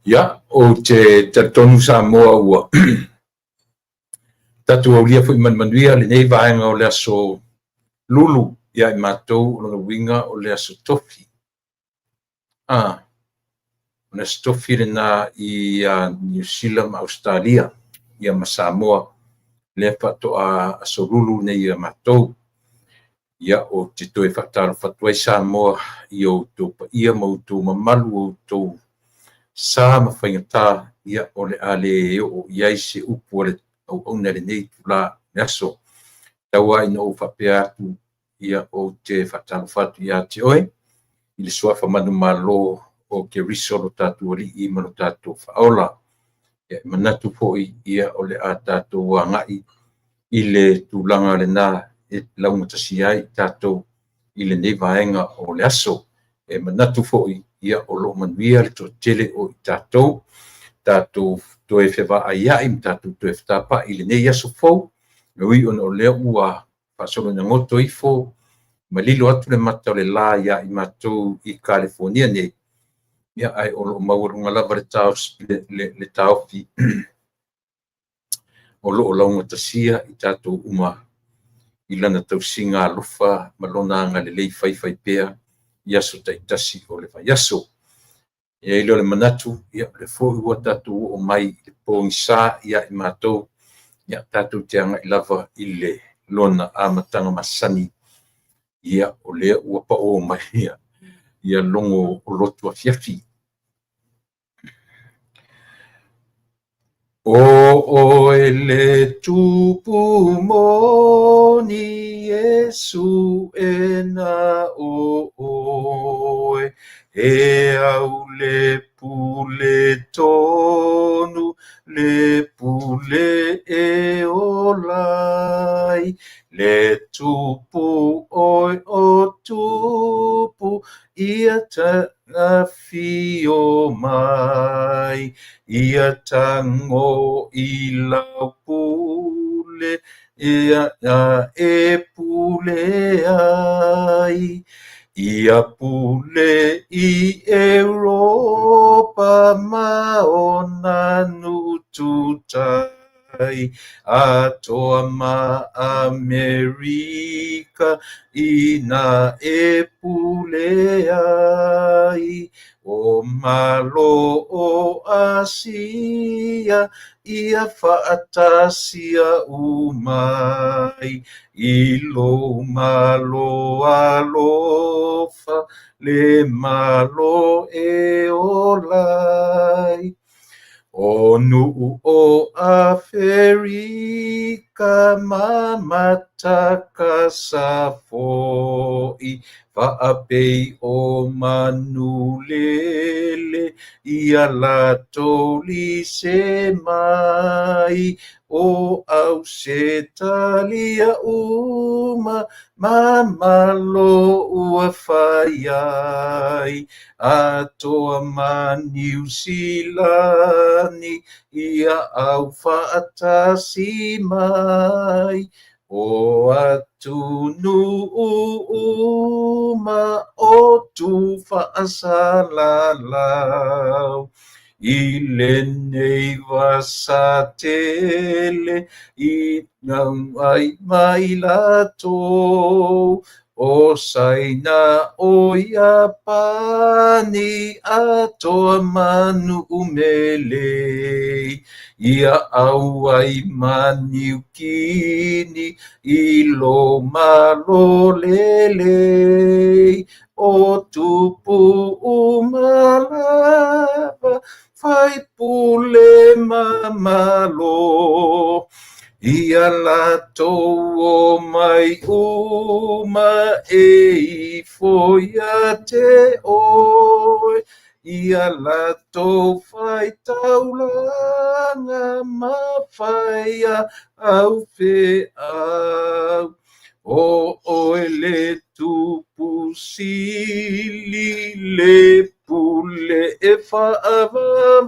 Ia, ou te talitonu Samoa ua tatou aulia foi ma le manuia lenei vaega o le aso Lulu ia i matou, o lona uiga o le aso Tofi. O le aso Tofi lena i Niu Sila ma Ausetalia ia ma Samoa, lea faatoa aso Lulu nei ia matou. Ia, ou te toe faatalofa atu ai Samoa i outou paia ma outou mamalu, o outou sa ma faigata, ia o le a le oo i ai se upu a le auauna i lenei itula o le aso. Tau lava ina ou faapea atu, ia ou te faatalofa atu ia te oe i le suafa manumalo o Keriso lo tatou Alii ma lo tatou Faaola. Ia, e manatu foi ia o le a tatou agai i le tulaga lena e laugatasi ai tatou i lenei vaega o le aso. E manatu foi ia o lo o manuia le toatele o i tatou, tatou toe fevaaiai ma tatou toe fetapai i lenei aso fou, e ui ona o lea ua faasolo ina goto ifo ma lilo atu le mata o le la ia i matou i Kalifonia nei, ia ae o lo o maualuga lava le taofi o lo o laugatasia i tatou uma i lana tausiga alofa ma lona agalelei faifaipea i aso taitasi o le vaiaso. E i ai lea o le manatu, ia o lea foi ua tatou oo mai i le pogisa ia i matou, ia tatou te agai lava i le lona amataga masani, ia o lea ua pao mai ia logo o lotu afiafi. O oe le tupu moni Iesu e na o oe, e au le pule tonu, le pule e ola ai, le tupu oe o tupu, ia afio mai, ia tago i lau pule, ia e pule ai. Ia pule i Europa ma ona nuu tutai, atoa ma Amerika ina e pule ai. O malo o Asia, ia faatasia umai, i lou malo alofa, le malo e ola ai. O nuu o Aferika ma Matakasa foi, faapei o manulele, ia latou lise mai, o Ausetalia uma, ma malo ua fai ai, atoa ma Niu Silani, ia aufaatasi mai. O atunuu uma o tufaasalalau, i lenei vasa tele, i ai mai latou, o Saina o Iapani, atoa ma nuu melei, ia auai ma Niukini, i lo malo lelei, o tupu uma lava, faipule ma malo. Ia latou o mai uma e ifo ia te oe, ia latou fai taulaga ma fai au feau. O oe le tupu sili, le pule e faavavau.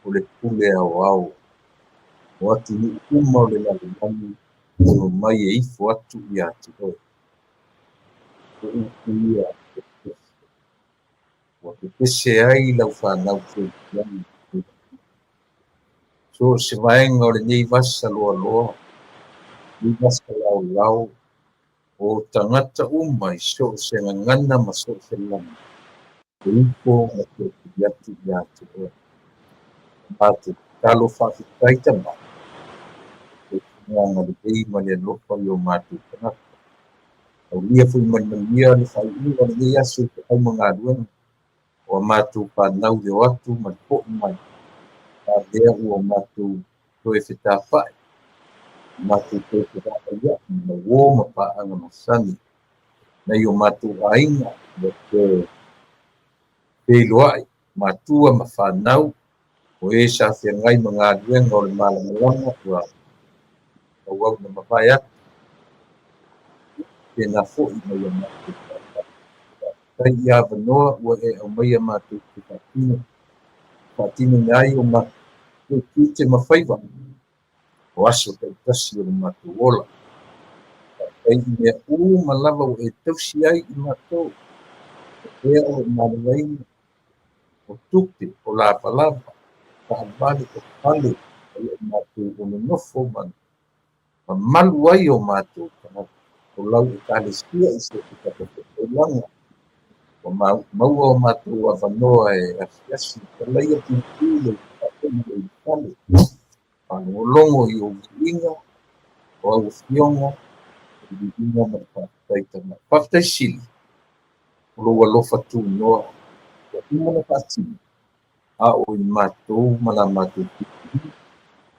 O le pule aoao. O atunuu uma o le lalolagi e omai e ifo atu ia te oe. O upu ia a le pepese. Ua pepese ai lau fanau kerisiano i lenei vaitaimi. So o se vaega o lenei vasa loaloa, lenei vasa laolao, o tagata uma i so o se gagana ma so o se lagi, e ifo ma tootuli atu ia te oe. Matou tatalo faafetai Tama, o le agalelei ma le alofa i o matou tagata. Aulia foi ma le manuia le faaiuga o lenei aso i feau ma galuega, o a matou fanau i le o atu ma le fo'i mai, a lea ua matou toe fetafa'i, matou toe fevaavaia'i ma uō ma paaga masani nai o matou aiga ua toe feiloai matua ma fanau o e sa feagai ma galuega o le malamalama ua tauau ina mavae atu pēnā foi mai o matou fanau. Faafetai i avanoa ua e aumaia matou te faatinoina ai o matou tiute ma faiva o aso taitasi o le matou ola. Faafetai i mea uma lava ua e tausi ai i matou, o ea o lo o maleleina, o tupe, o lavalava, o taavale, o fale o lo o matou o nonofo ma mamalu ai o matou tagata, o lau ekalesia i so o se fatafaitaulaga, ua maua o matou avanoa e asiasi i talaia puipui le ulufale ma le ulufale, faalogologo i ou viiga, o au afioga, o le viiga ma le faafetai Tama. Faafetai sili o lou alofa tunoa ua uma ona faatino, a o i matou ma la matou filifiliga,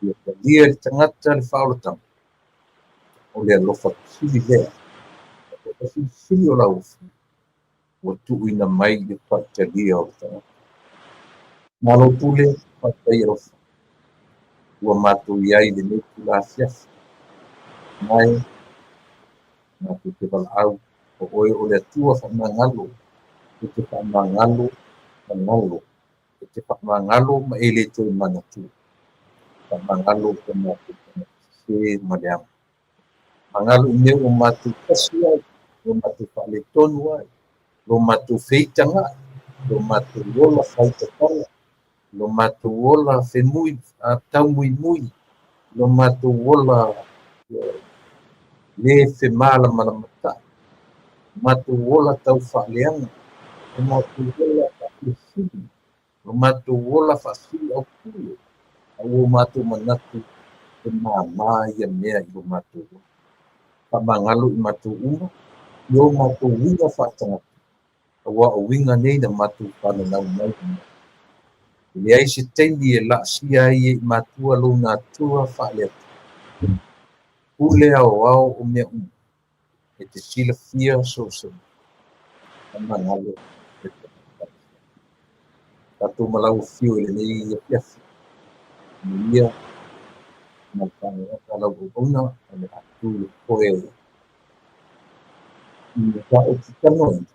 ia talia e le tagata le faaolataga, o le alofa sili lea, o le silisili o lau afioga ua tuuina mai i le faitalia o le tagata. Malo pule, faafetai alofa, ua matou i ai i lenei itula afiafi, mai matou te valaau, o oe o le Atua faamagalo, e te faamagalo magalo, e te faamagalo ma e le toe manatua. Faamagalo o matou tagata sese ma leaga. Magalo i mea ua matou tasi ai, ua matou faaletonu ai, lo matou feitaga'i, lo matou ola faitatala, lo matou ola femui, taumuimui, lo matou ola le femalamalamatai, matou ola tau faaleaga, lo matou ola faafilifili, lo matou ola faasiliaupule, a ua matou manatu e māmā ia mea i lo matou ola. Faamagalo i matou uma, i o matou uiga faatagata, aua o uiga nei na matou fananau mai. E leai se taimi e laasia ai e i matua lou natura faale-Atua. Pule aoao o mea uma, e te silafia so o se mea. Faamagalo e tagata. Tatou ma lau afio i lenei afiafi. Manuia ma le faaaloalo lau auauna o le a tu le foe i mataupu talanoaina.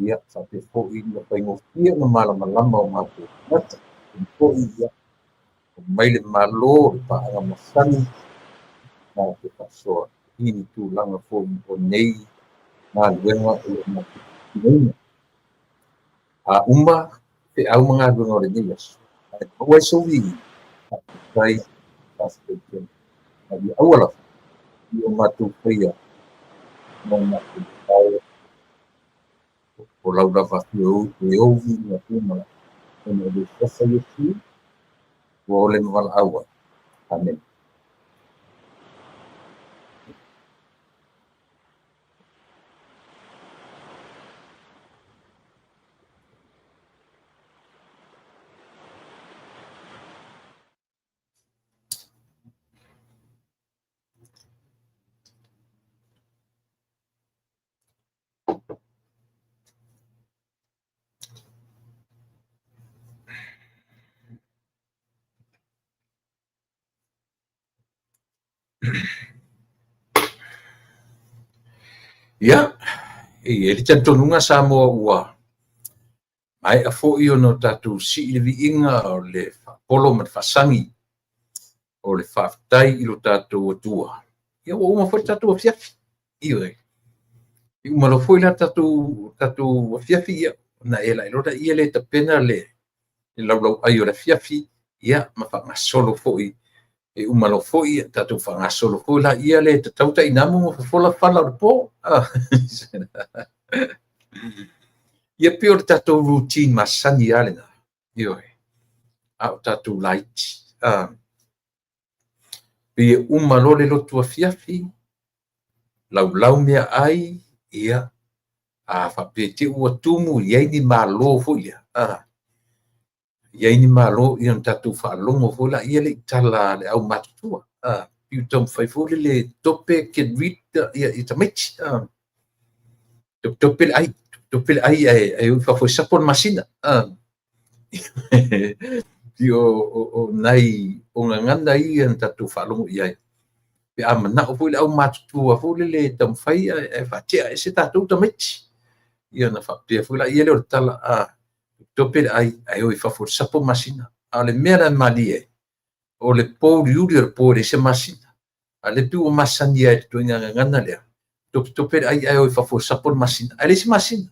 Ia, faapea foi ina faigofie ona malamalama o matou tagata. Foi ia, o mai le Malo o le paaga masani na te faasoa i ni tulaga foi o nei galuega o lo o matou faatinoina. A uma feau ma galuega o lenei aso, ae maua ai sou viiga, faafetai, faafetai tele. A ia aua lava i o matou faia ma o matou sao o lau lava afio e ou viiga uma ona o le suafa Iesu ua ole ma valaau ai. Amene. Ia, e i ai le talitonuga Samoa ua maea foi ona o tatou sii le viiga o le faapolo ma le faasagi. O le faafetai i lo tatou Atua, ia ua uma foi le tatou afiafi. Ioe. E uma loa foi la tatou afiafi, ia, ona e lae loa ia le tapena le laulauai o le afiafi, ia, ma faagasolo foi. E uma loa foi, ia, tatou faagasolo foi la ia le tatau tainamu ma fofola fala o le po. Ia pei o le tatou routine masani lava lena. Ioe. A o tatou laiti. Pei e uma loa le lotu afiafi, laulau meaai, ia, a faapea te i ua tumu, i ai ni malo foi lea. I ai ni malo, ia ona tatou faalogo foi laia lea i tala a le aumatutua. Pei e taumafai foi lele tope get rid ia tamaiti. Topetope le ai, topetope le ai ae o i fafo e sapo le masina. O nai o gagana ia na tatou faalogo i ai. Pe a manao foi le aumatutua foi lele e taumafai ae faatea ese tatou tamaiti. Ia ona faapea foi laia lea o le tala, tope le ai ae o i fafo e sapo masina. A o le mea la e malie ai, o le pouliuli o le po e leai se masina. A o lea pei ua masani ai i le ituaiga gagana lea, topetope le ai ae o i fafo e sapo le masina. Ae leai se masina.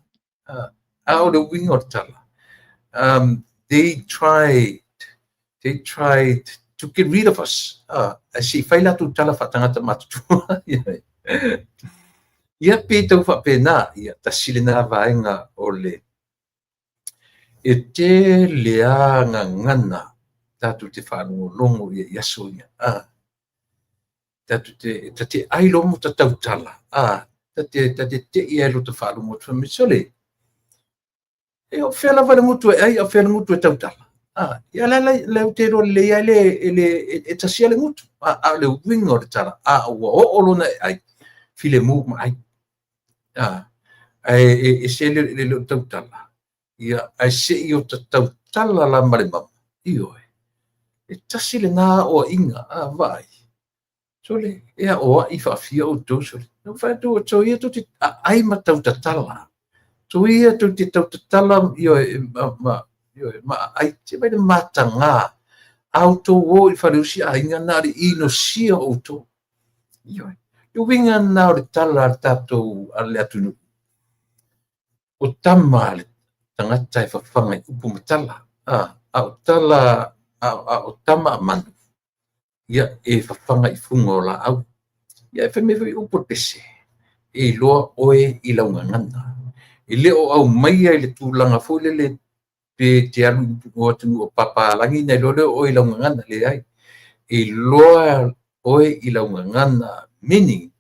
A o le uiga o le tala, they tried to get rid of us. Ae se i fai latou tala faatagata matutua. Ia pei tau faapena, ia tasi lena vaega o le e tele a gagana tatou te faalogologo ia i aso ia. Tatou te tate ai loa ma tautala, tate tei ai lo ta faalogo atu fai mai, sole, e o fea lava le gutu e ai, o fea le gutu e tautala. Ia la la ou te iloa lelei ai le e tasia le gutu. A o le uiga o le tala, a ua oo lona e ai, filemu ma ai. Ae e se le leo tautala, ia ae se i o ta tautala la ma le mama, ioe. E tasi lena aoaiga, vaai. Sole, e aoai faafia outou, sole. Na fai atu, so ia tou te aai ma tautatala. So ia tou te tautatala, ioe, ma ioe, ma aai te vai le mataga. A outou o i faleusi aiga na le inosia outou. Ioe. Le uiga lena o le tala a le tatou a le atunuu. O tama le tagata e fafaga i upu ma tala. A o tala, a o tama a manu, ia e fafaga i fuga o laau. Ia e fai mai foi upu o le pese, e iloa oe i lau gagana. E le o aumaia i le tulaga foi lele pe te alu i o atunuu o papalagi na iloa lea oe i lau gagana, leai. E iloa oe i lau gagana, meaning,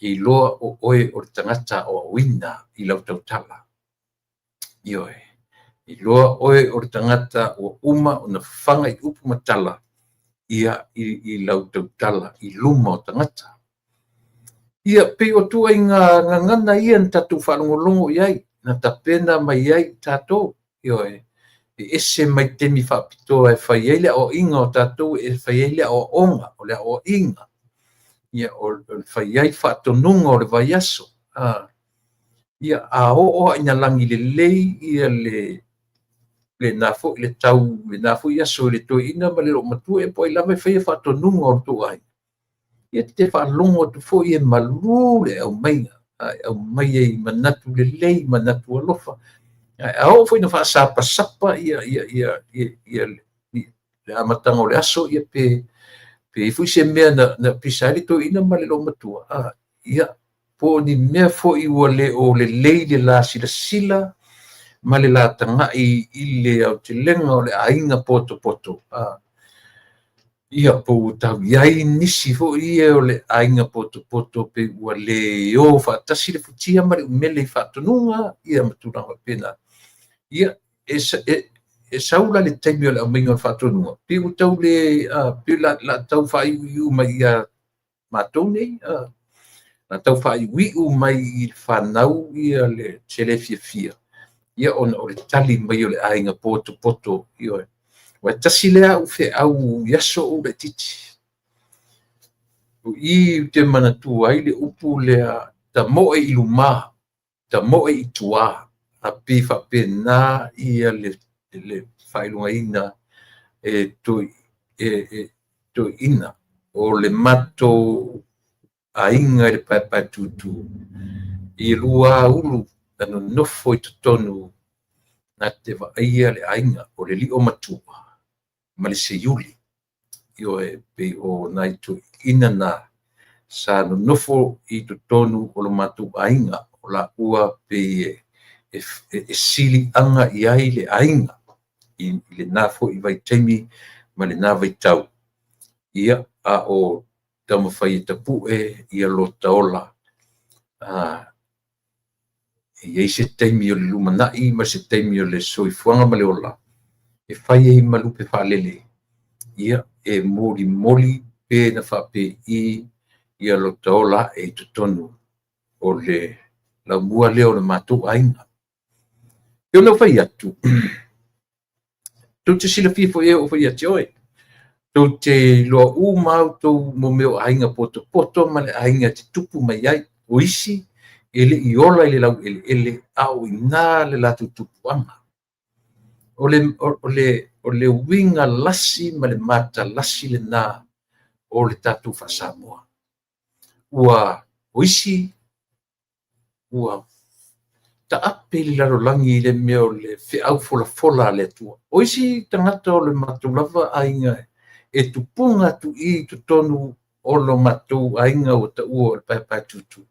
e iloa o oe o le tagata o aoina i lau tautala. Ioe. E iloa oe o le tagata ua uma ona fafaga i upu ma tala, ia i lau tautala i luma o tagata. Ia pei o tuaiga gagana ia na tatou faalogologo i ai, na tapena mai ai tatou. Ioe. E ese mai taimi faapitoa e fai ai le aoaiga o tatou, e fai ai le aoaoga, o le aoaiga. Ia o le fai ai faatonuga o le vaiaso. Ia a oo lava ina lagi lelei ia le lena foi le tau, lena foi aso i le toeaina ma le loomatua, e po o ai lava e faia faatonuga o le tou aiga. Ia te faalogo atu foi e malu le aumaiga, e aumai ai manatu lelei, manatu alofa. A oo foi ina faasapasapa ia le amataga o le aso, ia pe i ai foi se mea na pisa ai le toeaina ma le loomatua, ia po o ni mea foi ua le o lelei le la silasila ma le la tagai i le aotelega o le aiga potopoto. Ia po ua tau i ai nisi foi ia o le aiga potopoto pe ua le o faatasi le futia ma le umele i faatonuga, ia ma tulaga faapena. Ia e sau la le taimi o le aumaiga o le faatonuga, pe ua tau le, pe la tau faaiuiu mai ia matou nei, la tau faaiuiu mai i le fanau ia le se le fiafia, ia ona o le tali mai o le aiga potopoto. Ioe. Ua tasi lea au feau i aso o laitiiti. O i ou te manatua ai le upu lea, tamoe i luma, tamoe i tua. A pei faapena ia le faailogaina e toi e toeaina o le matou aiga i le Paepaetūtū, e lua ulu na nonofo i totonu na te vaaia le aiga, o le lio matua ma le seiuli. Ioe, pei o nai toeaiina na sa nonofo i totonu o lo matou aiga, o laua pei e siliaga i ai le aiga i lena foi vaitaimi ma lena vaitau, ia, a o taumafai e tapue ia lota ola. E i ai se taimi o le lumanai ma se taimi o le soifuaga ma le ola e fai ai ma lupe faalele, ia, e molimoli pe na faapei ia lota ola ae i totonu o le laumua lea o le matou aiga. E pei ona ou fai atu, tou te silafia foi e oo foi ia te oe, tou te iloa uma lava outou mo mea o aiga potopoto ma le aiga e te tupu mai ai. O isi e le i ola i le laueleele, a o i ina le latou tupuaga. O le uiga lasi ma le matalasi lena o le tatou faa-Samoa. O isi ua taape i le lalolagi i le mea o le feau folafola a le Atua. O isi tagata o le matou lava aiga e tupuga atu i totonu o lo matou aiga ua taua o le Paepaetūtū,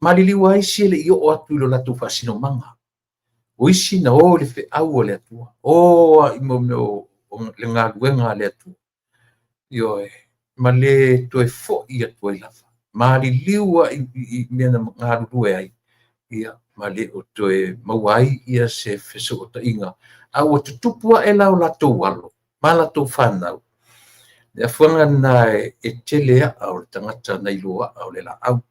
maliliu lava isi e le i oo atu i lo latou faasinomaga. O isi na o i le feau a le Atua, o lava i mea o le galuega a le Atua, ioe, ma le toe foi atu ai lava. Maliliu lava i mea na galulue ai, ia, ma le o toe maua ai ia se fesootaiga, a ua tutupu ae la o latou alo ma latou fanau, le afuaga lena e tele aa o le tagata nai lo aa o le laau.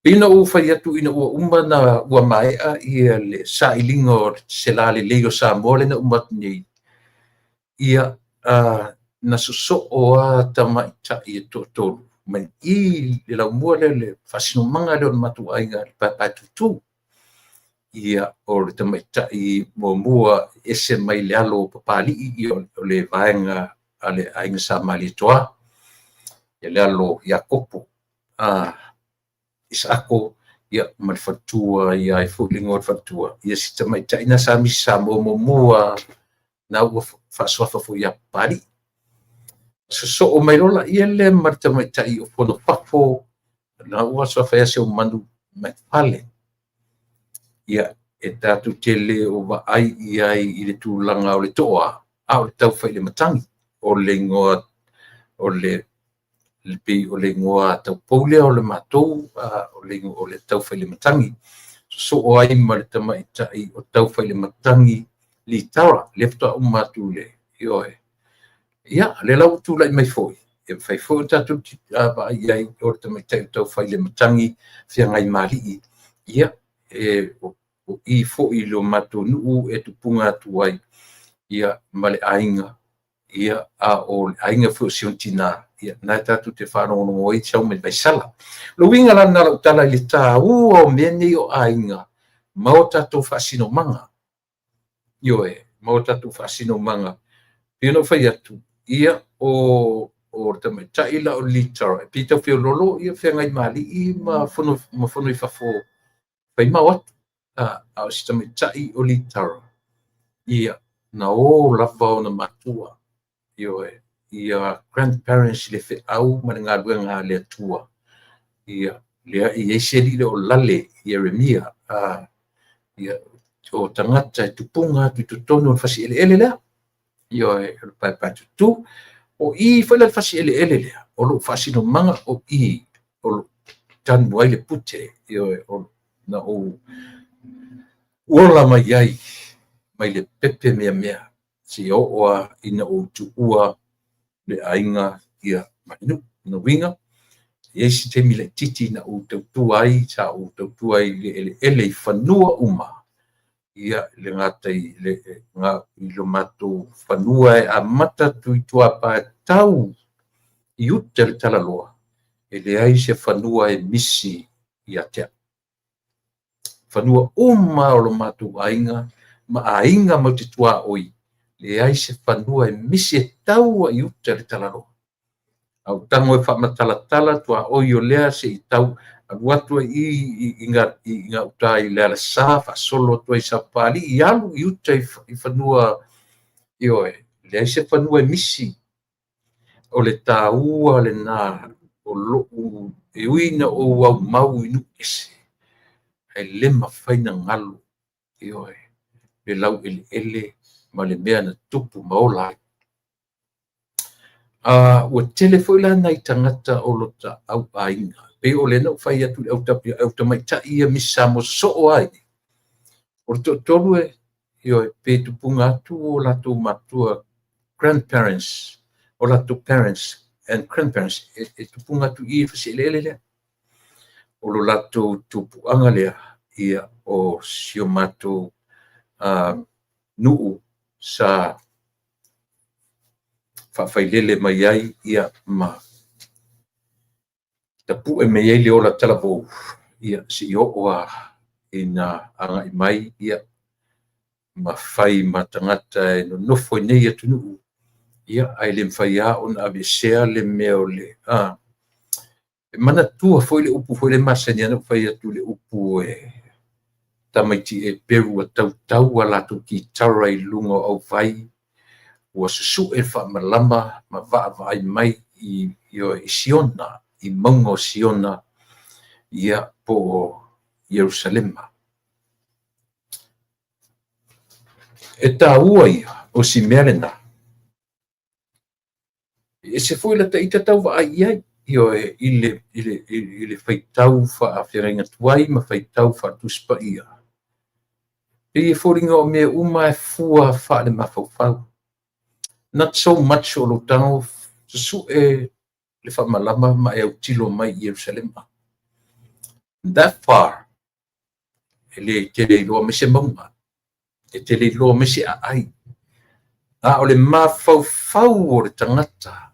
Pei ona ou fai atu ina ua uma ona ua maea ia le sailiga o se lalelei o Samoa lea na uma atu nei, ia, na sosoo lava tamaitai e toatolu mai i le laumua lea, le faasinomaga lea o le matou aiga i le Paepaetūtū. Ia, o le tamaitai muamua ese mai le alo o Papalii, ia o le vaega a le aiga Sa Malietoa, ia le alo Iakopo, Isaako, ia, ma le faletua, ia ai foi le igoa o le faletua, ia si tamaitai na sa Misi Samoa muamua na ua faasuafa foi ia Papalii. Sosoo mai loa ia lea ma le tamaitai o Fonofafo, na ua suafa ia Seumanu Fale. Ia, e tatou te le o vaai i ai i le tulaga o le toa, a o le Taufailematagi, o le igoa o le pei o le igoa taupou lea o le matou, o le Taufailematagi. Sosoo ai ma le tamaitai o Taufailematagi Litara, lea faatoa uma atu le, ioe. Ia, lea la ua tulai mai foi, e mafai foi ona tatou vaai i ai o le tamaitai o Taufailematagi Feagaimalii, ia, o i foi i lo matou nuu e tupuga atu ai, ia, ma le aiga, ia, a o le aiga foi o si ona tina, ia, na tatou te faalogologo ai sau mai Vaisala. O le uiga la lena o lau tala i le taua o mea nei o aiga ma o tatou faasinomaga. Ioe, ma o tatou faasinomaga. Pei ona ou fai atu, ia, o le tamaitai la o Litara, e pei e tau feoloolo ia Feagaimalii ma Fonoifafo faimao atu. A o si tamaitai o Litara, ia, na o lava ona matua, ioe, ia grandparents i le feau ma le galuega a le Atua. Ia, lea e i ai se alii lea o Lale Ieremia, ia, o tagata e tupuga atu i totonu o le fasieleele lea, ioe, o le Paepaetūtū. O i foi la le fasieleele lea, o lou faasinomaga o i o lo tanu ai le pute, ioe, o na ou ola mai ai mai le pepe meamea seia oo lava ina ou tuua le aiga, ia, ma le nuu. Lona uiga, e i ai se taimi laitiiti na ou tautua ai, sa ou tautua ai i le eleele i fanua uma, ia, le gata i le matou fanua e amata atu i Tuapa e tau i uta i le Talaloa, e leai se fanua e misi ia te au. Fanua uma o lo matou aiga ma aiga matou te tuaoi, Leai se fanua e misi e tau i uta le talaloa. A ou tago e faamatalatala tuaoi o lea se i tau alu atu ai i gauta i le alasa faasolo atu ai i Sapapalii, alu i uta i fanua, ioe, leai se fanua e misi. O le taua lena o lou, e ui ina ou aumau i nuu ese, ae le mafai ona galo, ioe, le laueleele ma le mea na tupu ma ola ai. Ua tele foi la nai tagata o lota auaiga, pei o lea na ou fai atu i le au tamaitai ia Misi Samoa sosoo ai. O le toatolu e, ioe, pe tupuga atu o latou matua, grandparents, o latou parents and grandparents, e tupuga atu i i fasieleele lea. O lo latou tupuaga lea, ia, o si o matou nuu sa faafailele mai ai, ia, ma tapue mai ai le ola talavou, ia, se i oo lava ina agai mai, ia, ma fai ma tagata e nonofo i nei atunuu, ia, ae le mafai lava ona aveesea le mea o le... E manatua foi le upu foi le masani ona ou fai atu i le upu e tamaiti Eperu ua tautau a latou kitara i luga o auvai, ua susue faamalama ma vaavaai mai i Siona, i mauga o Siona, ia, po o Ierusalema. E taua ia o si mea lena. E ese foi la ita tau vaai i ai, ioe, i le faitau faafeagaiga tuai ma faitau faale-Tusi Paia. Pei e foliga o mea uma e fua faale-mafaufau. Not so much o lou tago susue le faamalama ma e autilo mai i Ierusalema. That far, e le tele iloa mai se mauga, e tele iloa mai se aai. A o le mafaufau o le tagata,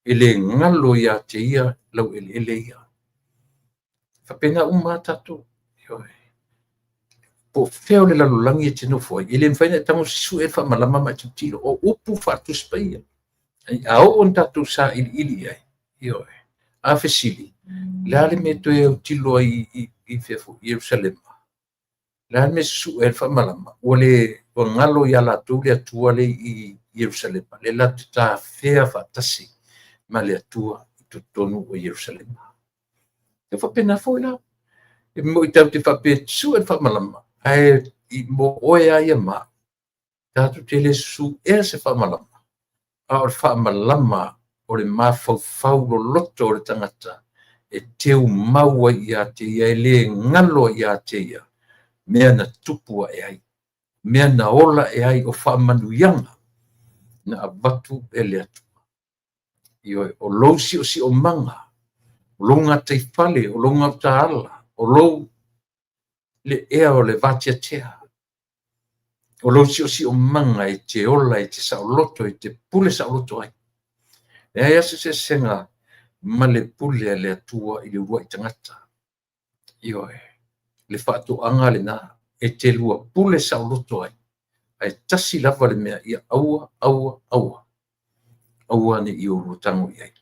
e le galo ia te ia lau eleele ia. Faapena uma a tatou. Po o fea o le lalolagi e te nofo ai, e le mafai ona e tago susue le faamalama ma e tilotilo. O upu faale-Tusi Paia. A oo ina tatou sailiili i ai, ioe, a fesili, le a le mea e toe autilo ai i fea foi, Ierusalema? Le a le mea e susue ai le faamalama? Ua le ua galo ia latou le Atua lea i Ierusalema, le latou te tafea faatasi ma le Atua i totonu o Ierusalema. E faapena foi la. E moi tatou te faapea susue le faamalama, ae mo oe a ia ma au, tatou te le susuea se faamalama, a o le faamalama o le mafaufau loloto o le tagata e teu mau ai ia te ia, e le galo ai ia te ia, mea na tupu ae ai, mea na ola ae ai, o faamanuiaga na avatu e le Atua. Ioe, o lou siosiomaga, o lou gataifale, o lou gautaala, o lou le ea o le vateatea, o lou siosiomaga e te ola, e te saoloto, e te pule saoloto ai. Leai lava se eseesega ma le pule a le Atua i le uluai tagata. Ioe, le faatoaga lena e te lua pule saoloto ai, ae tasi lava le mea ia aua, aua, aua, aua ne i oulua tago i ai.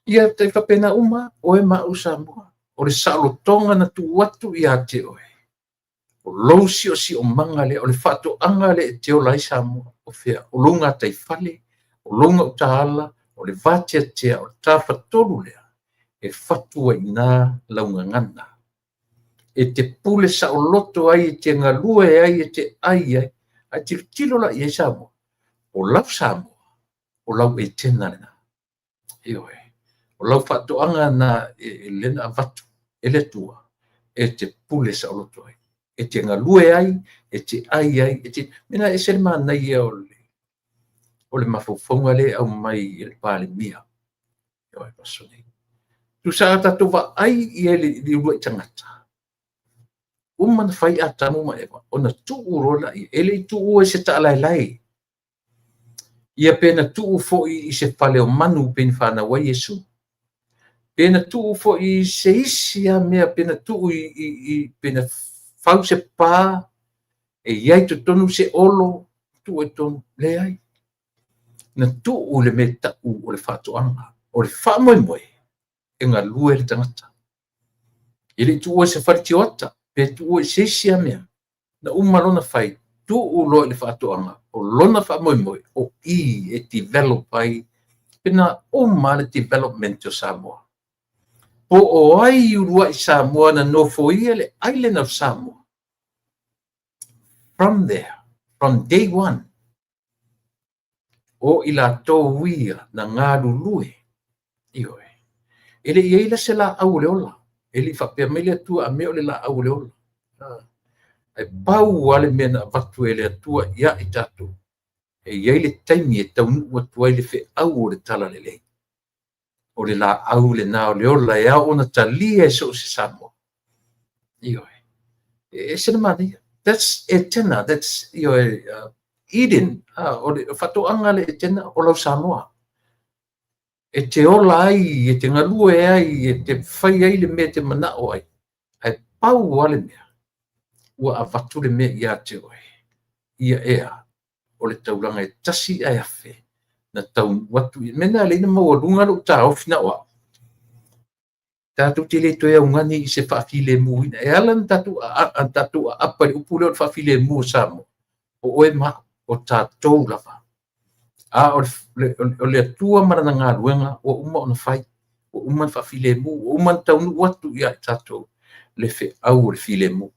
Ia te faapena uma oe ma au Samoa, o le saolotoga na tuu atu ia te oe, o lou siosiomaga lea, o le faatoaga lea e te ola ai Samoa, o fea, o lou gataifale, o lou gautaala, o le vateatea, o le tafatolu lea, e fatu ai i ina lau gagana. E te pule saoloto ai, e te galue ai, e te ai ai. Ae tilotilo la i ai Samoa, o lau Samoa, o lau Etena lena. Ioe, o lau faatoaga na e lena avatu e le Atua, e te pule saoloto ai, e te galue ai, e te ai ai, e te... Mena e ese le manaia o le mafaufauga lea e aumai e le Palemia. Ioe, aso nei. Tusa a tatou vaai i ai le uluai tagata, uma na fai Atamu ma Eva, ona tuu loa laia, e le i tuua i se taalaelae, ia pe na tuu foi i se fale o manu pe na fanau ai Iesu, pe na tuu foi i se isi a mea, pe na tuu i pe na fau se pa, e i ai totonu se olo, Tuu ai i totonu? Leai. Na tuu i le mea e tau o le faatoaga. O le faamoemoe, e galue le tagata. E le i tuua i se fale tioata, pe tuua i se isi lava mea. Na uma loa ona fai, tuu loa i le faatoaga, o lona faamoemoe, o i e develop ai, pe na uma lava le development o Samoa. Po o ai uluai Samoa na nofoia le island of Samoa, from there, from day one, o i latou ia na galulue, ioe, e le i i ai la se laau o le ola, e le i faapea mai le Atua a mea o le laau o le ola. Ae pau lava le mea na avatu e le Atua ia i tatou, e i ai le taimi e taunuu atu ai le feau o le talalelei. O le laau lena o le ola e ao ona talia e so o se Samoa. Ioe. E ese le manaia. That's Etena, that's ioe, Eden, o le faatoaga le Etena o lau Samoa. E te ola ai, e te galue ai, e te fai ai le mea e te manao ai. Ae pau lava le mea, ua avatu le mea ia te oe. Ia ea, o le taulaga e tasi ae afe, na taunuu atu. Mea na e ala ai ona maualuga lou taofi na o au. Tatou te le toe augani i se faafilemuina. E ala ona tatou aapa i le upu lea o le faafilemu o Samoa, o oe ma au, o tatou lava. A o le Atua ma lana galuega ua uma ona fai, ua uma ona faafilemu, ua uma ona taunuu atu ia i tatou le feau o le filemu.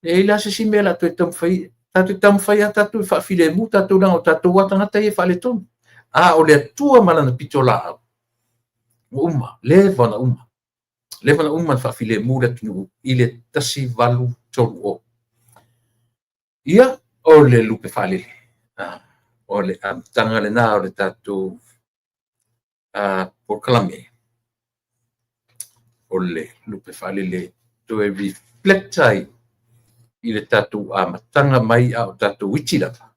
E leai la se isi mea o le a toe taumafai, tatou te taumafai lava tatou e faafilemu tatou leaga o tatou lava tagata ia e faaletonu. A o le Atua ma lana pitolaau, ua uma, leva ona uma. Leva ona uma ona faafilemu le atunuu i le 1830. Ia, o le lupe faalele, o le amataga lena o le tatou polokalame, o le lupe faalele toe reflect ai i le tatou amataga mai a o tatou iti lava,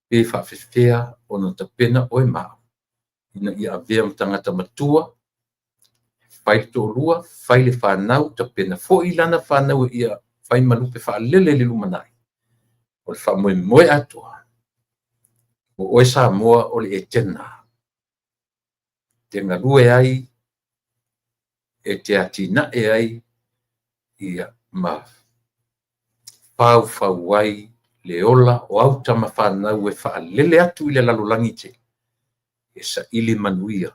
pe faapefea ona tapena oe ma au ina ia avea ma tagata matua, fai le toalua, fai le fanau, tapena foi lana fanau ia fai ma lupe faalele i le lumanai. O le faamoemoe atoa, o oe Samoa o le Etena, e te galue ai, e te atinae ai, ia ma faufau ai le ola o au tama fanau e faalele atu i le lalolagi tele, e saili manuia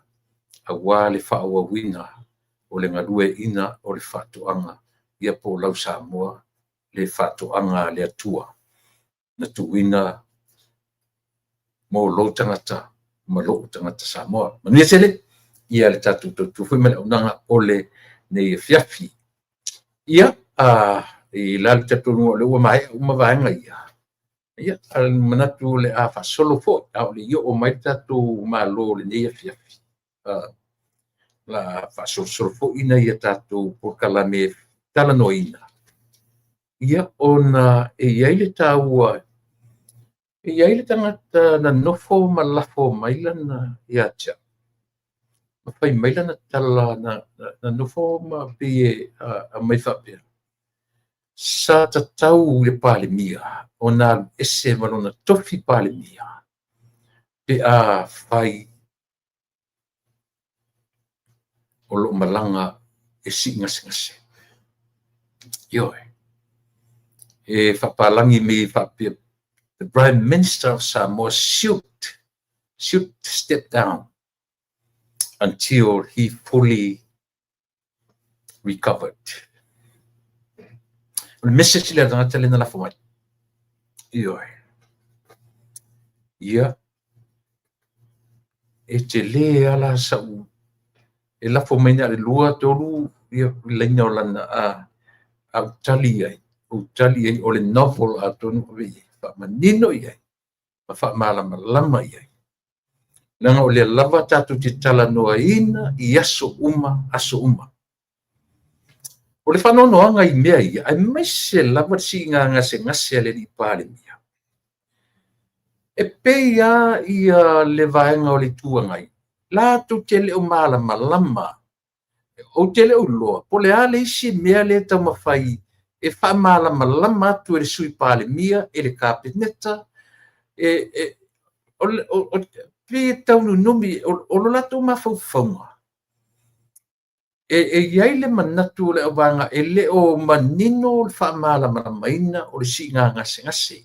aua le faaauauina o le galueaiina o le faatoaga, ia po o lau Samoa le faatoaga a le Atua na tuuina mo lou tagata ma lou tagata Samoa. Manuia tele ia le tatou tautua foi ma le auaunaga o lenei afiafi. Ia, i la le talitonuga o lea ua maea uma vaega ia, ia, manatu o le a faasolo foi, a o le i oo mai le tatou Malo i lenei afiafi, o le a faasolosolo foi nai a tatou polokalame talanoaina. Ia, ona e i ai le taua, e i ai le tagata na nofo ma lafo mai lana ia te au, ma fai mai lana tala, na nofo ma pei e aumai faapea, sa tatau i le Palemia ona alu ese ma lona tofi Palemia pe a fai o lo o malaga e sii gasegase. Ioe. E faapalagi mai faapea, the Prime Minister of Samoa should step down until he fully recovered. O le message lea tagata lea na lafo mai. Ioe. Ia, e tele ala sau e lafo mai na le 2, 3 ia laina o lana a ou tali ai, ou tali ai o le novel atonu ave i ai, faamanino i ai, ma faamalamalama i ai. Leaga o lea lava tatou te talanoaina i aso uma, aso uma. O le faanoanoaga i mea ia, aemaise lava le siiga gasegase a le alii Palemia. E pei lava ia le vaega o le Itu Agai, latou te le o malamalama. Ou te le o iloa po o le a le isi mea lea e taumafai e faamalamalama atu e le Sui Palemia, e le Kapeneta, E, e, o, o, o, pei e taununumi, o lo latou mafaufauga, e i ai le manatu o le auvaega e le o manino le faamalamalamaina o le siiga gasegase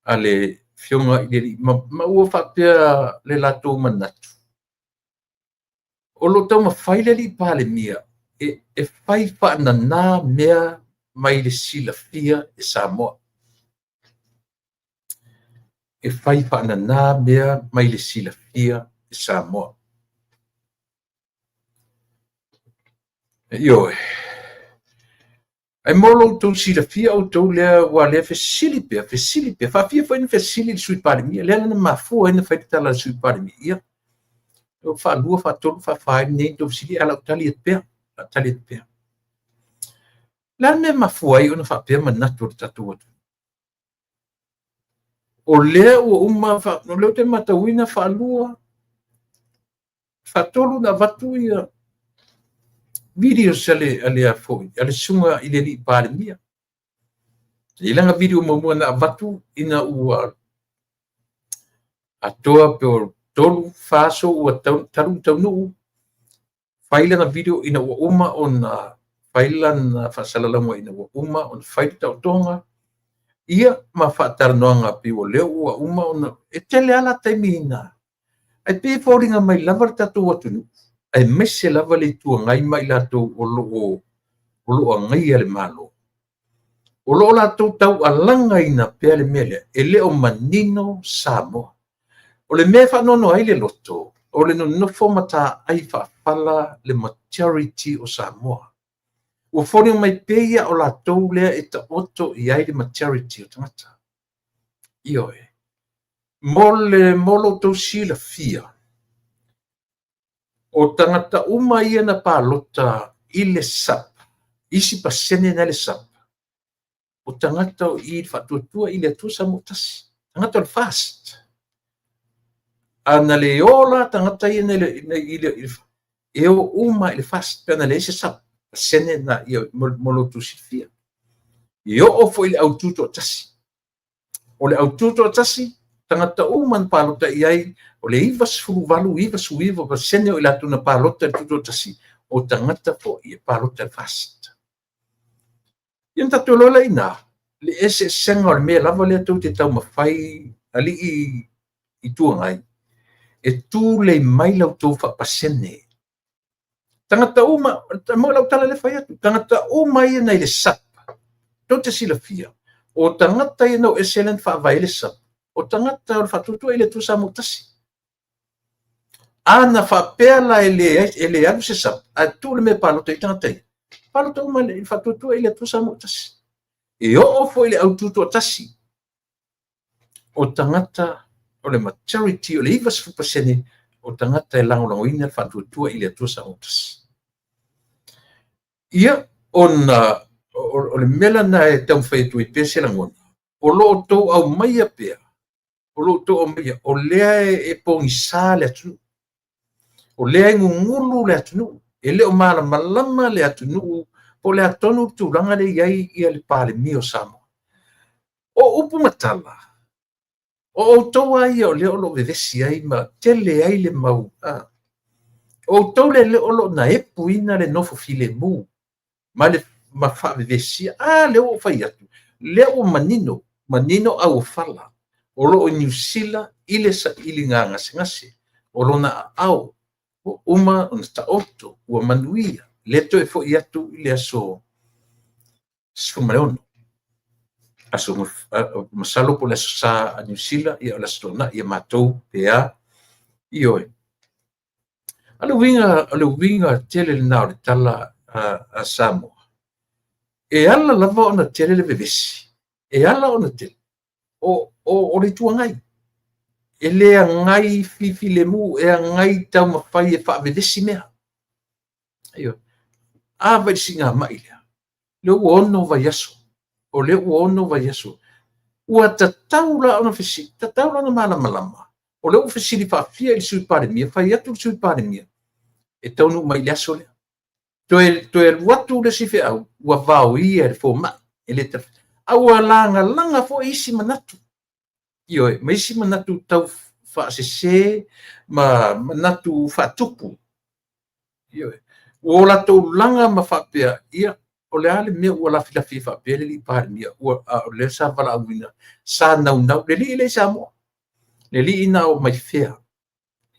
a le Afioga i le alii, ma ua faapea le latou manatu, o lo o taumafai le alii Palemia e fai faanana mea mai le silafia e Samoa. E fai faanana mea mai le silafia e Samoa. Ioe. Ae mo lo outou silafia outou lea ua lea fesili pea, fesili pea, faafia foi na fesili i le Sui Palemia, lea na mafua ai na fai le tala a le Sui Palemia. Ia, o faalua, faatolu, faafa ai lenei na fesili, ae o lau tali atu pea, lau tali atu pea. O le a le mea e mafua ai ona faapea manatu o le tatou atunuu? O lea ua uma, o lea ou te matauina faalua, faatolu na avatu ia videos a le, a le, a le susuga i le alii Palemia. E i lana video muamua na avatu ina ua atoa pe o 3, 4 aso ua talu taunuu, fai lana video ina ua uma ona fai lana faasalalauga ina ua uma ona fai le taotoga, ia ma faatalanoaga pei o lea ua uma ona e tele lava la taimi ina ae pei e foliga mai lava le tatou atunuu, aemaise lava le Itu Agai ma i latou o lo o agaia le Malo, o lo o latou taualagaina pea le mea lea, e le o manino Samoa. O le mea e faanoanoa ai le loto, o le nonofo mataai faafala le majority o Samoa. Ua foliga mai pei o latou lea e taoto i ai le majority o tagata. Ioe. Mo lo outou silafia, o tagata uma ia na palota i le SAP, isi pasene na le SAP, o tagata o i le Faatuatua i le Atua Samoa Tasi, tagata o le FAST. A na le o la tagata ia na i le, e o uma i le FAST, pe na leai se SAP, pasene na ia mo lo outou silafia. E oo foi i le au tutoatasi. O le au tutoatasi, tagata uma na palota i ai, o le 98, 99% o i latou na palota i le tutoatasi, o tagata foi e palota i le FAST. Ia na tatou iloa lea i ina, le eseesega o le mea lava lea tou te taumafai alii Itu Agai, e tulei mai la outou faapasene. Tagata uma, mo lau tala lea fai atu, tagata uma ia na i le SAP, tou te silafia, o tagata ia na o ese lea na faavae ai le SAP, o tagata o le Faatuatua i le Atua Samoa Tasi. A na faapea la e le alu se SAP, ae tuu le mea e palota ai tagata ia, palota uma i le Faatuatua i le Atua Samoa Tasi. E oo foi i le au tutoatasi, o tagata o le majority o le 90% o tagata e lagolagoina le Faatuatua i le Atua Samoa Tasi. Ia, ona o le mea lena e taumafai atu ai pea se lagona, o lo o outou aumaia pea, o lo o outou aumaia, o lea e pogisa le atunuu, o lea e gugulu le atunuu, e le o malamalama le atunuu po o le a tonu le tulaga lea e i ai ia le Palemia o Samoa. O upu ma tala, o outou lava ia o lea o lo o vevesi ai ma tele ai le mau, o outou lea o lo o naepuina le nofo filemu ma le ma faavevesia. A lea ua ou fai atu, lea ua manino, manino auofala o lo o i Niu Sila i le sailiga gasegase o lona aao ua uma ona taoto, ua manuia, lea toe foi atu i le aso 16. Aso masalo po o le aso Sa a Niu Sila, ia o le aso Toonai a matou pe a. Ioe. A le uiga tele lena o le tala a Samoa. E ala lava ona tele le vevesi, e ala ona tele o le Itu Agai. E le agai fifilemu, e agai taumafai e faavevesi mea. Ioe. A vai le siigamai lea, lea ua 6 vaiaso, o lea ua 6 vaiaso. Ua tatau la ona fesili, tatau la ona malamalama. O lea ua fesili faafia i le Sui Palemia, fai atu le Sui Palemia, e taunuu mai i le aso lea. Toe alu atu le isi feau, ua vaoia e le fomai, e le a ua lagalaga foi isi manatu. Ioe, ma isi manatu tau faasese ma manatu faatupu. Ioe. Ua o latou laga ma faapea, ia, o le a le mea ua lafilafi ai faapea le alii Palemia, ua, a o lea sa valaauina, sa naunau, le alii e le i Samoa, le alii na oo mai fea.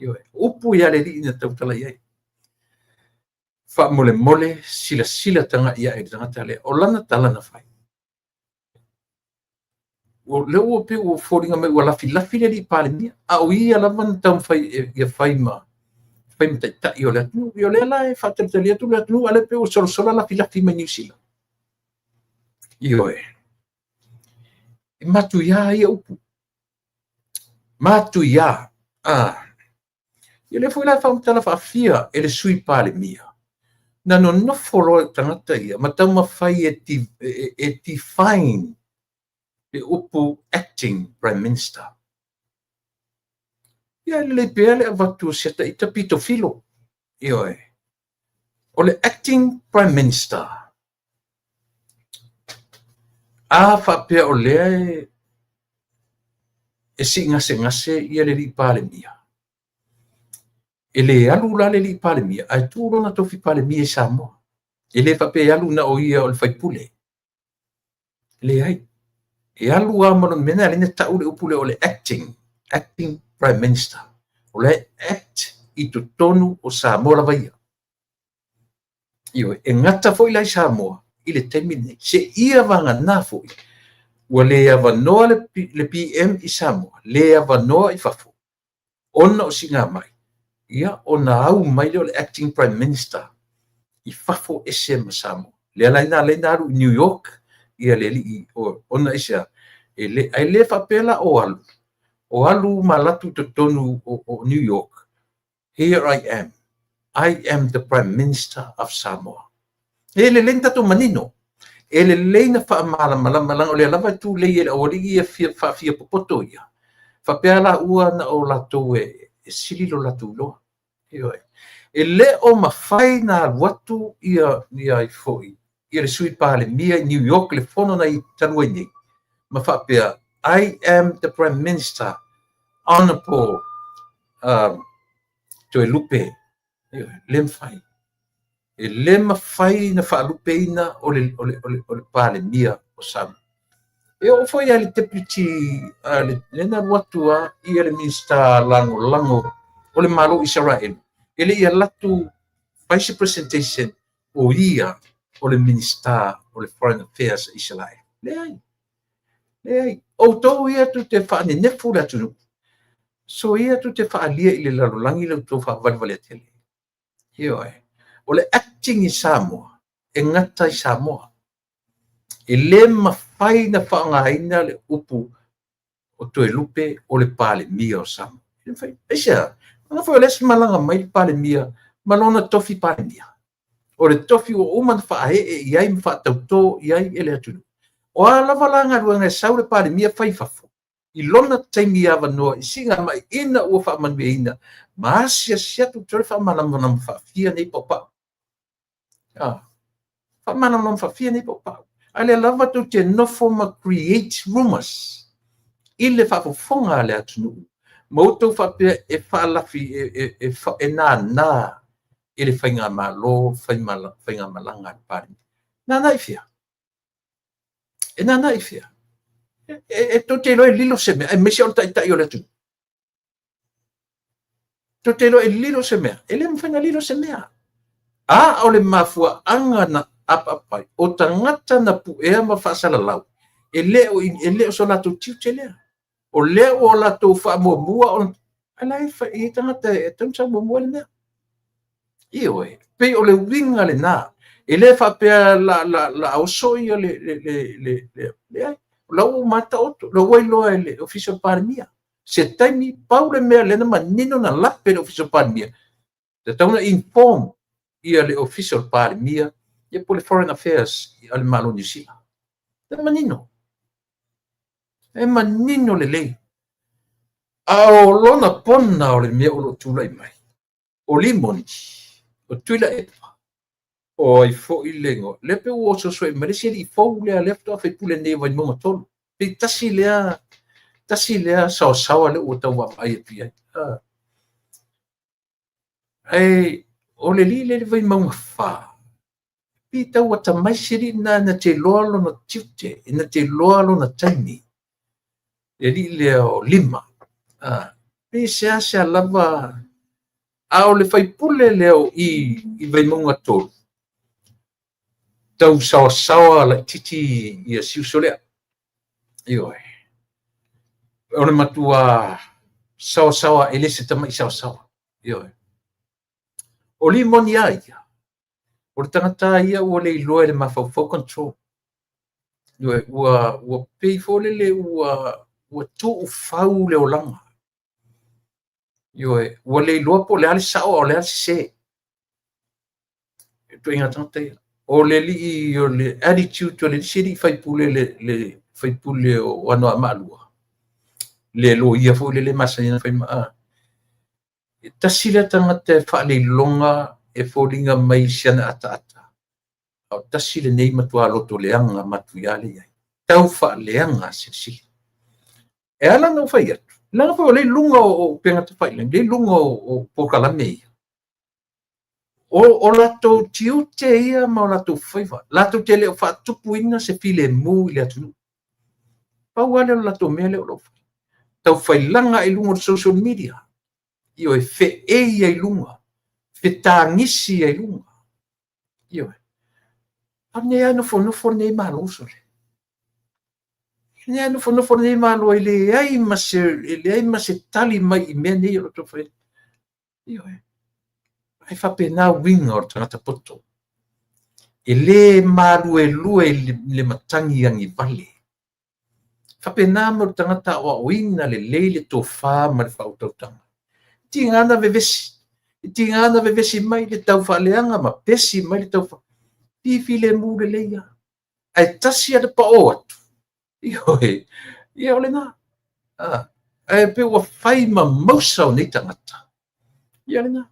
Ioe. Upu ia le alii na tautala i ai. Faamolemole, silasila tagai ae i le tagata lea. O lana tala na fai. O lea ua pei ua foliga mai ua lafilafi le alii Palemia, a o ia lava na taumafai ia fai ma taitai o le atunuu. Ia o lea la e faatalitali atu le atunuu, a o lea pei ua solasola lafilafi mai Niu Sila. Ioe. E matuia ia upu. Matuia. Ah. Ia lea foi la e faamatala faafia e le Sui Palemia. Na nonofo loa le tagata ia ma taumafai e define le upu acting prime minister. Ia e lelei pea le avatu o si ata ita pito filo. Ioe. O le acting prime minister. A faapea o lea e siigasegase ia le alii Palemia. E le alu la le alii Palemia, ae tuu lona tofi Palemia i Samoa. E le faapea e alu na o ia o le faipule. Leai. E alu lava ma lona mea lena e tau le upu lea o le acting, acting prime minister. O le act i totonu o Samoa lava ia. Ioe, e gata foi la i Samoa i le taimi lenei. Se ia vagana foi, ua le avanoa le PM i Samoa, le avanoa i fafo, ona o siigamai, ia ona au mai lea o le acting prime minister i fafo ese ma Samoa. Lea la ina ala ai ona alu i New York, ia le alii ona aisea, ae le faapea la o alu, o alu ma alu atu i totonu o New York, here I am, I am the Prime Minister of Samoa. E lelei na tatou manino, e lelei na faamalamalama, leaga o lea lava e tulei e le aualii ia faafia popoto ia. Faapea la ua na o latou e sili lo latou iloa. E le o mafai na alu atu ia foi ia le Sui Palemia i New York le fono na i talu ai nei, ma faapea, I am the Prime Minister, Honorable Toelupe. Le mafai. E le mafai na faalupeina o le Palemia o Samoa. E oo foi a le deputy, le na alu atu a ia le Minista Lagolago o le Malo Israel, e le i alu atu fai se presentation o ia o le Minista o le Foreign Affairs Israel. Leai. Leai. Outou ia tu te faanenefu le atunuu. So ia tu te faalia i le lalolagi le outou faavalevale tele. Ioe. O le acting i Samoa, e gata i Samoa. E le mafai na faaaogaina le upu o Toelupe o le Palemia o Samoa. Aisea, ona foi o lea se malaga mai le Palemia ma lona tofi Palemia. O le tofi ua uma na faaee i ai ma faatautō i ai e le atunuu. O a lava la galuega e sau le Palemia fai fafo, i lona taimi avanoa i siigamai ina ua faamanuiaina, ma asiasi atu toe faamalamalama faafia nei paupau. Faamalamalama faafia nei paupau. A lea lava tou te nofo ma create rumors i le faafofoga a le atunuu. Ma outou faapea e faalafi e nānā e le faigamalo, faigamalaga a le Palemia. Nānā i fea? E nānā i fea? E tou te iloa e lilo se mea, aemaise o le taitai o le atunuu. Tou te iloa e lilo se mea, e le mafai na lilo se mea. A o le mafuaaga na apaapa ai, o tagata na puea ma faasalalau, e le o so latou tiute lea. O lea ua latou faamuamua ona, ai la e i tagata e tatau ona sau muamua le mea. Ioe, pei o le uiga lena. E le faapea la oso ia le leai. La ua mata oto, la ua iloa e le Ofisa o le Palemia. Se taimi, pau le mea lea na manino na lape le Ofisa o le Palemia. Tatau na inform ia le Ofisa o le Palemia, ia po le Foreign Affairs a le Malo Niu Sila. E manino. E manino lelei. A o lona pona o le mea o lo o tulai mai, o Limoni, o Tuilaepa, o ai foi le igoa. Lea pe ua ososo ai ma le isi alii fou lea, lea faatoa faipule nei o Vaimauga 3. Pei tasi lea Tasi lea saosaoa lea ua tau vaavaai atu i ai. Ae o le alii lea i le Vaimauga 4, pei tau atamai si alii lena na te iloa lona tiute, na te iloa lona taimi. Le alii lea o Lima. Pei seasea lava, a o le faipule lea o i i Vaimauga 3, tau saosaoa laitiiti ia si uso lea. Ioe. O le matua saosaoa, e le se tamai saosaoa. Ioe. O Limoni lava ia, o le tagata ia ua le iloa e le mafaufau control. Ioe, ua pei foi lele ua tuufau le olaga. Ioe, ua le iloa po o le a le sao a o le a le sese. E ituaiga tagata ia. O le alii o le attitude o le isi alii faipule, le faipule o Anoamaa 2, le loia foi lele e masani ona fai ma e tasi lea tagata e faaleiloga e foliga mai si ana ataata, a o tasi lenei matua loto leaga matuia le iai. Tau faaleaga silisili. E ala ona ou fai atu, leaga foi o lea e i luga o upega tafailagi, lea e i luga o polokalame ia. O latou tiute ia ma o latou faiva, latou te le o faatupuina se filemu i le atunuu. Pau lava lea o le latou mea lea o lo o fai. Taufailaga i luga o le social media. Ioe, feei ai i luga, fetagisi ai i luga. Ioe. A o lenei lava e nofonofo lenei Malo sole. Lenei lava e nofonofo lenei Malo e leai ma se, e leai ma se tali mai i mea nei o lo o taumafai atu. Ioe. Ae faapena uiga o le tagata poto. E le maluelue i le matagi agivale. Faapena mo le tagata aoaoina lelei le tofa ma le faautautaga. E tiga na vevesi, e tiga na vevesi mai le tau faaleaga ma pesi mai le tau fifilemu lelei lava. Ae tasi lava le pao atu, ioe, ia o lena. Ae pei ua fai ma mausa o nei tagata. Ia lena.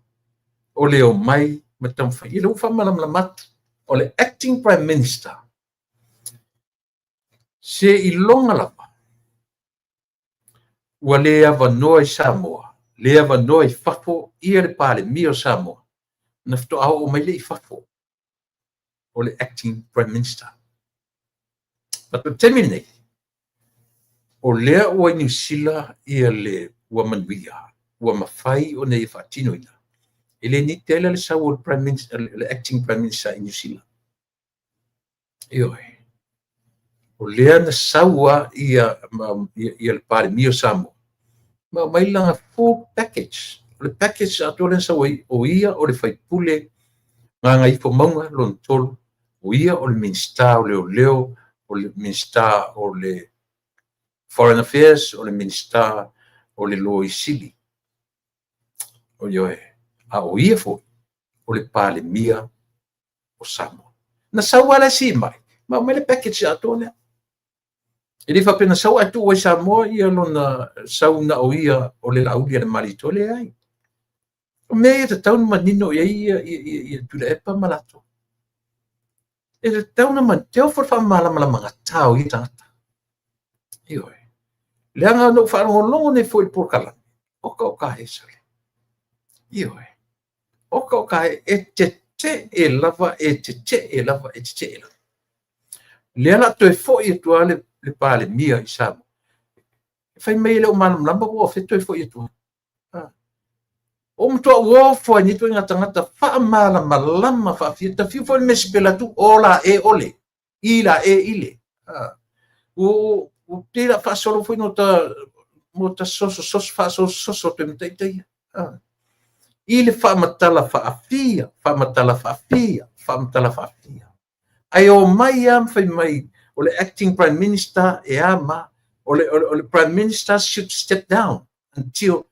O le omai ma taumafai. Ia lea ua faamalamalama atu. O le acting prime minister, se iloga lava, ua le avanoa i Samoa, le avanoa i fafo ia le Palemia o Samoa, na faatoa oo mai lea i fafo o le acting prime minister. Ma le taimi lenei, o lea ua i Niu Sila ia le ua manuia, ua mafai ona ia faatinoina. E le niti ai la le sau o le prime minister, le acting prime minister i Niu Sila. Ioe. O lea na sau lava ia le Palemia o Samoa, ma aumai lana full package. O le package atoa lea na sau ai, o ia o le faipule Gagaifomauga lona 3, o ia o le Minisita o Leoleo, o le Minisita o le Foreign Affairs, o le Minisita o le Loia Sili. Ioe. A o ia foi o le Palemia o Samoa. Na sau lava la sii mai, ma aumai le package atoa lea. E le faapea na sau ae tuu ai Samoa ia lona sau na o ia o le Laauli a le Malietoa, leai. O mea ia e tatau ona manino i ai ia Tuilaepa ma latou. E tatau ona manino, te ofo le faamalamalamagatā o ia tagata. Ioe. Leaga na ou faalogologo nei foi i le polokalame, oka oka e sole. Ioe. Oka oka e, e tetee lava, e tetee lava, e tetee lava. Lea la toe foi atu lava le Palemia i Samoa. Fai mai e le o malamalama po o afea toe foi atu ai. O matua uofo ai nei ituaiga tagata faamalamalama faafia. Ta fiu foi le mea sipela atu, o la e ole, i la e ile. Ua pei la faasolo foi no ta mo ta soso soso faasososo atu ai ma ita ia. I le faamatala faafia, faamatala faafia, faamatala faafia. Ae o mai lava ma fai mai o le acting prime minister e a ma o le prime minister should step down until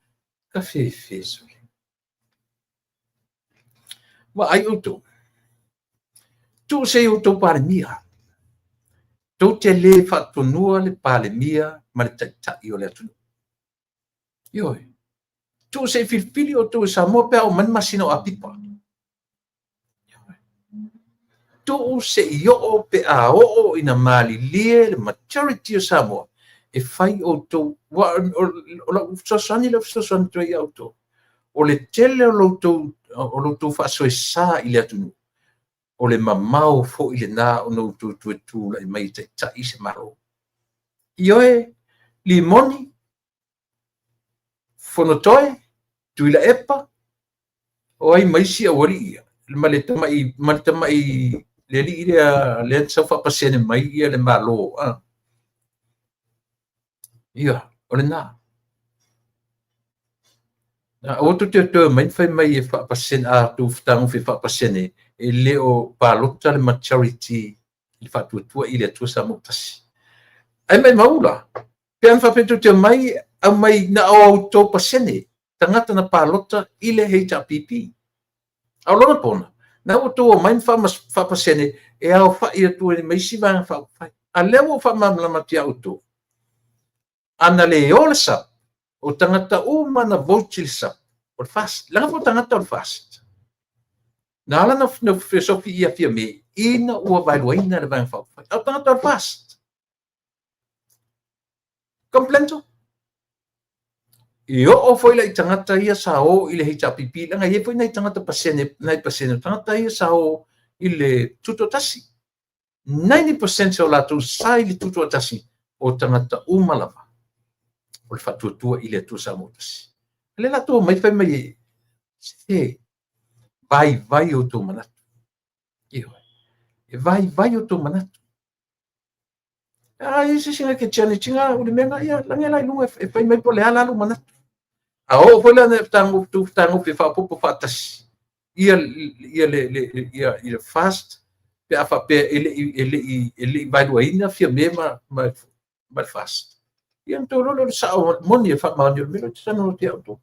ka fefe sole. Vaai outou. Tuu se i outou Palemia. Tou te le faatonua le Palemia ma le taitai o le atunuu. Ioe. Tuu se i filifili outou e Samoa pe a oo mai le masina o Apipa. Tuu se i oo pe a oo ina malilie le majority o Samoa E fai outou, aua o lau fesoasoani lea ou te fesoasoani atu ai ia outou. O le tele o lo outou faasoesa i le atunuu, o le mamao foi lena ona outou toe tulai mai e taitai se Malo. Ioe, Limoni, Fonotoe, Tuilaepa, o ai ma isi aualii ia, ma le tamai, ma le tamai le alii lea lea na sau faapasene mai ia le Malo. Ia, o lena. Aua tou te toe omai ma fai mai e faapasene, a outou fetagofi e faapasene, e le o palota le majority i le Faatuatua i le Atua Samoa Tasi. Ae maumau la, pe ana faapea tou te omai, aumai na o outou pasene, tagata na palota i le HRPP. A o lona pona, na ua outou omai ma faapasene e aofai atu ai ma isi vaega faaupufai. A lea ua ou faamalamalama atu ia outou, ana le o le SUPP, o tagata uma na vote i le SUPP, o le FAST. Leaga foi o tagata o le FAST. Na ala ona fesofi ia Fiame, ina ua vaeluaina le Vaega Faaupufai. A o tagata o le FAST. Completo. E oo foi la i tagata ia sa o i le HRPP, leaga e i ai foi nai tagata pasene, nai pasene o tagata ia sa o i le Tutoatasi. 90% o latou sa i le Tutoatasi o tagata uma lava o le Faatuatua i le Atua Samoa Tasi. O lea la outou omai fai mai e se vaivai outou manatu. Ioe. E vaivai outou manatu. A i se isi na te challenge ina uli mea na, ia lagi la i luga e fai mai po o le a la lou manatu. A oo foi la ina fetagofi e faaopoopo faatasi ia ia le le ia ia FAST pe a faapea e le i vaeluaina Fiame ma le FAST. Ia ona outou iloa lea o le sao moni e faamaoni o le mea lea ou te talanoa atu ia outou.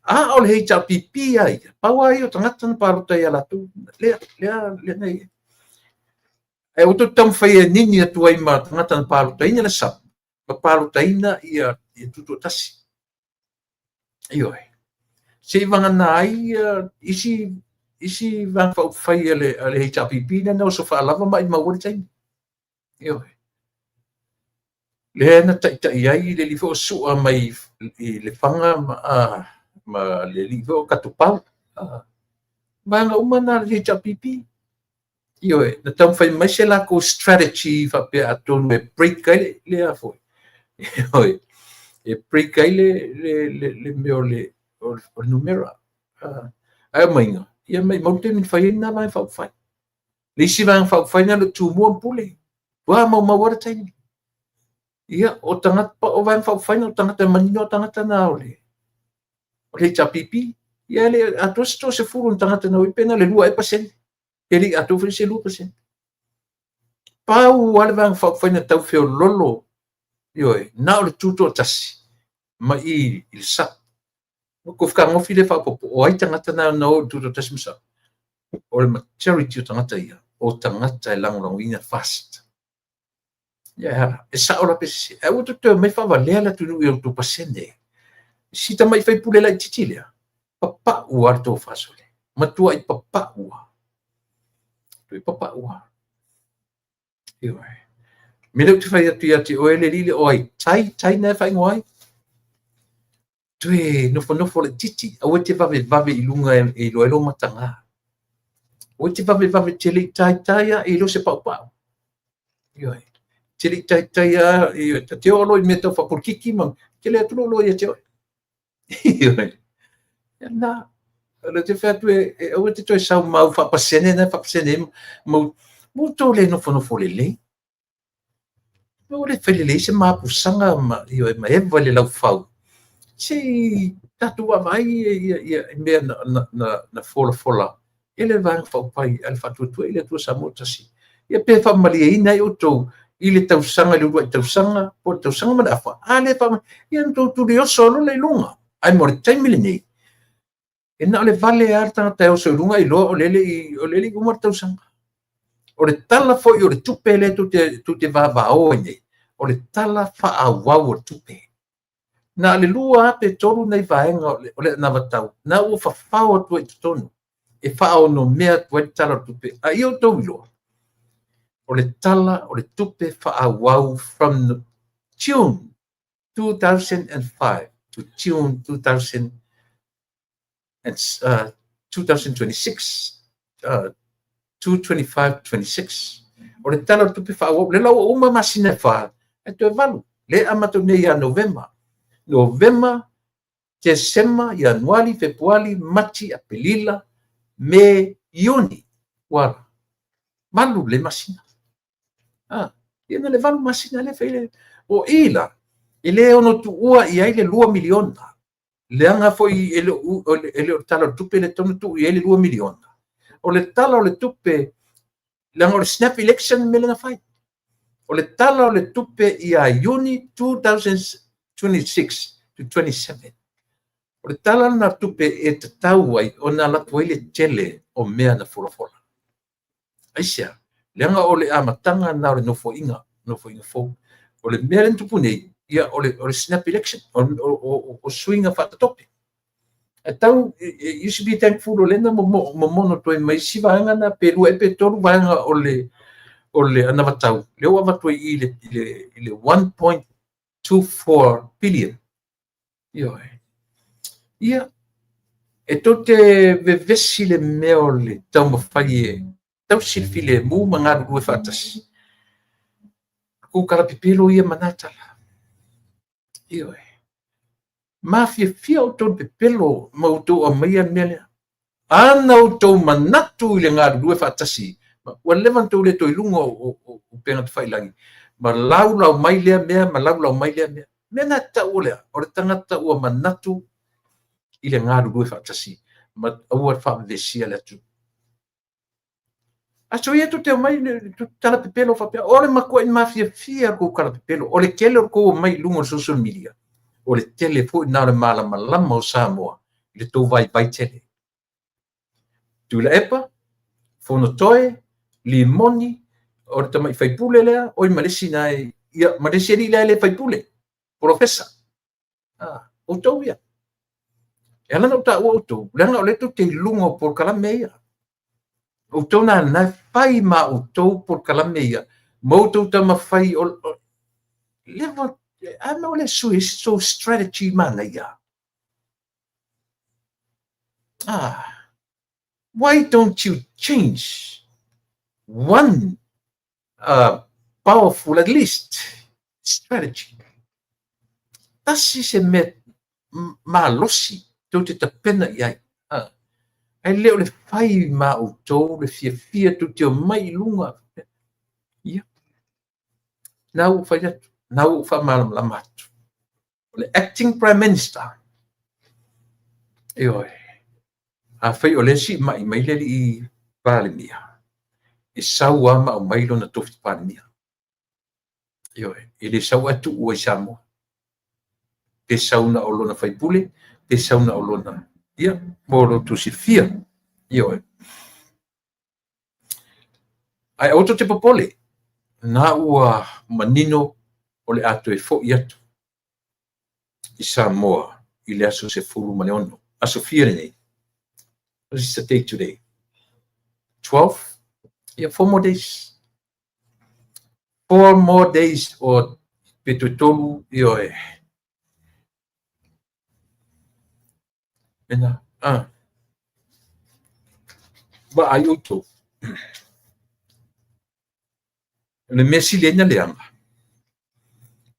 A o le HRPP lava ia, pau lava ia o tagata na palota ia latou, lea lea lea na i ai. Ae aua tou te taumafai e nini atu ai ma tagata na palotaina le SUPP ma palotaina ia Tutoatasi. Ioe. Seivagana ai isi Vaega Faaupufai a le HRPP lea na oso faalava ma maumau ai le taimi. Ioe. Lea na taitai ai le alii foi o Sua mai i Lefaga ma le alii foi o Katupau. Vaega uma na a le HRPP. Ioe, na taumafai mai se latou strategy faapea atonu e break ai le a foi. Ioe, e break ai le mea o le numera. Ae aumaiga, ia maumau le taimi na fai ai lena Vaega Faaupufai. Le isi Vaega Faaupufai na o Tumua ma Pule. Ua maumau lava le taimi. Ia, o tagata, o Vaega Faaupufai na o tagata e manino lava tagata na o le HRPP. Ia e le atoa se 30 o tagata na o i, pe na o le 2 ea pasene. Pe le i atoa foi se 2%. Pau lava le Vaega Faaupufai na tau feololo, ioe, na o le Tutoatasi ma i i le SUPP. O kou fetagofi lea faaopoopo, o ai tagata na na o i le Tutoatasi ma SUPP? O le majority o tagata ia, o tagata e lagolagoina FAST. Ia e ala, e sao la pe sese. Ae aua tou te toe omai faavalea le atunuu i outou pasene. Si tamai faipule laitiiti lea, papau lava le tofa sole. Matuai papau lava. Matuai papau lava. Ioe. Me lea ou te fai atu ia te oe le alii lea o ai, Tai, Tai na e faaigoa ai. Toe nofonofo laitiiti, aua e te vavevave i luga e iloa ai lou mataga. Aua e te vavevave te le i taitai lava e le o se paupau. Ioe. Te le i taitai lava, ioe, ta te oo loa i mea tau faapolikiki ma tele atu lou loa ia te oe. Ioe. Na, o le te fai atu e aua e te toe sau ma au faapasene na e faapasene ai ma outou le nofonofo lelei. Ua le fai lelei se mapusaga ma, ioe, ma eva i le laufau. Se i tatou vaavaai i mea na folafola e le Vaega Faaupufai a le Faatuatua i le Atua Samoa Tasi. Ia pe faamalieina ai outou i le tausaga, i le uluai tausaga, po o le tausaga ma le afa, a le faamalieina, ia ona outou tulioso loa lea i luga. Ae mo le taimi lenei, e na o le vale lava le tagata e oso i luga iloa o lea e le i uma le tausaga. O le tala foi o le tupe lea tou te vavao ai nei, o le tala faaauau o le tupe. Na o le 2 lava pe 3 nai vaega o le anavatau, na ua fafao atu ai i totonu e faaonomea atu ai le tala o le tupe. A ia outou iloa, o le tala o le tupe faaauau from June 2005 to June 2000 and, 2026, 225, 26. O le Tala o le Tupe Faaauau, lea la ua uma masina e 4, ae toe 8. Lea e amata nei ia Novema. Novema, Tesema, Ianuari, Fepuari, Mati, Aperila, Me, Iuni. Ua 8 le masina. Ia na le 8 masina lea fai le. O i la, e le ono tuua i ai le 2 miliona. Leaga foi e le o le Tala o le Tupe le tonu tuu i ai le 2 miliona. O le Tala o le Tupe, leaga o le snap election me lena fai. O le Tala o le Tupe ia Iuni 2026 to 27. O le tala lena tupe e tatau ai ona alu atu ai le tele o mea na folafola. Aisea, leaga o le amataga na o le nofoaiga, nofoaiga fou. O le mea lea na tupu nei, ia o le snap election, o suiga faatatope. E tau, you should be thankful o lea na momono atu ai ma isi vaega na, pe 2 pe 3 vaega o le anavatau, lea ua avatu ai i le 1.24 billion. Ioe. Ia, e tou te vevesi le mea o le taumafai e tausi le filemu ma galulue faatasi. Kou kalapipelo ia manatala. Ioe. Mafiafia outou pepelo ma outou aumaia le mea lea. Ana outou manatu i le galulue faatasi, ua leva na tou le toe luga o upega tafailagi, ma laulau mai lea mea, ma laulau mai lea mea. Mea na tau o lea, o le tagata ua manatu i le galulue faatasi, ma aua faavevesia le atu. A so ia tou te omai tala pepelo faapea, o le matuai mafiafia kou kalapepelo, o le tele o kou omai i luga o le social media, o le tele foi na o le malamalama o Samoa i le tou vaivai tele. Tuilaepa, Fonotoe, Limoni, o le tamai faipule lea, oi ma le isi na e, ia, ma le isi alii lea e le faipule, polofesa. Outou ia. E ala na o taua outou, leaga o lea tou te i luga o polokalame ia. Outou na fai ma outou polokalame ia, ma outou taumafai o leva, a mea o le sui so strategy manaia. Why don't you change one powerful at least strategy? Tasi se mea malosi tou te tapena i ai. Ai le o le fai ma outou le fiafia tou te omai i luga. Ia. Na ua fai atu, na ua faamalamalama atu. O le acting prime minister. Ioe. A fai o le si mai mai le alii Palemia, e sau a ma aumai lona tofi Palemia. Ioe. E le sau atu ua i Samoa. Pe sau na o lona faipule, pe sau na o lona, ia, mo lo tou silafia. Ioe. Ai aua tou te popole, na ua manino o le a toe foi atu i Samoa i le aso 16. Aso fia lenei. What is the date today? 12? Yeah, 4 more days. 4 more days o pe toe tolu, ioe. Ena, Vaai outou. O le mea sili ai na leaga.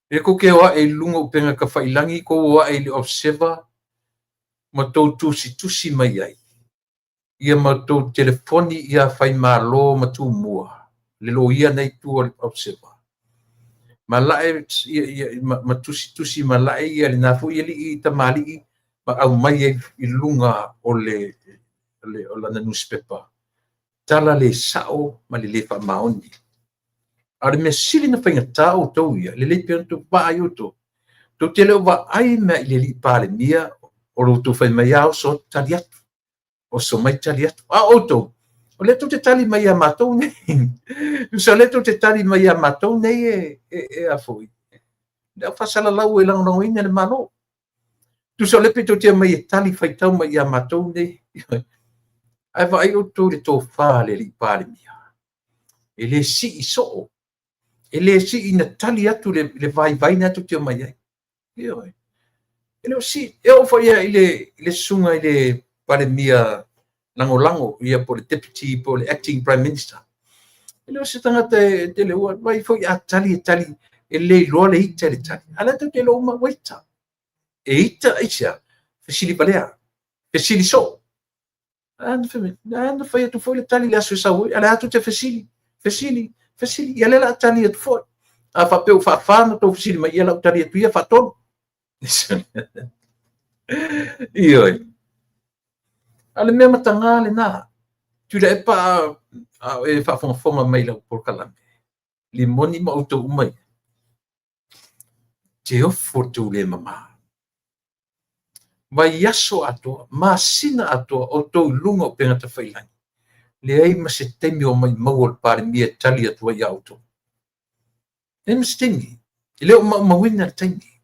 E kou ke o ae i luga o upega tafailagi, kou o ae i le Observer, ma tou tusitusi mai ai. Ia ma tou telefoni ia fai malo ma tumua, le loia nei tua o le Observer. Ma lae, ia, ma tusitusi ma lae ia le na foi alii tamalii, ma aumai ai i luga o le o lana newspaper. Tala le sao ma le le faamaoni. A o le mea sili na faigata outou ia, lelei pea ona tou vaai outou. Tou te le o vaai mea i le alii Palemia, o lo outou fai mai a oso atu tali atu. Oso mai tali atu. A outou, o lea tou te tali mai ia matou nei. Tusa o lea tou te tali mai ia matou nei e a foi. Le au faasalalau e lagolagoina le Malo. Tusa o lea pe tou te mai e tali faitau mai ia matou nei. Ae vaai outou i le tofa a le alii Palemia. E le sii soo. E le sii na tali atu le vaivai na tou te omai ai. Ioe. E le o sii. E oo foi i le susuga i le Palemia Lagolago, ia po o le Deputy po o le Acting Prime Minister. E le o se tagata e tele ua vai foi a tali e tali e le iloa le ita i le tali. A o la tou te iloa uma ua ita. E ita aisea? Fesili valea, fesili soo. A na fai atu foi le tali i le aso e sau ai, a o lea lava tou te fesili, fesili, fesili. Ia lea o le a tali atu foi. A faapea ua faafa ona outou fesili mai, ia o le a ou tali atu ia faatolu. Ioe. A o le mea mataga lena. Tuilaepa a o e faafogafoga mai i lau polokalame, Limoni ma outou uma ia, te ofo le tou le mama. Vaiaso atoa, masina atoa, outou i luga o upega tafailagi, leai ma se taimi o maumau o le Palemia e tali atu ai ia outou. Leai ma se taimi. E le o maumauina le taimi.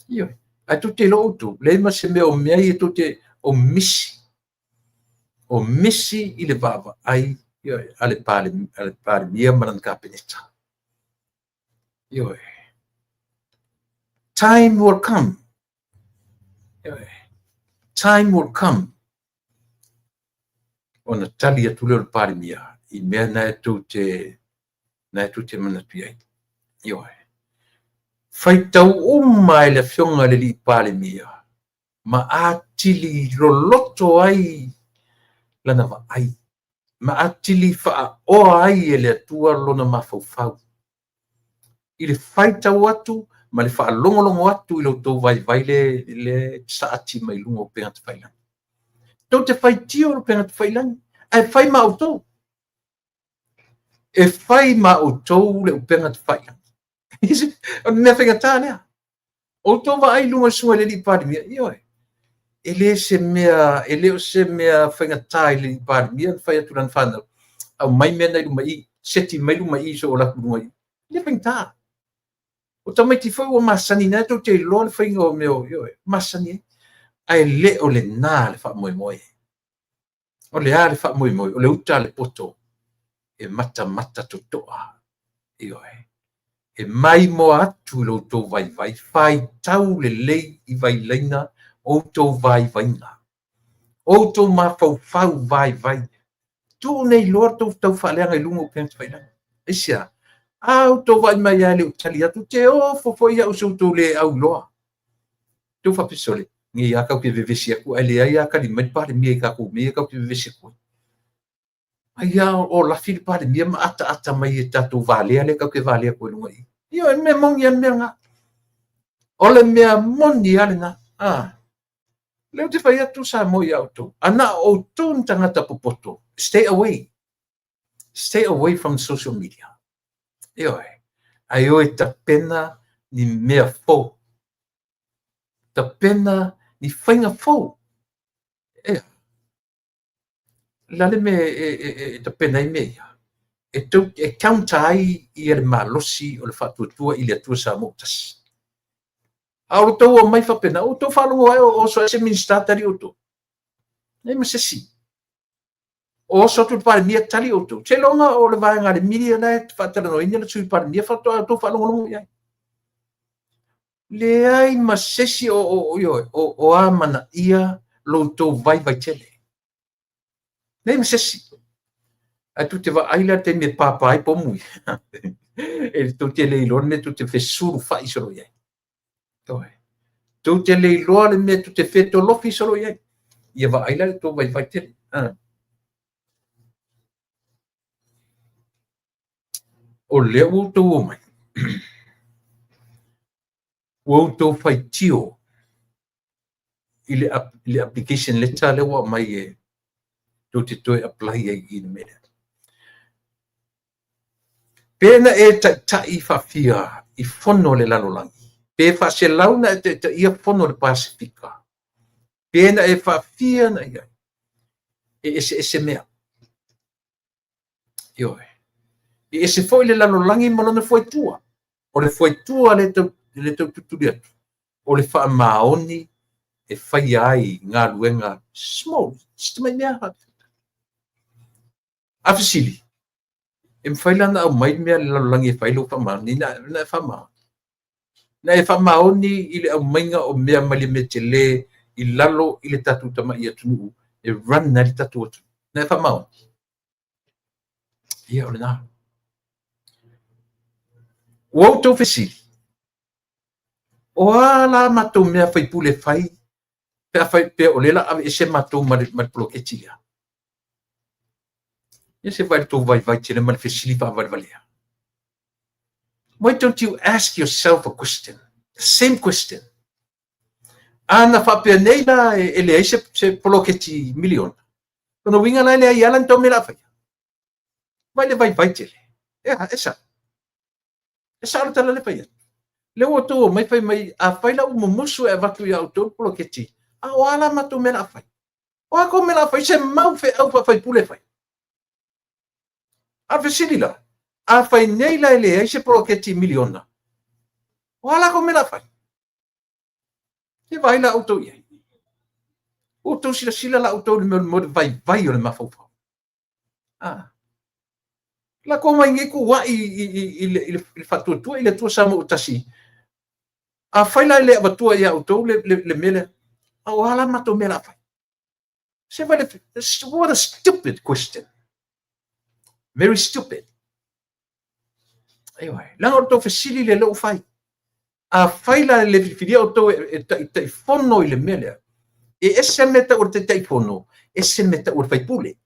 Ioe. Ae tou te iloa outou, leai ma se mea o mea ia tou te o misi. O misi i le vaavaai, ioe, a le Palemia ma lana Kapeneta. Ioe. Time will come. Ioe. Time will come. Ona tali atu lea o le Palemia i mea na e tou te na e tou te manatu i ai. Ioe. Faitau uma e le Afioga i le Alii Palemia ma atili loloto ai lana vaai, ma atili faaoa ai e le Atua lona mafaufau i le faitau atu ma le faalogologo atu i lo outou vaivai le saati mai luga o upega tafailagi. Tou te faitio i upega tafailagi, ae fai ma outou. E fai ma outou le upega tafailagi. O le mea faigata lea. Outou vaai i luga o le susuga i le Alii Palemia, ioe, e le se mea, e le o se mea faigata i le Alii Palemia ona fai atu i lana fanau, aumai mea na i luma i i, seti mai luma i i se i ou alu atu i luga i i. E le faigata. O tamaiti foi ua masani, na tou te iloa le faiga o mea, ioe, masani ai. Ae le o lena le faamoemoe. O le a le faamoemoe? O le uta a le poto e matamata totoa. Ioe. E maimoa atu i lo outou vaivai, faitau lelei i vailaina outou vaivaiga, outou mafaufau vaivai. Tuu nei loa tou taufaaleaga i luga o upega tafailagi. Aisea? A outou vaai mai lava e le o tali atu, te ofo foi au i so outou le auiloa. Tou faapea, sole, nei lava tatou te vevesi atu, ae leai lava tali mai le Palemia i tatou mea ia tatou te vevesi atu ai. Ai lava o lafi le Palemia ma ataata mai i tatou valea lea tatou te valea atu ai i luga i i. Ioe, o le mea moni lava le mea lena. O le mea moni lava lena. Ah. Lea ou te fai atu Samoa ia outou. A na o outou ni tagata popoto, stay away. Stay away from social media. Ioe. Ae o e tapena ni mea fou. Tapena ni faiga fou. Ea. Le a le mea e tapena ai mea ia? E tou e counter ai ia le malosi o le faatuatua i le Atua Samoa ua tasi. A o lo outou omai faapena, ua outou faalogo ai o oso ai se Minisita tali outou. Leai ma se isi. O oso atu le Palemia tali outou. Seiloga o le vaega a le media la e faatalanoaina le Sui Palemia faatoa outou faalogologo i ai. Leai ma se isi o amanaia lo outou vaivai tele. Leai ma se isi. Ae tou te vaai la i le taimi e pāpā ai pomu ia. E tou te le iloa le mea tou te fesulufai solo i ai. Ioe. Tou te le iloa le mea tou te fetolofi solo i ai. Ia vaai la i le tou vaivai tele. O lea ua outou omai, ua outou faitio i le application letter lea ua aumai e tou te toe apply ai i le mea lea. Pe na e taitai faafia i fono a le lalolagi, pe faaselau na e taitaia fono a le Pasefika, pe na e faafia na i ai, e eseese mea. Ioe. E ese foi le lalolagi ma lona fuaitua. O le fuaitua lea tau, lea tau tulituli atu, o le faamaoni e faia ai galuega small, si tamai mea. A fesili, E mafai la ona aumai mea a le lalolagi e fai lou faamaoni, na e faamaoni. Na e faamaoni i le aumaiga o mea mai le mea tele i lalo i le tatou tamai atunuu e run ai le tatou atunuu. Na e faamaoni. Ia, o lena. Ua outou fesili, o a la matou mea faipule e fai pe a faapea o lea o le a aveese matou ma le poloketi lea? Ia se vaai i le tou vaivai tele ma le fesili faavalevalea. Why don't you ask yourself a question? The same question. A na faapea nei la e leai se poloketi miliona, lona uiga la e leai lava la ni tou mea o le a faia. Vaai le vaivai tele. E a, e sao. E sao le tala lea e fai atu. Lea ua outou omai fai mai, afai la ua mumusu e avatu ia outou le poloketi, a o a la matou mea o le a fai? O a tou mea o le a fai? Se mau feau faa-faipule e fai. A o le fesili la, afai nei la e leai se poloketi miliona, o a la tou mea o le a fai? Se vaai la outou i ai. Ua outou silasila la outou i le mea o le vaivai o le mafaufau. Ah. La kou mai nei tuuai i le faatuatua i le Atua Samoa ua tasi. Afai la e le avatua ia outou le mea lea, a o a la matou mea o le a fai? Se vai le, what a stupid question. Very stupid. Ioe, leaga o le tou fesili lea lea ua fai. Afai la e le filifilia outou e taitaifono i le mea lea, e ese le mea e tau o le taitaifono, ese le mea e tau o le faipule.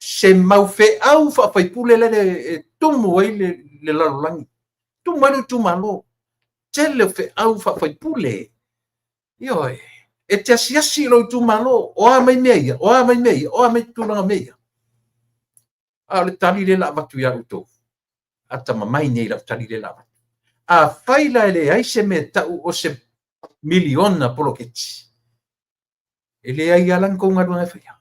Se mau feau faafaipule lea e tumu ai le lalolagi, tumu ai le itumalo. Tele o feau faafaipule. Ioe, e te asiasi i lou itumalo, o a mai mea ia, o a mai mea ia, o a mai tulaga mea ia. A o le tali lea o le a avatu ia outou, atamamai nei i lau tali lea o le a avatu. Afai la e leai se mea e tau o se miliona poloketi, e leai lava la ni tou galuega e faia.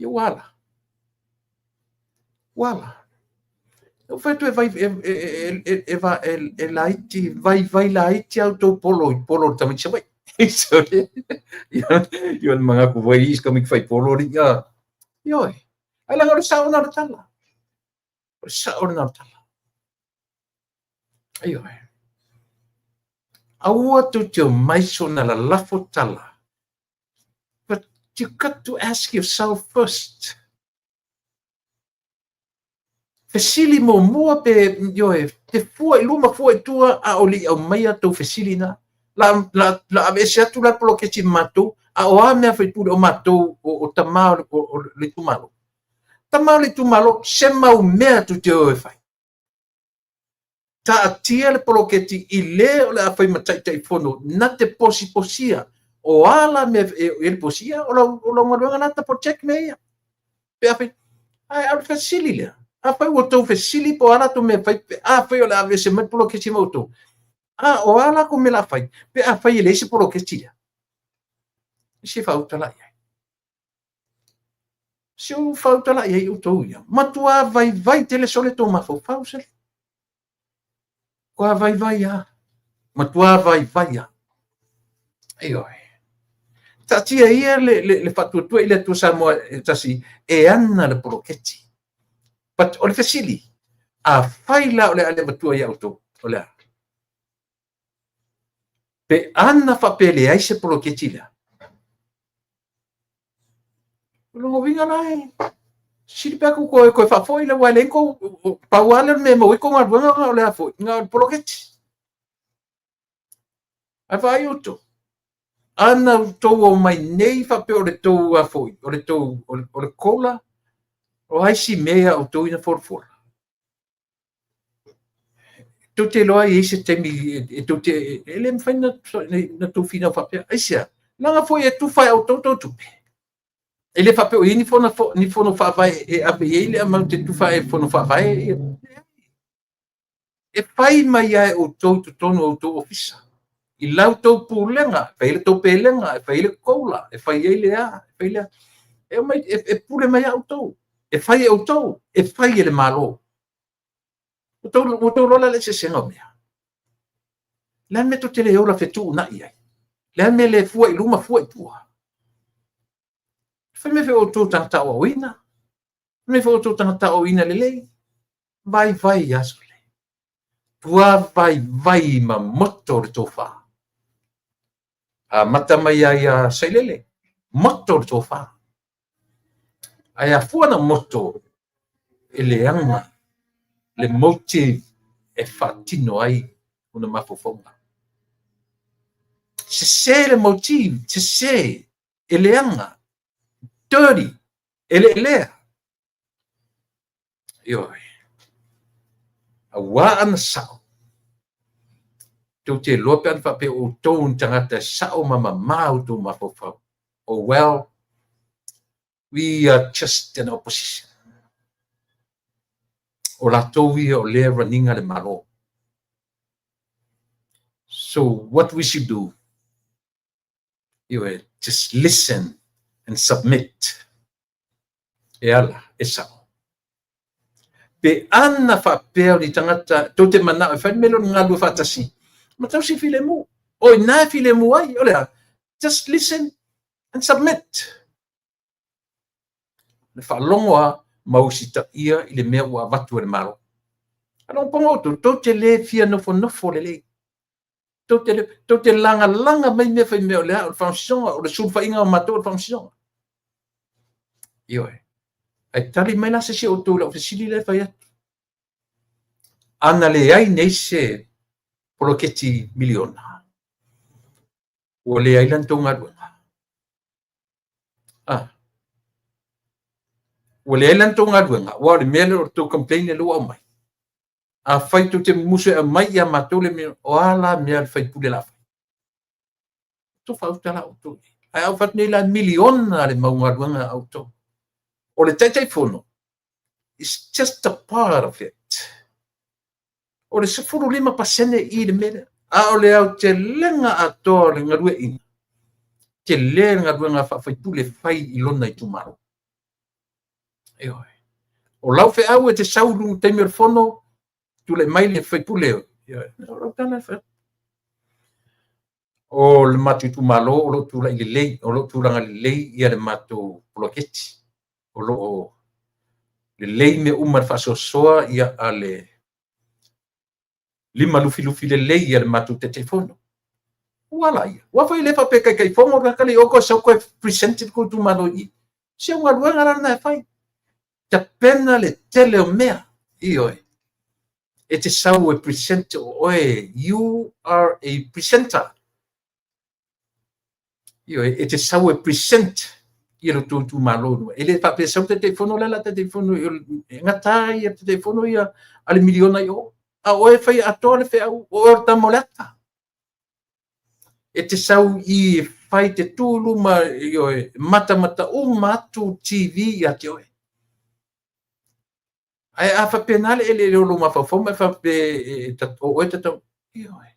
Ia ua ala. Ua ala. Ua fai atu e vai, e, e, e, e, e, e laiti, vaivai laiti a outou polo i polo o le tamaiti Savaii. Ia le manatu foi i isi tamaiti fai polo alii a. Ioe. Ai leaga o le sao lena o le tala. O le sao lena o le tala. Ioe. Aua tou te omai soona lalafo tala. But you got to ask yourself first. Fesili muamua pe, ioe, te fua i luma fua i tua a o le i aumaia tou fesili na. La, la, la aveese atu la le poloketi ma matou, a o a mea faipule o matou o, o tama o, o, o le itumalo. Tama o le itumalo, se mau mea tou te o e fai. Taatia le poloketi i le o le a fai ma Taitaifono na te posiposia. O a la mea e i ai le posia, o lau, o lau galuega la ta protect mea ia. Pe afai, ae a o le fesili lea, afai ua outou fesili po o a latou mea e fai, pe afai o le a aveese mai le poloketi ma outou, a o a latou mea o le a fai, pe afai e leai se poloketi lea. Se faauta la i ai. Se ua faauta la i ai outou ia. Matua vaivai tele sole tou mafaufau sele. Matua vaivai lava. Matua vaivai lava. Ioe. Taatia ia le, le, le faatuatua i le Atua Samoa e tasi e ana le poloketi. But o le fesili, afai la o le a le avatua ia outou, o le a? Pe ana faapea e leai se poloketi lea. O lona uiga la e sili pe a tou toe, toe faafoi le aua e leai ni tou, pau lava lea o le mea e maua ai tou galuega o le a foi, na o le poloketi. Ae vaai outou, ana outou omai nei faapea o le tou a foi, o le tou, o le COLA, o a isi mea ia a outou ina folafola? Tou te iloa e i ai se taimi e tou te, e le mafai na tou finau faapea. Aisea? Leaga foi e tufa e outou tou tupe. E le faapea o i ai ni fono, ni fono faavae e ave i ai le amount e tufa e fono faavae. E fai mai lava e outou i totonu o outou ofisa. I la outou pulega, e fai ai le tou pelega, e fai ai le COLA, e fai ai le a, e fai le a. E omai, e pule mai lava outou. E fai e outou, e fai e le Malo. Ua outou iloa la le eseesega o mea. O le a le mea tou te le ola fetuunai ai? O le a le mea le fua i luma, fua i tua? Fai mai foi o outou tagata aoaoina. Nei foi outou tagata aoaoina lelei, vaivai aso le. Tua vaivai ma moto le tofa. Amata mai ai ia Sailele, moto le tofa. Ae afua na moto e leaga le motive e faatino ai ona mafaufauga. Sese le motive, sese, e leaga, dirty, e leelea. Ioe. Auā ana sao, tou te iloa pe ana faapea o outou ni tagata e sao ma mamā outou mafaufau. Oh well, we are just an opposition. O latou ia o lea e run ina le Malo. So what we should do? Ioe, just listen and submit. E ala, e sao. Pe ana faapea o ni tagata tou te manao e fai le mea lea o le galulue faatasi, matau se filemu. O ina e filemu ai, o le a? Just listen and submit. Le faalogo a ma usitaia i le mea ua avatu e le Malo. Faalogo outou, tou te le fia nofonofo lelei. Tou te lagalaga mai mea fai mea o le a, o le faamasinoga, o le sulufaiga o matou o le faamasinoga. Ioe. Ae tali mai la se isi o outou i lau fesili lea e fai atu. Ana leai nei se poloketi miliona, ua leai la ni tou galuega. Ah. Ua leai la ni tou galuega, aua o le mea lea o le tou complain lea ua aumai. Afai tou te mumusu e aumai ia matou le mea, o a la mea a le sui usufono o le a fai? Tou faauta la outou. Ae a ou fai atu nei la miliona le mau galuega a outou. O le Taitaifono is just a part of it. O le 15% i le mea lea. A o le aotelega atoa o le galueaiina, tele le galuega faa-sui usufono e fai i lona itumalo. Ioe. O lau feau e te sau i luga taimi o le fono, tulai mai le sui usufono. Ioe. O lau tala e fai. O le matou itumalo o lo o tulai lelei, o lo o tulaga lelei ia le matou poloketi. O lo o lelei mea uma le faasoasoa ia a le lima lufilufi lelei ia le matou Taitaifono. Ua la ia. Ua foi le faapea Taitaifono le tagata le i o toe sau toe present le tou itumalo i i. Si au galuega la lena e fai. Tapena le tele o mea. Ioe. E te sau e present o oe. You are a presenter. Ioe, e te sau e present ia lo tou itumalo. E le faapea sau Taitaifono le la Taitaifono e gata ia Taitaifono ia a le miliona i o. A oe fai atoa le feau, o oe o le tama o le ata. E te sau i fai te tu i luma, ioe, matamata uma atu TV ia te oe. Ae a faapena le eleele o lou mafaufau ma e faapea o oe tatau, ioe,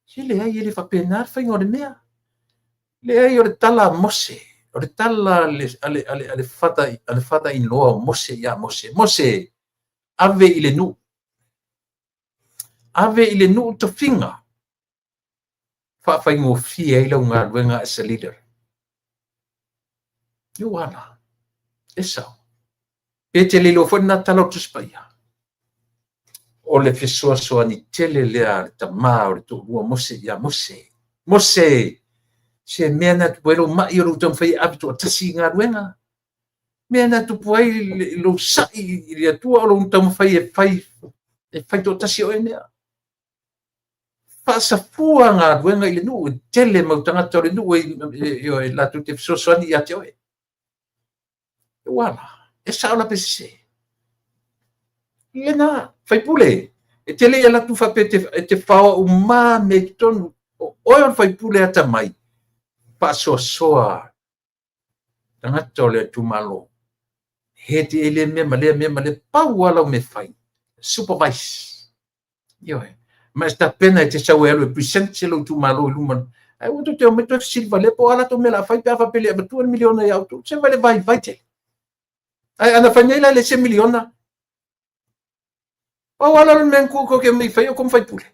se leai, e le faapena le faiga o le mea. Leai, o le tala a Mose, o le tala a le father-in-law o Mose ia Mose. Mose, ave i le nuu. Ave i le nuu tofiga. Faafaigofie ai lau galuega as a leader. Ua ala. E sao. Pe te le iloa foi lena tala o Tusi Paia. O le fesoasoani tele lea a le tamā o le toalua Mose ia Mose. Mose, se mea na tupu ai lou mai o lou taumafai e ave toatasi i galuega. Mea na tupu ai lou sai i le Atua o lou taumafai e fai toatasi o e mea. Faasafua galuega i le nuu, e tele mau tagata o le nuu e latou te fesoasoani ia te oe. Ua ala, e sao la pe sese. Lena, sui usufono, e te le alu atu faapea e te faoa uma mea i totonu. O oe o le sui usufono atamai, faasoasoa tagata o le itumalo. He te e le mea ma lea mea ma lea, pau lava lau mea fai, supervise. Ioe. Ma e tapena e te sau e alu e present se lou itumalo i luma. Ae ua tou te omai toe fesili valea po o a latou mea o le a fai pe a faapea e le avatua le miliona ia outou. Se vai le vaivai tele. Ae ana fai nei la le se miliona. Pau lava le mea na tuu tou te omai fai o kou sui usufono.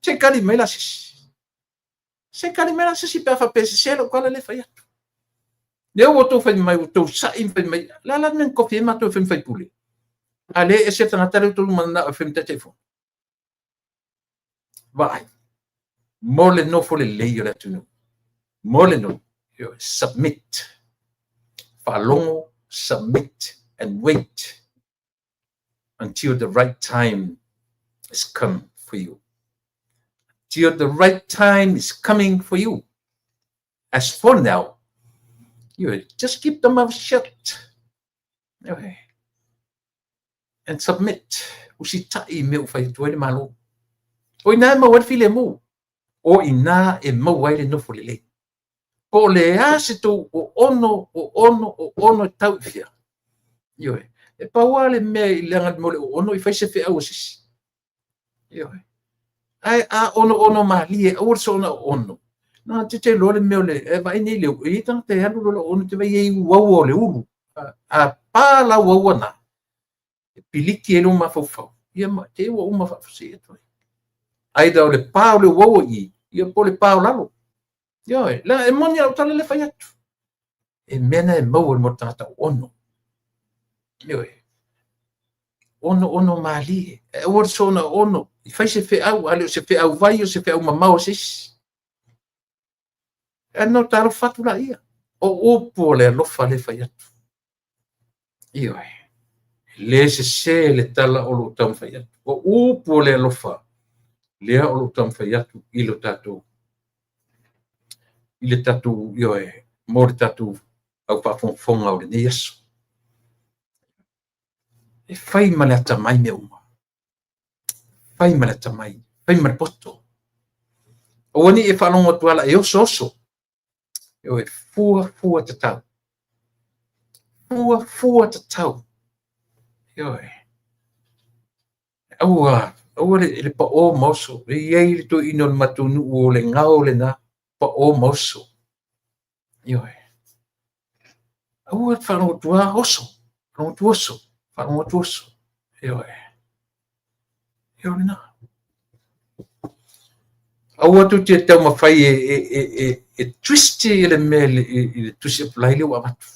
Se i kali mai la se isi. Se i kali mai la se isi pe a faapea e sese lau tala lea e fai atu. Lea ua outou fai mai, ua outou sa'i ma fai mai, o le a la le mea na tofi ai matou e fai ma faipule? A lea e ese le tagata lea ua outou mananao e fai ma Taitaifono. Vaai, mo le nofo lelei o le atunuu, mo le nofo, submit, faalogo, submit and wait until the right time is come for you. Till the right time is coming for you. As for now, you just keep the mouth shut. Okay. And submit. Usitai i mea ua fai atu ai le Malo. O i ina e maua ai le filemu. O i ina e maua ai le nofo lelei. Po o le a se tou oono, oono, oono e tau i fea. Ioe. E pau lava le mea i leaga mo le oono i fai se feau a se isi. Ioe. Ae a onoono malie, aua le soona oono. Na te te iloa le mea o le, e vaai nei le, e i ai tagata e alu loa le oono, te vaai e i uaua o le ulu. A pa la uaua na, e piliki ai lou mafaufau, ia ma te i ua uma faafuasei atu ai. Either o le pa o le uaua i i, ia po o le pa o lalo. Ioe, leaga e moni lau tala lea e fai atu. E mea na e maua i le mo le tagata ono. Ioe. Ono ono malie. E aua le soona ono. I fai se feau, a le o se feau vai o se feau mamao a se isi. E no talofa atu laia. O upu o le alofa lea e fai atu. Ioe. E le sese le tala o lo o taumafai atu. O upu o le alofa lea o lo o taumafai atu i lo tatou i le tatou ioe mo le tatou au faafogafoga o lenei aso. E fai ma le atamai mea uma. Fai ma le atamai, fai ma le poto. Aua ne i e faalogo atu ala e oso oso. Ioe, fua fua tatau. Fua fua tatau. Ioe. Aua, aua le, le paʻō ma oso. E i ai le toeaina o le matou nuu o le gao lena, paʻō ma oso. Ioe. Aua le faalogo atu lava oso, faalogo atu oso, faalogo atu oso. Ioe. Ia o lena. Aua tou te taumafai e, e, e, e, e twist i le mea i le tusi apply lea ua avatu.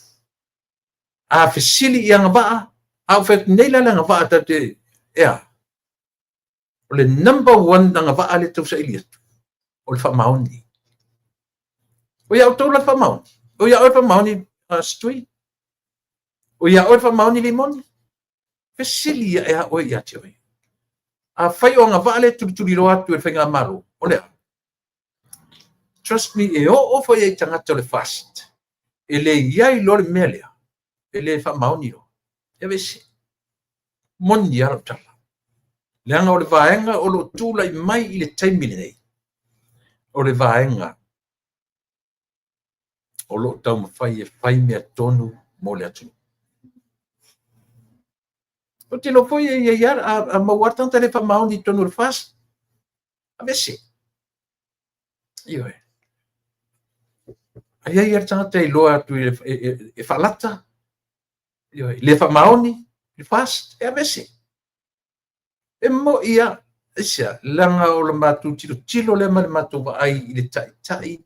A fesili i agavaa, a ou fai atu nei la le agavaa tatou te, ea, o le number one agavaa lea tau saili atu, o le faamaoni. O ia outou la le faamaoni? O ia oe le faamaoni, Stui? O ia oe le faamaoni Limoni? Fesili ae a oe ia te oe. Afai o agavaa lea e tulituliloa atu e le faigamalo, o le a? Trust me, e oo foi i tagata o le FAST, e le i ai loa le mea lea, e le faamaoni loa. E aveese. Moni lava lau tala. Leaga o le vaega o lo o tulai mai i le taimi lenei, o le vaega o lo o taumafai e fai mea tonu mo le atunuu. Ou te iloa foi e i ai a maua lava le tagata le faamaoni i totonu o le FAST, aveese. Ioe. A i ai lava le tagata e iloa atu e faalata, ioe, le faamaoni i le FAST, e aveese. E moi lava, aisea, leaga o le matou tilotilo lea ma le matou vaai i le taitai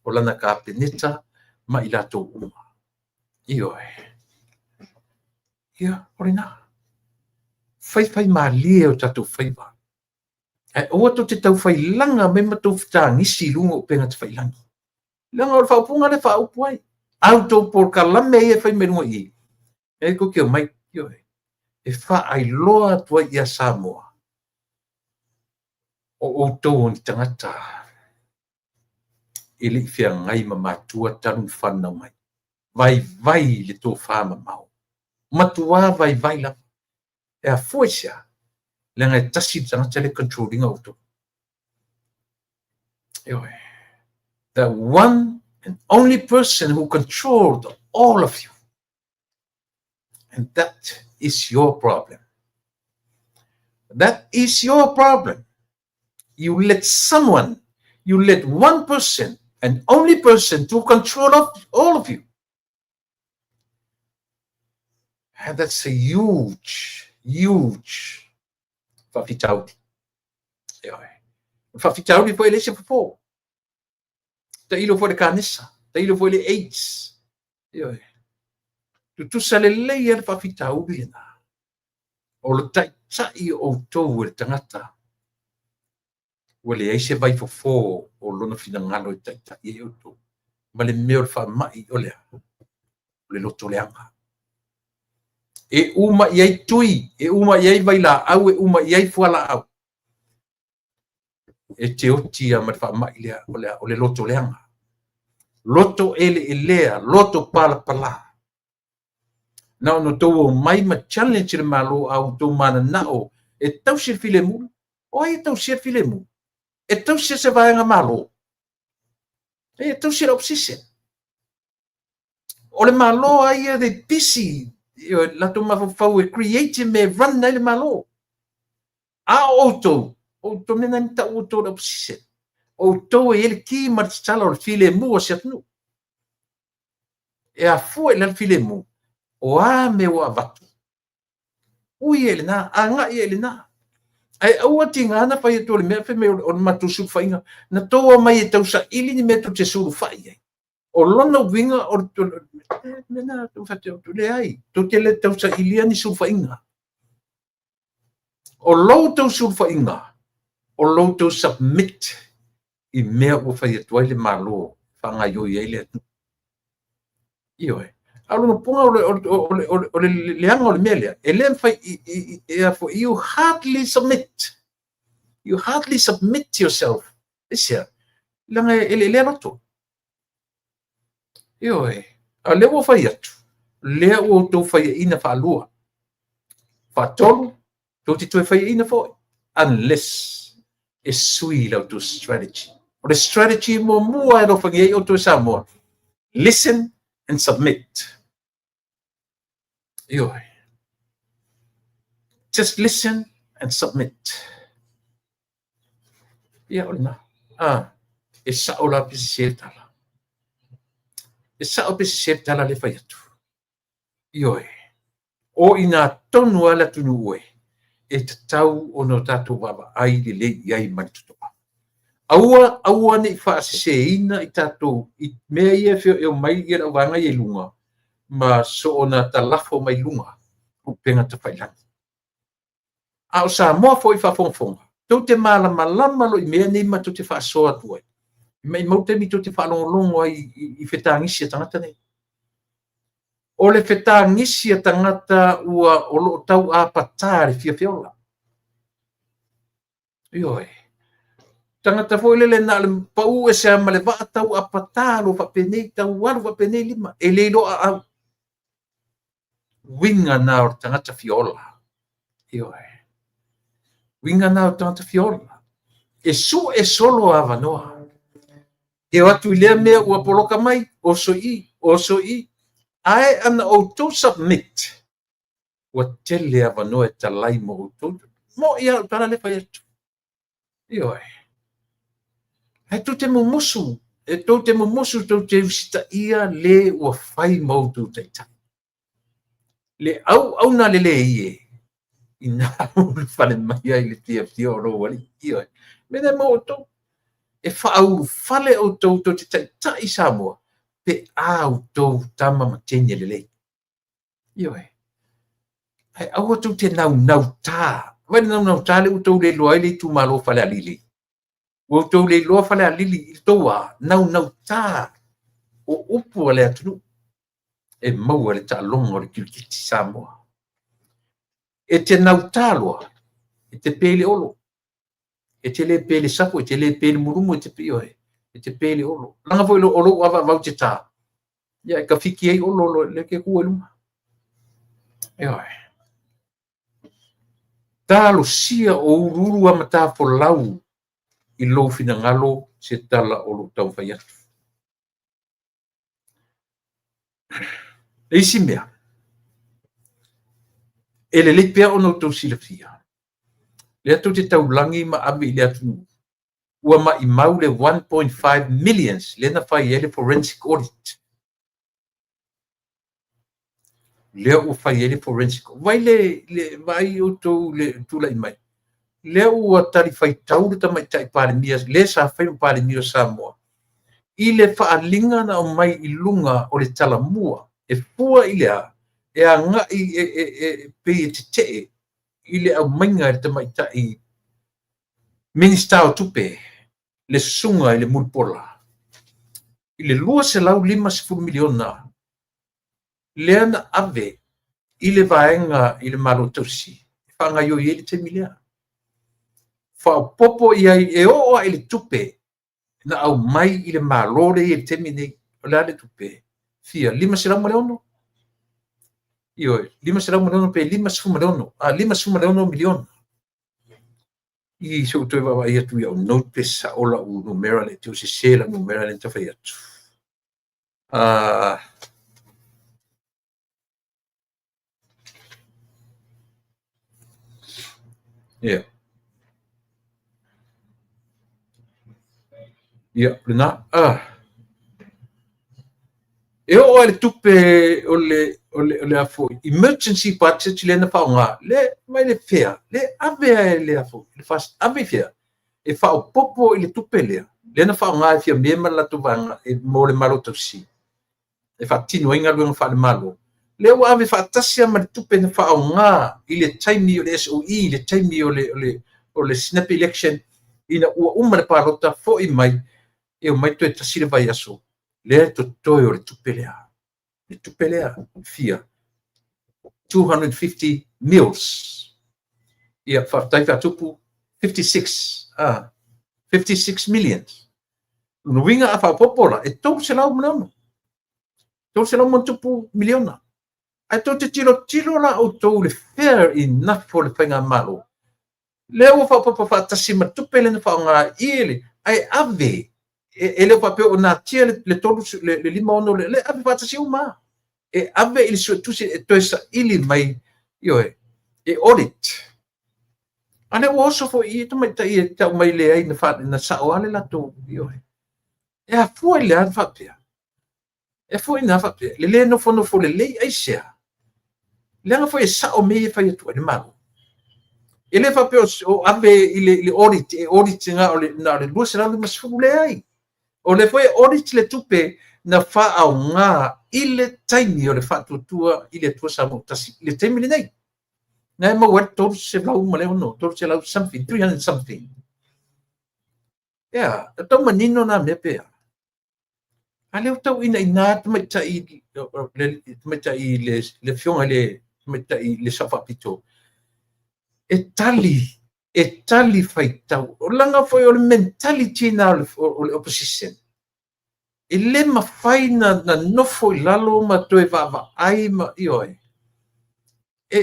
o lana Kapeneta ma i latou uma. Ioe. Ia, o lena. Faifaimalie o tatou faiva. Ae aua tou te tau failaga mai ma tou fetagisi i luga o upega tafailagi. Leaga o le faaupuga lea e faaupu ai. A outou polokalame ia e fai mai luga i i, e tou te omai, ioe, e faailoa atu ai ia Samoa, o outou o ni tagata e le i feagai ma matua talu ona fanau mai. Vaivai le tofa mamao. Matua vaivai lava. E afua i se a? Leaga e tasi le tagata lea e control ina outou. Ioe. The one and only person who controlled all of you. And that is your problem. That is your problem. You let someone, you let one person and only person to control of all of you. And that's a huge, huge faafitauli. Ioe. O le faafitauli foi e leai se fofo. Tailo foi i le kanesa, tailo foi i le AIDS. Ioe. Tutusa lelei lava le faafitauli lena. O le taitai o outou e le tagata ua leai se vaifofo o lona finagalo e taitai ai outou. Ma le mea o le faamai o le a? O le loto leaga. E uma i ai tui, e uma i ai vailaau, e uma i ai fualaau. E te oti lava ma le faamai lea, o le a? O le loto leaga. Loto eleelea, loto palapala. Na ona outou omai ma challenge le Malo a outou mananao e tausi le filemu. O ai e tausia le filemu? E tausi e se vaega Malo. E tausi e le opposition. O le Malo lava ia they busy latou mafaufau e create mea e run ai le Malo. A o outou, outou mea na tau outou le opposition. Outou e i ai le ki ma le tatala o le filemu o se atunuu. E afua i le filemu, o a mea ua avatu, ui e lena, agai e lena. Ae aua tiga na fai atu o le mea fai mai o le matou sulufaiga, na tou omai e tausaili ni mea tou te sulufai ai. O lona uiga o le mea na leai, tou te le tausailia ni sulufaiga. O lou tou sulufaiga, o lou tou submit i mea ua fai atu ai le Malo faagaioi ai le atunuu. Ioe. A o lona poga o le leaga o le mea lea, e le mafai, you hardly submit. You hardly submit yourself. Aisea? Leaga e eleelea loto. Ioe. A lea ua fai atu, lea ua outou faiaina faalua. Faatolu, tou te toe faiaina foi. Unless e sui la outou strategy. O le strategy muamua e alofagia ai outou e Samoa. Listen and submit. Ioe. Just listen and submit. Ia o lena. Ah, e sao la pe sese le tala. E sao pe sese le tala le fai atu. Ioe. O ina tonu a le atunuu e, e tatau ona o tatou vaavaai lelei i ai ma le totoa. Aua, aua ne i faaseseina i tatou i mea ia e omai ia le auvaega ia i luga, ma soona talafo mai luga upega tafailagi. A o Samoa foi faafogafoga, tou te malamalama loa i mea nei ma tou te faasoa atu ai. Maimau taimi tou te faalogologo ai i fetagisi a tagata nei. O le fetagisi a tagata ua o loo tau apatā le fia feola. Ioe. Tagata foi lele na o le pau ese lava ma le vaa tau apatā lo faapenei, tau alu faapenei lima, e le iloa aau. Uiga na o le tagata fia ola. Ioe. Uiga na o le tagata fia ola. E sue solo avanoa. E o atu i lea mea ua poloka mai, oso i, oso i. Ae ana outou submit, ua tele avanoa e talai mo outou. Mo ia au tala le fai atu. Ioe. Ae tou te mumusu, e tou te mumusu, tou te usitaia le ua fai ma outou taitai. Le auauna lelei e, ina ulufale mai ai le fiafia o lou alii. Ioe. Mea na mo outou. E faaulufale outou tou te taitai Samoa, pe a outou tama ma teine lelei. Ioe. Ae aua tou te naunauta. Vai le naunauta le ua tou le iloa ai le itumalo Falealili. Ua outou le iloa Falealili i le tou a naunauta o upu a le atunuu e maua le taaloga o le kirikiti Samoa. E te nautā loa, e te pe i le olo. E te le pe i le safo, e te le pe i le mulumu, e te pe, ioe, e te pe i le olo. Leaga foi o lou avaavau te tā, ia e kafiki ai olo lo le ke kua i luga. Ioe. Talosia o uluulu a matafolau i lou finagalo se tala o lou taumafai atu. Le isi mea, e lelei pea ona outou silafia, lea tou te taulagi ma ave i le atunuu, ua maimau le 1.5 millions lea na fai ai le forensic audit. Lea ua fai ai le forensic. Vai le vaai outou le tulai mai. Lea ua talifaitau le tamaitai Palemia, le sa fai ma Palemia o Samoa. I le faaaliga na aumai i luga o le Talamua, e fua i le a? E agai e pei e tetee i le aumaiga e le tamaitai Minisita o Tupe, le Susuga i le Mulipola, i le $250 miliona lea na ave i le vaega i le Malo Tausi e faagaoioi ai le taimi lea. Faaopoopo i ai, e oo lava i le tupe na aumai i le Malo lea e i ai i le taimi lenei. O le a le tupe? Fia? 506? Ioe, 506 pe 56, a $56 miliona. I se i ou toe vaavaai atu i au note pe sao lau numera lea, te i ua sese lau numera lea na tau fai atu. Ia. Ia, lena. E oo lava i le tupe o le a foi, emergency budget lea na faaaoga, le mai le fea, le ave lava i le a foi, le FAST, ave i fea? E faaopoopo i le tupe lea, lea na faaaoga e Fiame ma le latou vaega mo le Malo Tausi e faatino ai galuega faale-Malo, lea ua ave faatasi lava ma le tupe na faaaoga i le taimi o le SOE, i le taimi o le snap election, ina ua uma le palota foi mai, e omai toe tasi le vaiaso, lea e totoe o le tupe lea. Le tupe lea, fia? 250 mils. Ia, faafetai faatupu, 56, 56 millions. Lona uiga a faaopoopo la, e 300 miliona. 300 ma ona tupu miliona. Ae tou te tilotilo la outou i le fair enough o le faigamalo. Lea ua faaopoopo faatasi ma tupe lea na faaaoga i le, ae ave, e le o faapea o natia le tolu, le 56 lea, le ave faatasi uma. E ave i le suetusi e toe saili mai, ioe, e audit. A lea ua oso foi i tamaitai e tau mai leai na sao lava le latou, ioe. E afua i le a faapea? E afua i le a faapea? Le le nofonofo lelei aisea? Leaga foi e sao mea ia e fai atu ai le Malo. E le faapea o ave i le audit, e audit na o le 250, leai. O lea foi e audit le tupe na faaaoga i le taimi o le faatuatua i le Atua Samoa ua tasi, i le taimi lenei. Na e maua ai le 306, 300 something, 300 something. Ea, e tau manino nā mea pe a. A lea ua tau inaina tamaitai, le tamaitai le afioga i le tamaitai le Sao Faapito, e tali faitau. O laga foi o le mentality na o le opposition. E le mafai na nofo i lalo ma toe vaavaai ma, ioe. E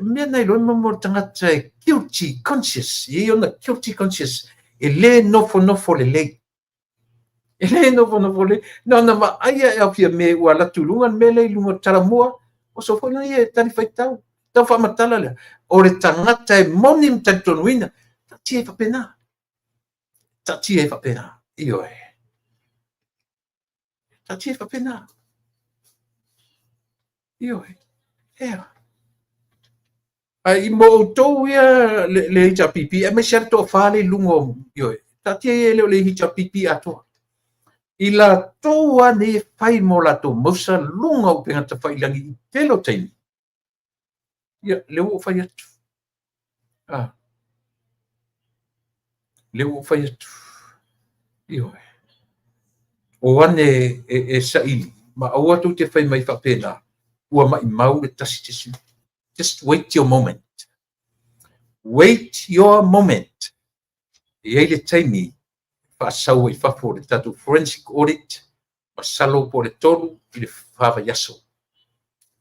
mea na iloa mo le tagata e guilty conscious, e i ai ona guilty conscious, e le nofonofo lelei. E le nofonofo lelei. Na ona vaaia e au Fiame ua alu atu i luga le mea lea i luga o le Talamua, oso foi ia e tali faitau. Tau faamatala lea. O le tagata e moni ma talitonuina, taatia e faapena. Taatia e faapena. Ioe. Taatia e faapena. Ioe. Ea. Ai mo outou ia le HRPP, aemaise lava le toafa lea i luga o, ioe, taatia ia e le o le HRPP atoa. I latou lava nei e fai mo latou mausa luga o upega tafailagi i tele o taimi. Ia, lea ua ou fai atu. Lea ua ou fai atu. Ioe. O ane e saili, ma aua tou te fai mai faapena, ua maimau le tasi tesi. Just wait your moment. Wait your moment. E i ai le taimi faasau ai fafo le tatou forensic audit, masalo po o le 3 i le 4 vaiaso.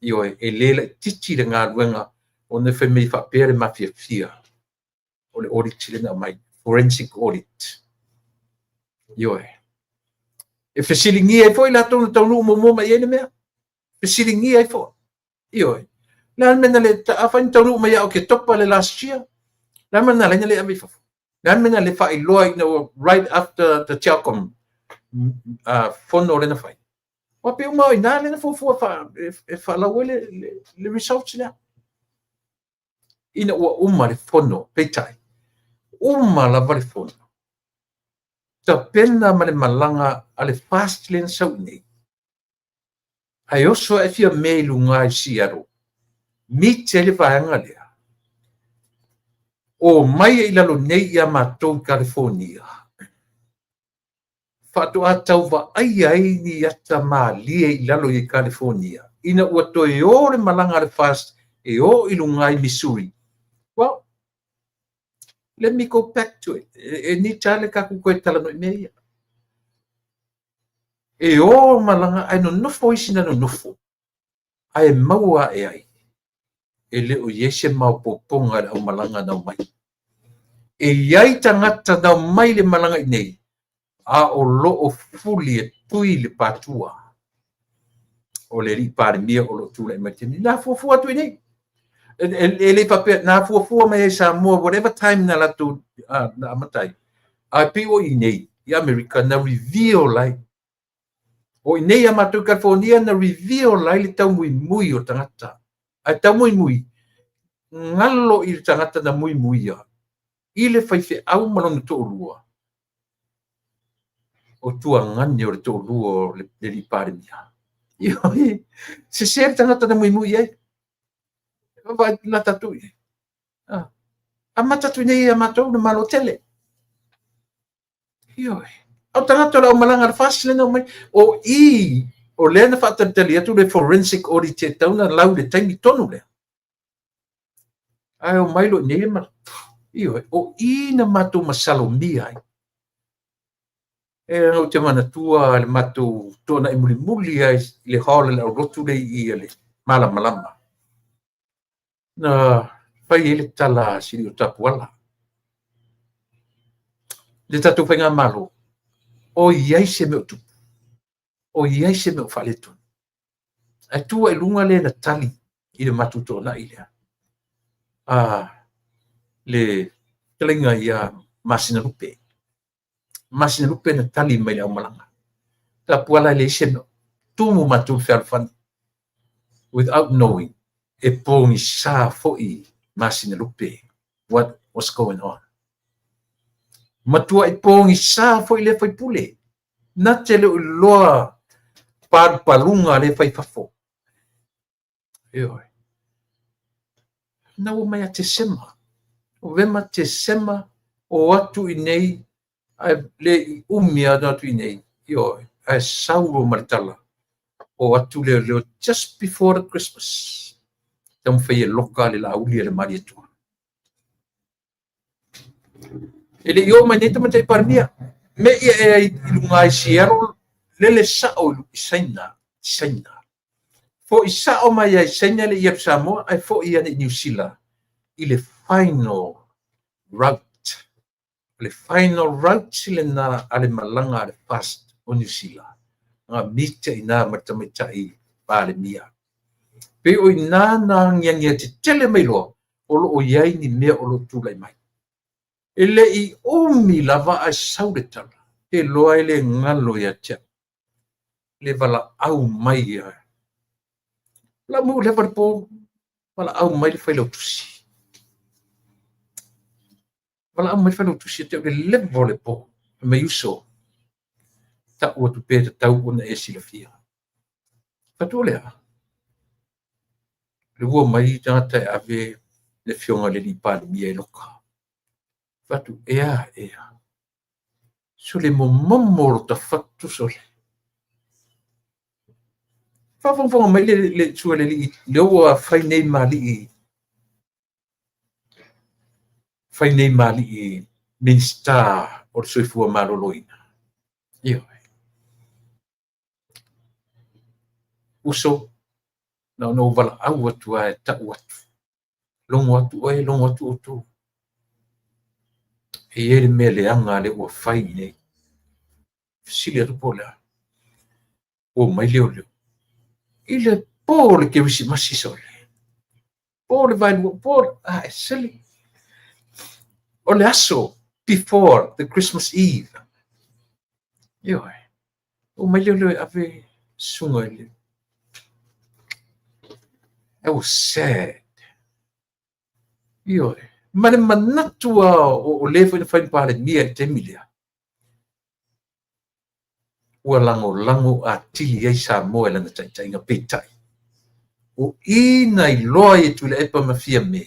Ioe, e le laitiiti le galuega ona e fai mai faapea le mafiafia o le audit lea na aumai, forensic audit. Ioe. E fesiligia ai foi latou na taunuu muamua mai ai le mea. Fesiligia ai foi. Ioe. Le a le mea na le, afai na taunuu mai ia Oketopa le last year, le a le mea na ala ai na le ave i fafo? Le a le mea na le faailoa ina ua right after the Telcom fono lea na fai? Ua pe uma o i nā lea na fuafua e faalau ai le results lea. Ina ua uma le fono, peitai, uma lava le fono. Tapena ma le malaga a le FAST lea na sau i inei, ae oso ae Fiame i luga i Seattle, meet ai le vaega lea, omai ai i lalo nei ia matou i Kalifonia, faatoa tau vaaia ai ni ata malie i lalo i Kalifonia, ina ua toe o le malaga a le FAST e o i luga i Missouri. Well, let me go back to it. E need le tatou toe talanoa i mea ia. E o malaga ae nonofo isi na nonofo, ae maua ae ai, e le o i ai se maopoopoga i le aumalaga na omai. E i ai tagata na omai le malaga i nei, a o loo fuli e tui le patua o le alii Palemia o loo tulai mai taimi. Na fuafua atu i nei. E le faapea, na fuafua mai ai Samoa, whatever time na latou na amata ai. Ae pei o i nei, i Amerika, na reveal ai. O i nei a matou i California na reveal ai le taumuimui o tagata. Ae taumuimui, galo i le tagata na muimuia, i le faifeau ma lona toalua, o tuagane o le toalua o le alii Palemia. Sese le tagata na muimui ai. Vaai la tatou i ai. Amata atu nei ia matou na malo tele. Ioe. Au tagata o le aumalaga le FAST le na mai. O i, o lea na faatalitali atu le forensic audit e tau na lau le taimi tonu lea. Ae o mai lo nei ma, ioe, o i na matou masalomia ai. E ou te manatua le matou toanai mulimuli ai le hall le aulotu le i le malamalama. Na fai ai le tala a Sili o Tapuala. Le tatou faigamalo, o i ai se mea o tupu, o i ai se mea o faaletonu. Ae tua i luga lea na tali i le matou toanai lea. Le fetalaiga ia Masinalupe. Masinalupe na tali mai le aumalaga. Tapuala e leai se mea. Tumu matou fealofani. Without knowing, e pogisa foi Masinalupe what was going on. Matua i pogisa foi le faipule. Na te le o iloa palupaluga le fai fafo. Ioe. Na ua mai a Tesema. Novema, Tesema, o atu i nei, ae le i umi atu i nei. Ioe. Ae sau ma le tala. O atu leo leo just before the Christmas. Taumafai e loka le lauli a le Malietoa. E le i o mai nei tamatai Palemia. Me ia e i luga i Seattle, lele sao i Saina. Saina. Fo i sao mai ai Saina le ia Samoa, ai fo i ane i New Zealand. I le final route. Le final route le na ale malanga ale FAST o New Zealand. Nga mita i nā ma tamaitai Palemia. Pe o i nā nā ngia te tele mai loa, o lo o iai ni mea o lo tūlai mai. E le i umi lava ai sau le tala. Te loa e le ngalo ia te au. Le wala au mai ia. La mu le wala po, wala au mai le whailau tusi. Wala au mai le whailau tusi te au le levo le po. Mai uso. Ta ua tu pē te tau ona e silafia. Whatu o lea. Le ua mai tangata e ave le fionga le li Palemia e loka. Whatu ea ea. So le momomo ro ta whatu so le. Whawhongwhonga mai le sua le li le ua whai nei mali whai nei mali minista o le soifua maloloina. Ioe. Uso, na ona wala au atu ai tau atu. Longo atu oe, longo atu o tō. E ie le mea leanga le ua whai nei. Sili atu po lea. O mai leo leo. I le pō le kerisimasi sole. Pō le vailua, pō, e sili. O le aso, before the Christmas Eve. Ioe. O mai leo leo e ave sunga i le. I was sad. Ioe. Ma le manatua o le foi na whai Palemia i te lea. ua lagolago atili ai Samoa i lana taitaiga. Peitai, o i na iloa ai e Tuilaepa ma Fiame,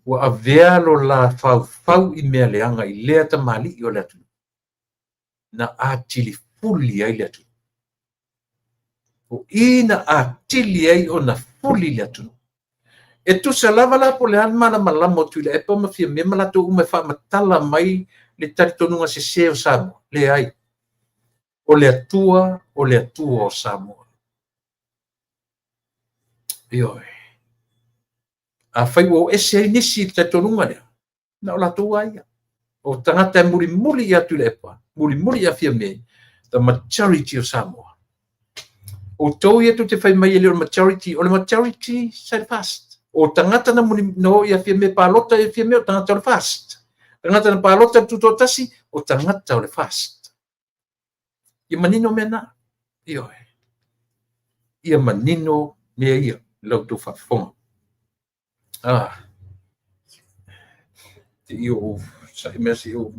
ua avea lo la faufau i mea leaga i lea tamalii o le atunuu, na atili fuli ai le atunuu. O i na atili ai ona fuli le atunuu. E tusa lava la po o le a le malamalama o Tuilaepa ma Fiame ma latou uma e faamatala mai le talitonuga sese o Samoa, leai. O le Atua, o le Atua o Samoa. Ioe. Afai ua o ese ai nisi i le talitonuga lea, na o latou lava ia. O tagata e mulimuli ia Tuilaepa, mulimuli ia Fiame, the majority o Samoa. Outou ia tou te fai mai e le o le majority, o le majority sa i le FAST. O tagata na o ia Fiame palota ia Fiame, o tagata o le FAST. Tagata na palota i le Tutoatasi, o tagata o le FAST. Ia manino mea na. Ioe. Ia manino mea ia i la outou faafofoga. Te i o sa'i mea se i o.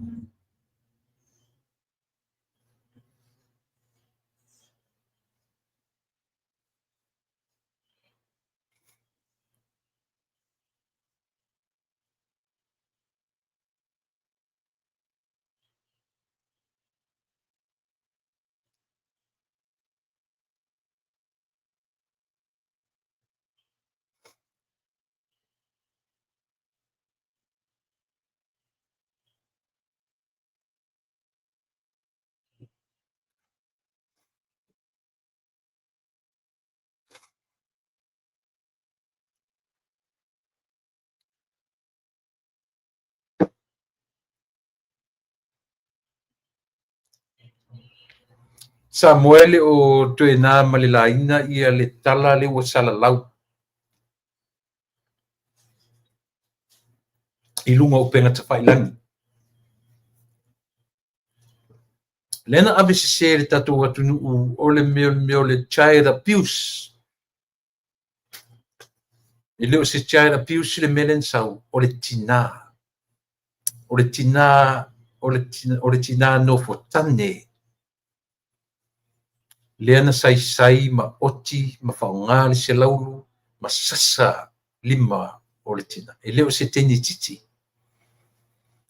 Samoa e le o toe na ma le laina ia le tala lea ua salalau i luga o upega tafailagi. Lea na ave sese e le tatou atunuu o le mea o le child abuse. E le o se child abuse le mea lea na sau, o le tinā. O le tinā, o le tinā nofo tane lea na saisai ma oti ma faaaoga le selaulu ma sasa lima o le tina. E le o se teine itiiti.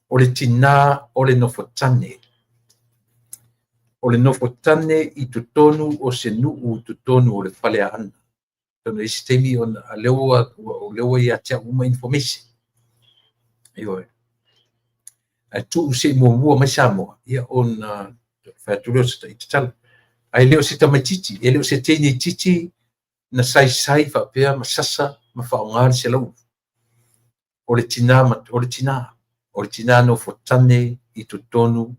O le tinā o le nofo tane. O le nofo tane i totonu o se nuu i totonu o le Faleaana. Atonu e i ai se taimi ona lea ua ia te au uma information. Ioe. Ae tuu se i muamua mai Samoa, ia ona fai atu lea o se ita tala. Ae le o se tamaitiiti, e le o se teine itiiti na saisai faapea ma sasa ma faaaoga le selaulu. O le tinā, o le tinā, o le tinā nofo tane i totonu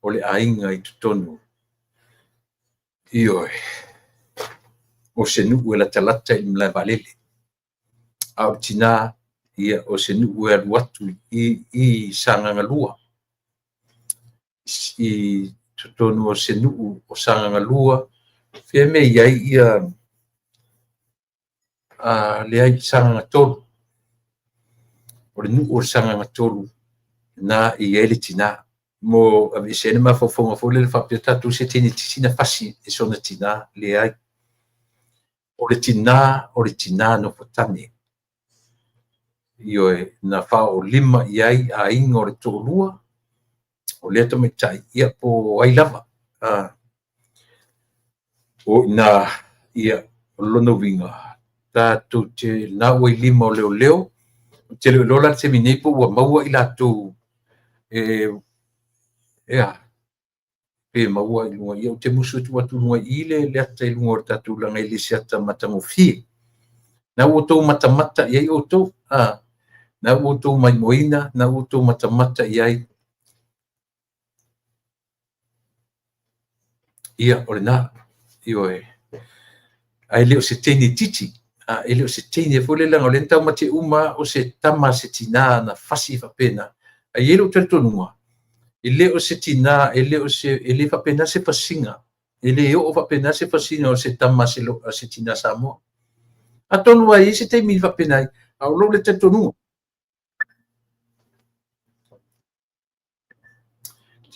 o le aiga i totonu. Ioe. O se nuu e latalata i le malae vaalele. A o le tinā, ia, o se nuu e alu atu i Sagaga 2. I totonu o se nuu o Sagaga 2, fea mea i ai ia, leai, Sagaga 3. O le nuu o le Sagaga 3, na e i ai le tinā. Mo aveese ai le mafaufauga foi lele faapea tatou se teine itiiti na fasi e sona tinā, leai. O le tinā, o le tinā nofo tane. Ioe, na faaoolima i ai aiga o le toalua, o lea tamaitai, ia po ai lava. O i ina, ia, o lona uiga, tatou te, na ua i lima o leoleo, ou te le o iloa la i le taimi nei po ua maua i latou e a, pe maua i luga, ia ou te musu e tuu atu i luga i i le ata i luga o le tatou leaga e le o se ata matagofie. Na ua outou matamata i ai outou, na ua outou maimoaina, na ua outou matamata i ai. Ia, o lena, ioe. Ae le o se teine itiiti, e le o se teine foi lele, leaga o lea na taumate uma o se tama se tinā na fasi faapena. Ae i ai lou talitonuga, e le o se tinā, e le o se, e le faapena se fasiga, e le oo faapena se fasiga o se tama a se tinā Samoa. Atonu lava e i ai se taimi faapena ai, a o lou lea talitonuga.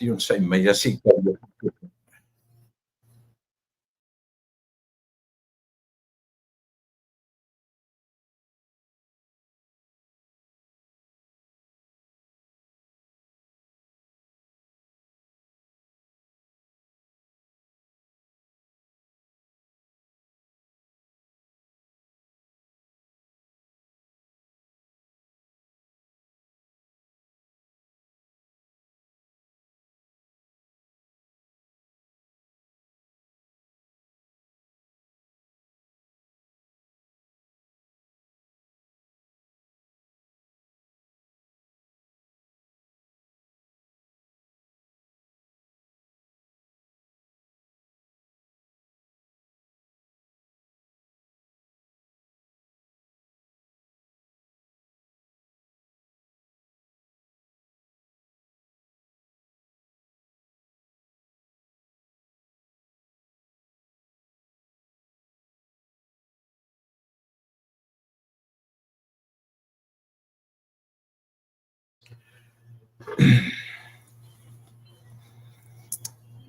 Se i onosai mai lava se i tali atu.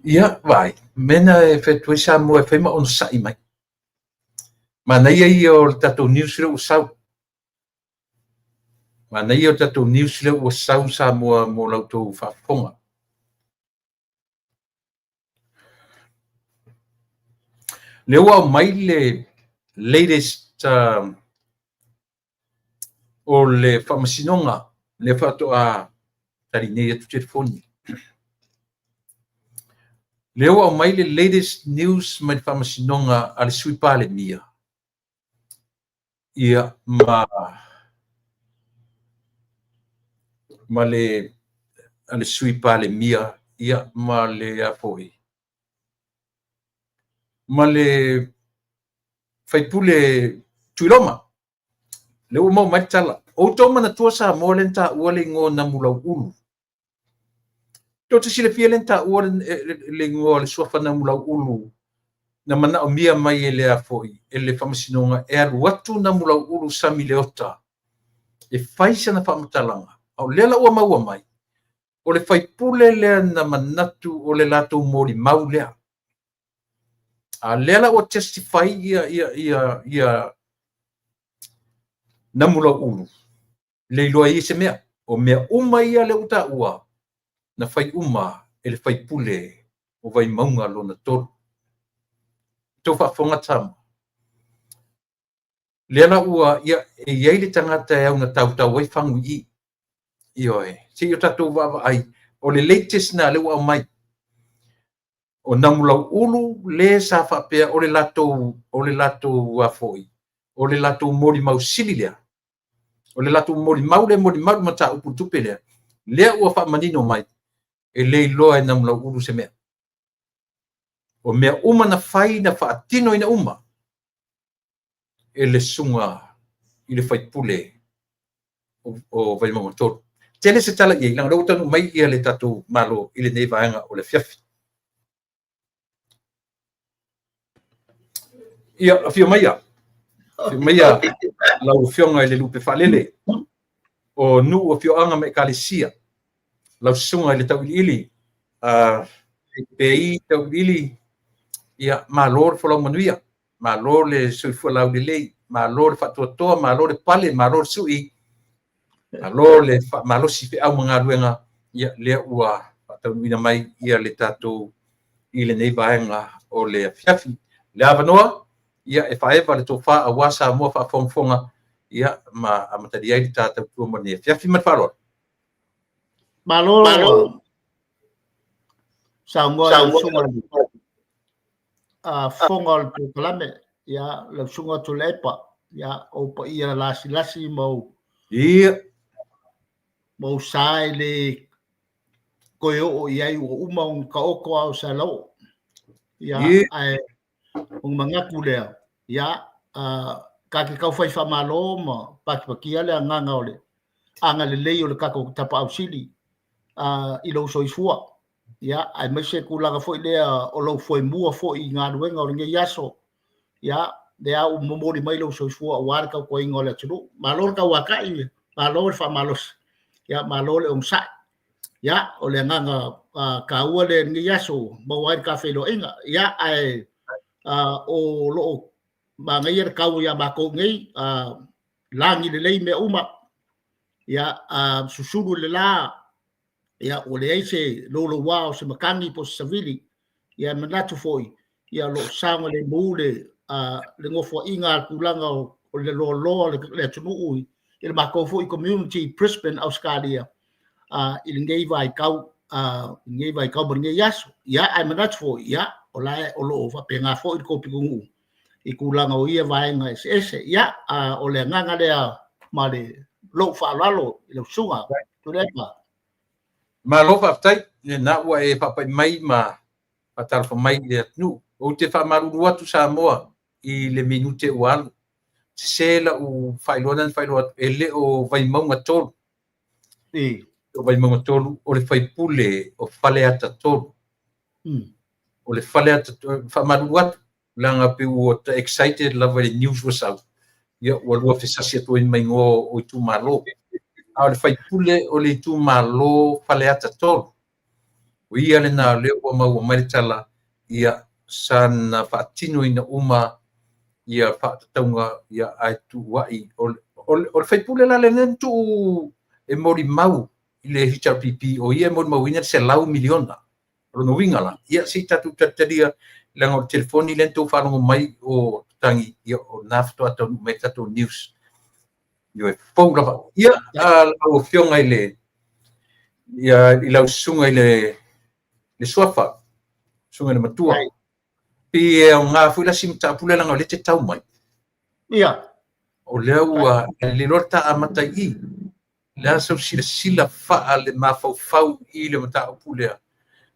Ia, vaai, mea na e fai atu ai Samoa e fai ma onosai mai. Manaia ia o le tatou news lea ua sau. Manaia o le tatou news lea ua sau Samoa mo la outou faafofoga. Lea ua aumai le latest o le faamasinoga lea faatoa tali nei atu telefoni. Lea ua aumai le latest news mai le faamasinoga a le Sui Palemia ia ma le a le Sui Palemia ia ma le a foi ma le faipule Tuiloma. Lea ua maua mai le tala. O outou manatua Samoa lea na taua le igoa o Namulauulu. Tou te silafia lea na taua le igoa o le suafa Namulauulu na manaomia mai e le a foi e le Faamasinoga e alu atu Namulauulu Sami Leota e fai sana faamatalaga. A o lea la ua maua mai, o le faipule lea na manatu o le latou molimau lea. A lea la ua testify ia Namulauulu, le iloa e ia se mea. O mea uma ia lea ua taua, na fai uma e le faipule o Vaimauga lona 3. Tou faafofoga Samoa. Lea la ua, ia, e i ai le tagata e augatautau ai fagu i i. Ioe, se i o tatou vaavaai, o le latest na lea ua aumai. O Namulauulu le sa faapea o le latou, o le latou a foi, o le latou molimau sili lea. O le latou molimau lea e molimau le mataupu i le tupe lea, lea ua faamanino mai, e le iloa e Namulauulu se mea. O mea uma na fai na faatinoina uma e le susuga i le faipule o Vaimauga 3. Tele se tala i ai, leaga o lea ua taunuu mai le tatou Malo i lenei vaega o le afiafi. Ia, afio maia. Afio maia lau Afioga i le Lupe Faalele o nuu, afioaga ma ekalesia, lau susuga i le Tauiliili, PI Tauiliili, ia malo le folau manuia, malo le soifua laulelei, malo le faatoatoa, malo le pale, malo le sui, malo le faamalosi feau ma galuega, ia lea ua faataunuuina mai ia le tatou i lenei vaega o le afiafi. Le avanoa, ia e faaeva le tofa aua Samoa faafogafoga, ia ma amatalia ai le ta tautua mo lenei afiafi. Ma le faaaloalo. Malo saunoa i lau susuga fofoga o le polokalame, ia lau susuga Tuilaepa, ia ou paia lasilasi ma ou Ia. ma ou sa e le toe oo i ai ua uma ona taoto a o se alaoo. Ia, Ia. ae ona manatu lea, ia, ta te tau fai faamalo ma patipatia le agaga o le agalelei o le tatou Tapaau Sili i lou soifua. Ia, aemaise tulaga foi lea o lou foemua foi i galuega o lenei aso. Ia, lea ua momoli mai lou soifua aua le tautuaina o le atunuu. Malo le tauatai, malo le faamalosi, ia malo le onosai. Ia, o le agaga taua lea i lenei aso ua maua ai le ta feiloaiga. Ia, ae o lo o manaia le tau ia matou nei, lagi lelei mea uma. Ia, susulu le la, ia ua leai se louloua o se matagi po o se savili. Ia, e manatu foi, ia o lo o saogalemu le le nofoaiga a le tulaga o le loaloa o le atunuu i le matou foi community i Brisbane, Ausetalia, i lenei vaitau, lenei vaitau ma lenei aso. Ia, ae manatu foi, ia, o la o lo o faapena foi le tou pitonuu i tulaga o ia vaega eseese. Ia, o le agaga lea ma le lou faaaloalo i lau susuga Tuilaepa. Malo faafetai, lena ua e faapai mai ma faatalofa mai i le atunuu. Ou te faamalulu atu Samoa i le minute ua alu. Sese lau faailoa na faailoa atu, e le o Vaimauga 3. O Vaimauga 3, o le faipule o Faleata 3. O le Faleata, faamalulu atu, leaga pei ua ta excited lava i le news ua sau, ia ua lua fesasi atu ai ma igoa o itumalo. A o le faipule o le itumalo Faleata 3. O ia lena o lea ua maua mai le tala, ia sana faatinoina uma ia faatatauga, ia ae tuuai. O le faipule la lea na tuu e molimau i le HRPP, o ia e molimauina le 100 miliona. O lona uiga la, ia se i tatou talitalia, leaga o le telefoni lea na tou faalogo mai o tatagi, ia o lena faatoa taunuu mai tatou news. Ioe, fou lava. Ia, lau afioga i le ia i lau susuga i le Suafa, susuga i le Matua. Pe e aoga foi la si mataupu lea leaga o lea e te tau mai. Ia. O lea ua le iloa ta amata i i. Le a sau silasila faa le mafaufau i le mataupu lea.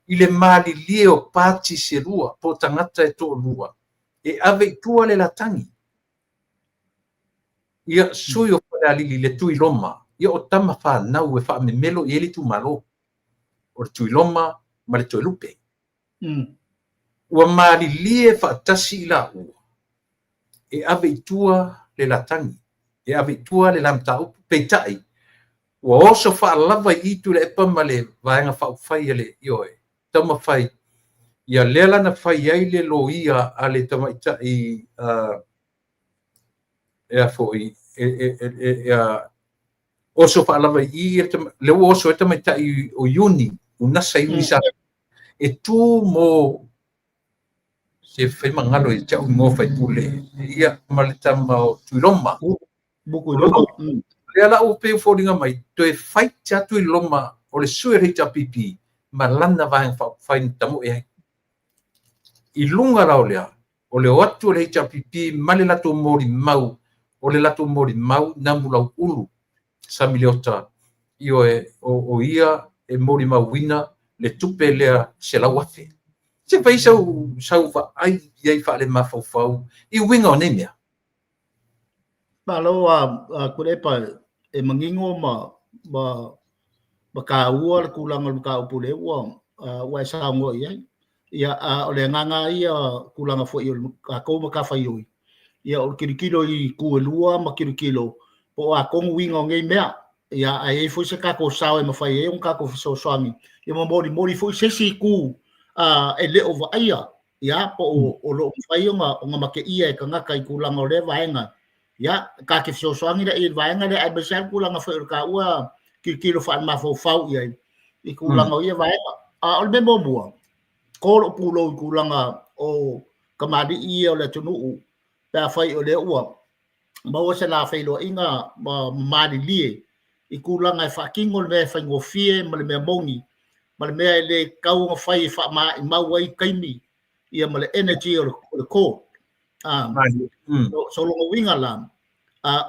I le malilie o pati se lua, po tagata e toalua, e ave i tua le latagi. Ia, sui o Falealili le Tuiloma, ia o tama whanau e whaamemelo i ele itumalo. O le Tuiloma ma le Toelupe. Ua malilie faatasi i la ua, e ave i tua le latagi, e ave i tua le lamataupu, peitai, ua oso faalava i i Tuilaepa ma le vaega faaupufai a le ioe, taumafai, ia lea la na fai ai le loia a le tamaitai e a foi, oso faalava i i, le ua oso e tamaitai o Iuni, Unasa Iuni sa, e tu mo se whaimangalo i te au ingoa faipule, ia ma le tama o Tuiloma. Lea la ua pei foliga mai, toe fight a Tuiloma o le sui o le HRPP, ma lana vaega faaupufai na tamoe ai. I lunga la o lea, o le o atu o le HRPP ma le latou molimau, o le latou molimau Namulauulu Sami Leota, ioe, o ia e molimauina le tupe lea 100,000. Se fai sau vaai i ai faale mafaufau i uiga o nei mea. Malo a Tuilaepa e manino ma taua le tulaga o le mataupu lea ua e saunoa i ai. Ia, o le agaga ia tulaga foi o le tatou matafaioi, ia o le tilotilo i itu e lua ma tilotilo po o a tonu uiga o nei mea. Ia, ae i ai foi se tatou sao e mafai ai ona tatou fesoasoani, ia ma molimoli foi se isi itu e le o vaaia, ia, po o lo o mafai ona mateia e tagata i tulaga o lea vaega. Ia, ta te fesoasoani la i le vaega lea, aemaise lava le tulaga foi o le taua tilotilo faale-mafaufau i ai i tulaga o ia vaega. A o le mea muamua, ko lou pulou i tulaga o tamalii ia o le atunuu, pe afai o lea ua maua se la feiloaiga ma malilie i tulaga e faatino le mea e faigofie ma le mea moni, ma le mea e le tatau ona fai e faamaimau ai taimi, ia ma le energy o le court. So lona uiga la,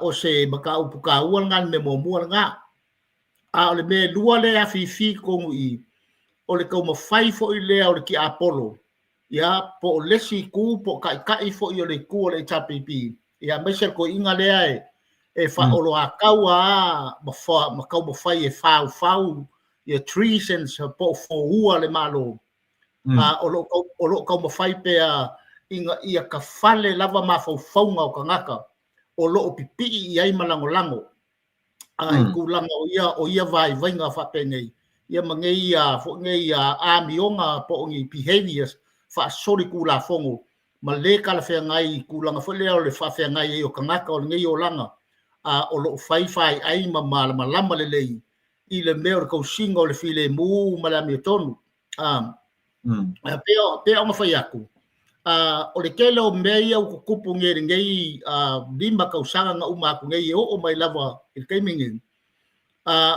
o se mataupu taua lena, le mea muamua lena. A o le mea lua lea e afifi totonu i, o le taumafai foi lea o le tiapolo, ia, po o le isi itu, po o taitai foi o le itu o le HRPP, ia, aemaise le toeaina lea e faaoloatau a ma taumafai e faufau ia treasons po o foua le Malo, o lo o taumafai pea ina ia tafale lava mafaufauga o tagata o lo o pipii i ai ma lagolago i tulaga o ia vaivaiga faapenei. ia ma nei foi nei amioga po o ni behaviors faasolitulafono ma lē talafeagai i tulaga foi lea o le faafeagai ai o tagata o lenei olaga, a o lo o fai faiai ma malamalama lelei i le mea o le tausiga o le filemu ma le amiotonu. Pei ona fai atu, o le tele o mea ia ua tutupu nei i lenei 5 tausaga na uma atu nei e oo mai lava i le taimi nei,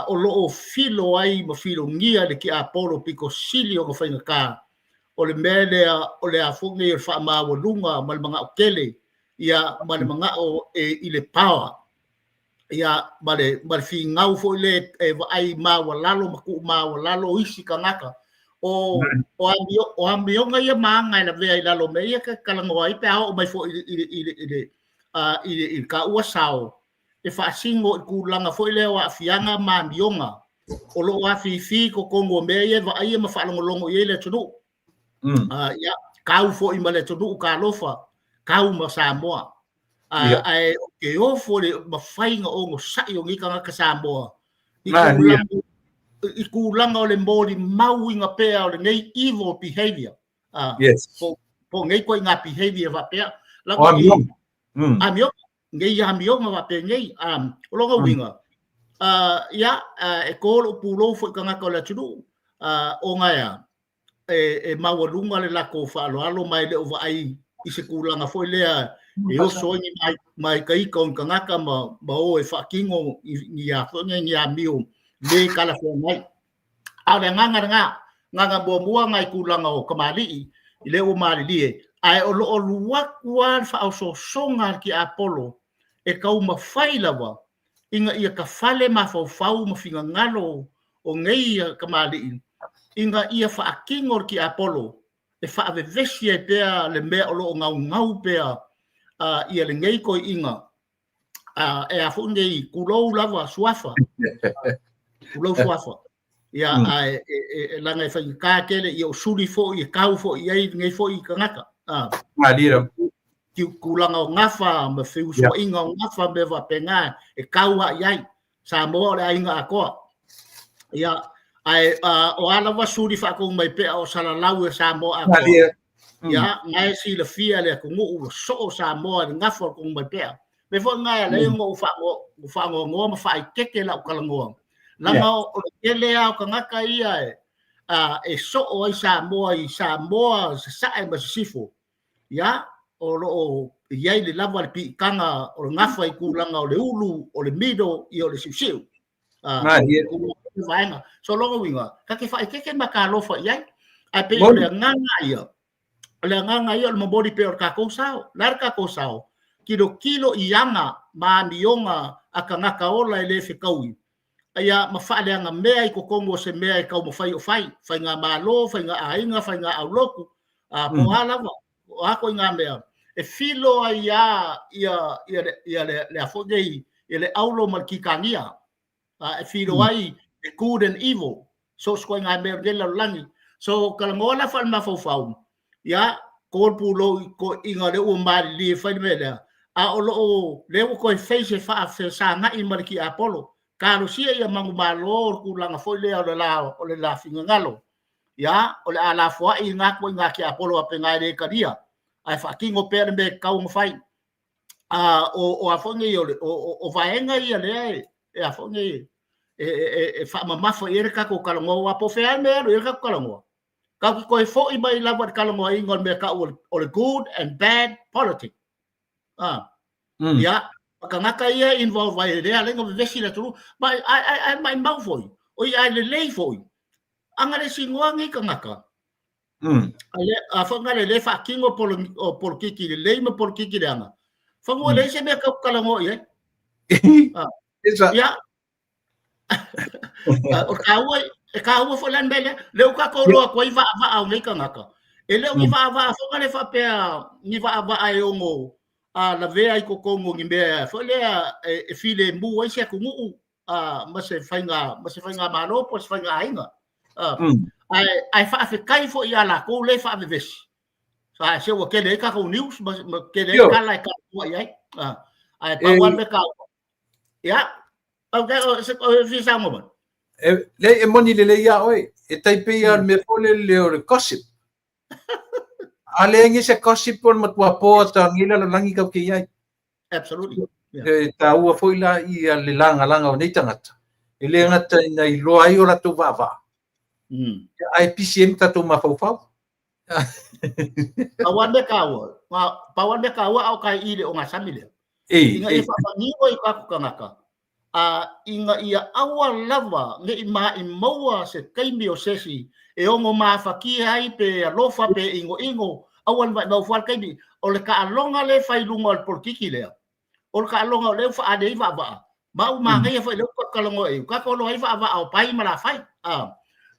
o lo o filo ai ma filogia le tiapolo pito sili ona faigata o le mea lea o le a foi nei o le faamaualuga ma le manao tele, ia ma le manao e, i le power, ia ma le finau foi le e vaai maualalo ma tuumaualalo isi tagata. O amioga ia ma aga e lavea i lalo o mea ia ta te talanoa ai pe a oo mai foi i le taua sao e faasino i tulaga foi lea o aafiaga ma amioga o lo o afifi i totonu o mea ia e vaaia ma faalogologo i ai le atunuu. Ia, kau foi ma le atunuu talofa, kau ma Samoa. Ae o ke ofo le mafai ona onosai o nei tagata Samoa i tulaga o le molimauina pea o lenei evil behavior. Po nei ituaiga behavior faapea. O amioga. Amioga. Nei amioga faapenei. O lona uiga, ia, e tō lou pulou foi i tagata o le atunuu, ona e a, e maualuga le latou faaaloalo ma e le o vaai i se tulaga foi lea e oso ai ni māitaita o ni tagata ma o e faatino ni a foi nei ni amio le talafeagai. A o le agaga lena, agaga muamua lena i tulaga o kamali'i i lea ua malilie, ae o lo o alu atu lava le faaosoosoga a le tiapolo e taumafai lava ina ia tafale mafaufau ma finagalo o nei kamali'i ina ia faatino le tiapolo e faavevesi ai pea le mea o lo o gaugau pea ia lenei toeaiina e a foi nei tulou lava suafa, tulou suafa, ia ae e leaga e faigata tele ia o suli foi e tau foi i ai lenei foi tagata. Malie. Tulaga o gafa ma feusuaiga o gafa mea faapena e tau lava i ai. Samoa o le aiga atoa. Ia, ae o a lava suli faatonu mai pea o salalau e Samoa atoa. Malie. Ia, na e silafia le atunuu ua soo Samoa i le gafa o le tonu mai pea. Mea foi lena e ala ai ona ou faanoanoa ma faaeteete lau talanoa. Leaga o le tele lava o tagata ia e soo ai Samoa i Samoa, Sasae ma Sisifo. Ia, o lo o i ai le lava le piitaga o le gafa i tulaga o le ulu, o le milo, ia o le siusiu. Vaega. So lona uiga, ta te faaeteete ma talofa i ai. Ae pei o le agaga ia, o le agaga ia o le momoli pea o le tatou sao. O le a le tatou sao? Tilotilo i aga ma amioga a tagata ola e le fetaui, ia ma faaleaga mea i totonu o se mea e taumafai o fai, faigamalo, faigaaiga, faigaaulotu, po o a lava, o a ituaiga mea, e filo ai lava ia le a foi nei, ia le aulo ma le kikania, e filo ai le good and evil, so o se ituaiga mea o lenei lalolagi. So, talanoa la faale-mafaufau, ia, to le pulou i toeaiina lea ua malilie e fai le mea lea, a o lo o lea ua toe fai se faafesagai ma le tiapolo. Talosia ia manumalo o le tulaga foi lea o le la finagalo. Ia, o le a lafoai i ngā ituaiga tiapolo faapena e le talia, ae faatino pea le mea e tatau ona fai. O a foi nei o vaega ia lea e a foi nei e faamamafa i ai le tatou talanoa, aua po o fea lava le mea e alu i ai le tatou talanoa, tatou te toe foi mai lava i le talanoaina o le mea tau o le good and bad politics. Ia, o tagata ia e involve ai, lea ala ai ona vevesi le atunuu. Ma ae maimau foi, o ia lelei foi, aga le sinoa nei tagata. A foi ngale le faatino o polokiki lelei ma polokiki leaga. Fanua leai se mea tau talanoa i ai. Ia, o taua, e taua foi la le mea lea. Lea ua tatou iloa atu ai vaavaa o nei tagata. E le o ni vaavaa foi ngale faapea ni vaavaa e ono lavea i totonu o ni mea foi lea e filemu ai se atunuu ma se faigamalo po o se faigaaiga. Ae faafetai foi ia latou lea e faavevesi. Se ua tele ai tatou news ma tele ai tala e talanoa i ai. Ae pau lava le mea taua. Ia, o se fia saunoa mai. E, leai, e moni lelei iā oe, e tai pei lava o le mea foi lele o le gossip. A leai nei se gossip o le matua po atagia i le lalolagi tatou te i ai. Absolutely. Yeah. E taua foi la ia le lagalaga o nei tagata, e le gata ina iloa ai o latou vaavaa, ae pisi ai ma tatou mafaufau. Pau lava le mea taua, pau lava le mea taua a o kai i le ogasami lea. Ina ia faamanino i tatou tagata, a ina ia aua lava ne i maʻimaua se taimi o se isi e ono mafatia ai pe alofa pe inoino, aua ne maʻimau fua le taimi. O le taaloga lea e fai i luga o le polokiki lea, o le taaloga o lea ua faaali ai vaavaa, ma ua manaia foi lea ua talanoa i ai, ua tatou iloa ai vaavaa o pai ma lafai.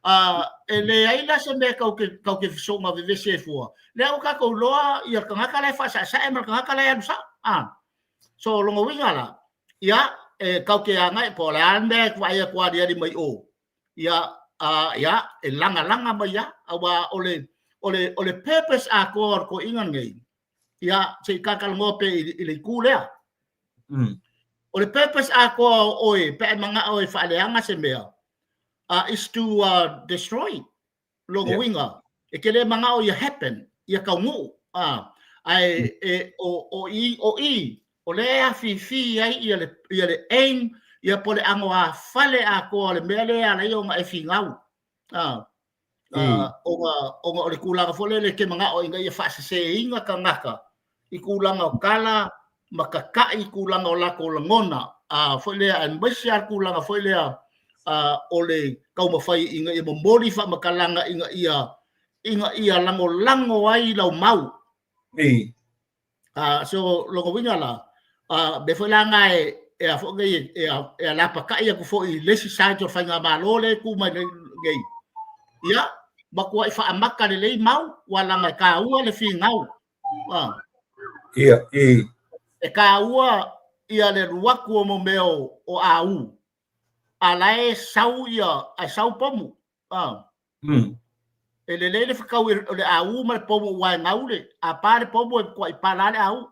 A, e leai la se mea tatou te fesoga vevesi ai fua, lea ua tatou iloa ia le tagata la e faasaesae ma le tagata la e alu sao. A, so o lona uiga la, ia, e tatou te agai, po o le a le mea e vaai atu aliali mai o, ia, a, ia, e lagalaga mai lava, aua o le, o le, o le purpose atoa o le toeaina lenei, ia, se i talatalanoa pea i le itu lea. O le purpose atoa o oe pe a e manao e faaleaga se mea, is to destroy. Lona uiga, e te le manao ia happen, ia taunuu. Ae e, o, o, i, o i, o lea e afifi ai ia le, ia le aim, ia po o le anoāfale atoa o le mea lea e ala ai ona e finau. Ona, ona o le tulaga foi lele e te manao ina ia faaseseina tagata i tulaga o tala ma tata'i i tulaga o latou lagona, a foi lea, aemaise lava le tulaga foi lea o le taumafai ina ia momoli faamatalaga ina ia ina ia lagolago ai lau mau. So lona uiga la, mea foi la na e e a foi nei e e alapata'i atu foi i le isi side o le faigamalo lea e tu mai nei. Ia, matuai faamata lelei mau, ua leaga e taua le finau. Ia, i. E taua ia le alu atu o mo mea o au, a la e sau ia, ae sau pomu. E lelei le fetau o le au ma le pomu aua e gau le, a pa le pomu e matuai pala le au.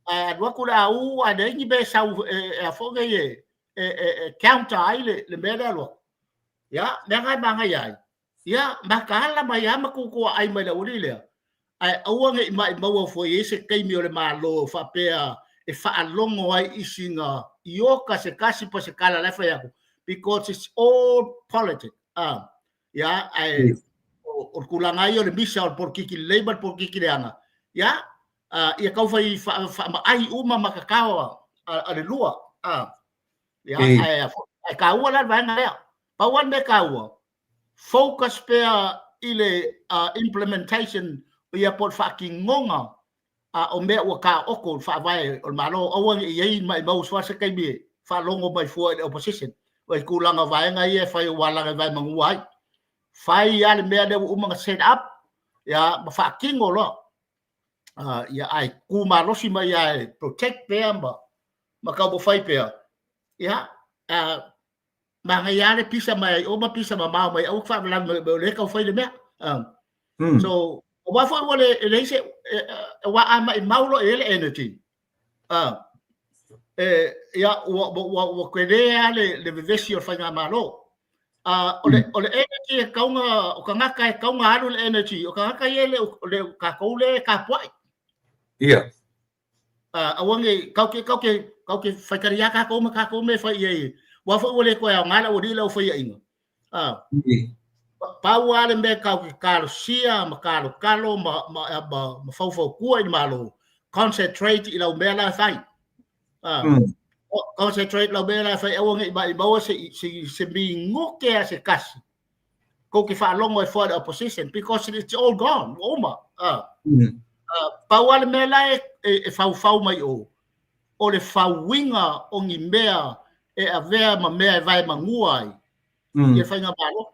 Ae alu atu le au ae leai ni mea e sau e a foi nei e counter ai le mea lea e alu atu. Ia, mea na e manaia ai. Ia, mataala mai lava ma tutuaai mai le aualii lea, ae aua ne i maʻimaua fua i ai se taimi o le Malo faapea e faalogo ai i sina iota se tasi po o se tala la e fai atu, because it's all politics. Ah, ia, ae o le tulaga ia o le misa o le polokiki lelei ma le polokiki leaga, ia, ia tau fai faamaai uma matatao a le lua. Ah, ia, ae taua la le vaega lea. Pau lava le mea taua, focus pea i le implementation ia po o le faatinoga o mea ua taooto i le faavae o le Malo. Aua ne i i ai maimau fua se taimi e faalogo mai fua i le opposition i tulaga o vaega ia e fai ua alaga i vaemanua ai. Fai lava le mea lea ua uma ona set up ia ma faatino loa. Ia ae tu malosi mai lava e protect pea ma taumafai pea. Ia, manaia lava le pisa mai ai o ma pisa mamao mai aua faalavelave mai o lea e tau fai le mea. So, aua foi ua le, e leai se, aua a maʻimau loa i ai le energy, e, ia, ua, ua, ua tele lava le vevesi o le faigamalo. O le, o le energy e tatau ona, o tagata e tatau ona alu le energy, o tagata ia e le o, le o tatou lea e tapuai. Ia. Aua ne i, tatou te, tatou te, tatou te faitalia lava tatou ma tatou mea e fai i ai, aua foi ua le toe aoga le aualii le au faiaina. Pau lava le mea tatou te talosia ma talotalo ma, ma, ma, ma faufautua i le Malo, concentrate i lau mea la e fai. Concentrate i lau mea la e fai, aua ne i maʻimau se, se, se minute a se tasi tou te faalogo ai fua i le opposition because it's all gone, ua uma. Pau lava le mea la e, e, e faufau mai o, o le fauiga o ni mea e avea ma mea e vaemanua ai ia faigamalo.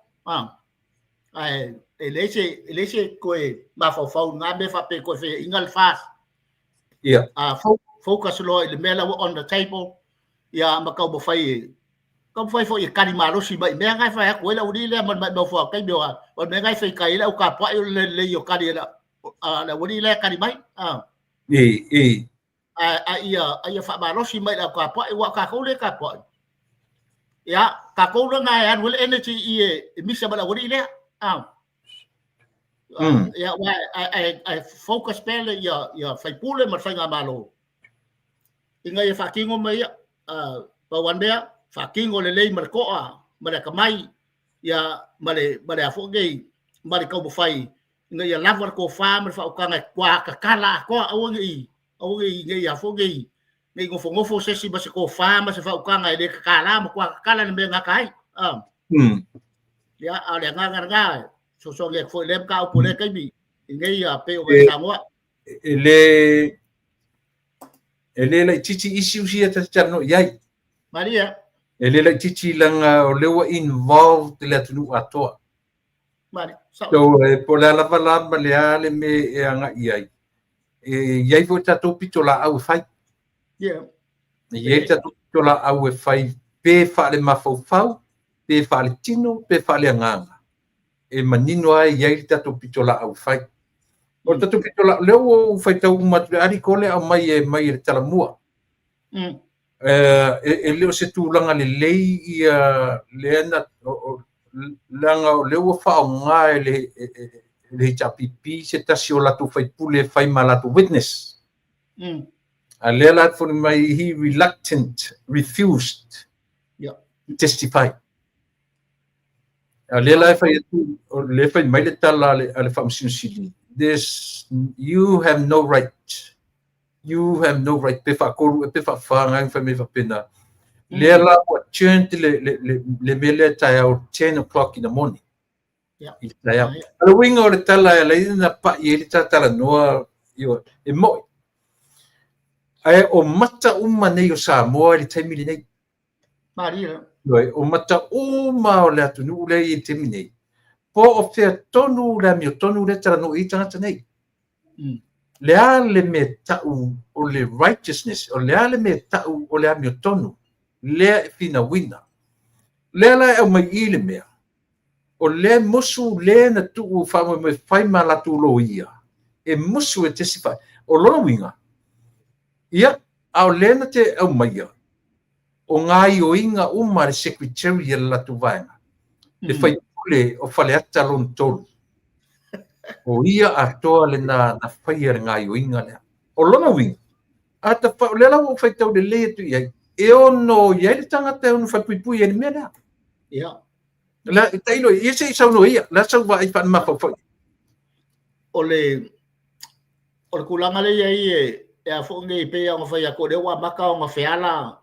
Ae e leai se, e leai se toe mafaufau i ngā mea faapea toe faiaina le FAS. Ia. Focus loa i le mea la ua on the table, ia ma taumafai e taumafai foi e kali malosi mai i mea na e fai atu ai le aualii lea ma le maʻimau fua o taimi o o le mea na e fai kai ai le au tapuai o le lelei o kali a le aualii lea e kali mai. I. A ia, a ia faamalosi mai i le au tapuai, aua o tatou lea e tapuai. Ia, tatou lena e alu ai le energy i e misa ma le aualii lea. Ia, aua e focus pea le ia faipule ma le faigamalo ina ia faatino mai ia. Pau lava le mea, faatino lelei ma le toa ma le atamai, ia ma le ma le a foi nei ma le taumafai ina ia lava le tofa ma le faautaga e matua tatala atoa, aua ne i aua ne i nei a foi nei nei nofonofo se isi ma se tofa ma se faautaga e le tatala, matua tatala le mea e gata ai. Ia, a o le agaga lena e fesoasoani atu foi i lea mataupu i lea taimi i nei pei ona e saunoa. E le laitiiti issues ia ta te talanoa i ai. Malie. E le laitiiti leaga o lea ua involved le atunuu atoa. Malie. So, po o le a lava la ma le a le mea e agai i ai, e i ai foi tatou pitolaau e fai. E i ai tatou pitolaau e fai pe faale-mafaufau, pe faale-tino, pe faale-agaga. E manino ai i ai le tatou pitolaau e fai. O le tatou pitolaau, lea ua ou faitau uma atu le article lea aumai e mai e le Talamua. E le o se tulaga lelei ia lea na leaga o lea ua faaaoga e le HRPP se tasi o latou faipule e fai ma latou witness. A lea la foliga mai he reluctant refused to testify. A lea la e fai atu, o lea fai mai le tala a le Faamasino Sili, this you have no right. You have no right pe faatolu e pe faafa ngai fai mai faapena. Lea la ua turned le mea lea taeao 10 o'clock in the morning. I le taeao. A le uiga o le tala e alai na pai ai le tatalanoa e moi. Ae o mata uma nei o Samoa i le taimi lenei. Malie. O mata uma o le atunuu lea i le taimi nei. Po o fea tonu le amio tonu lea talanoa i tagata nei. Le a le mea tau o le righteousness, o le a le mea tau o le amio tonu, lea e finauina. Lea la e aumai i le mea, o lea musu le na tuu faamoemoe fai ma latou loia, e musu e testify. O lona uiga, ia, a o lea na te aumaia, o gaioiga uma le secretary a le latou vaega, le faipule o Faleata lona tolu. O ia atoa lena na faia le gaioiga lea. O lona uiga, a ta o lea la ua ou faitau lelei atu i ai, e ono i ai le tagata e ono faipuipui ai le mea lea. La, tailo, ia se i saunoa ia, la sau vaai faale-mafaufau. O le tulaga lea i ai e a foi nei pei ona fai atu o lea ua amata ona feala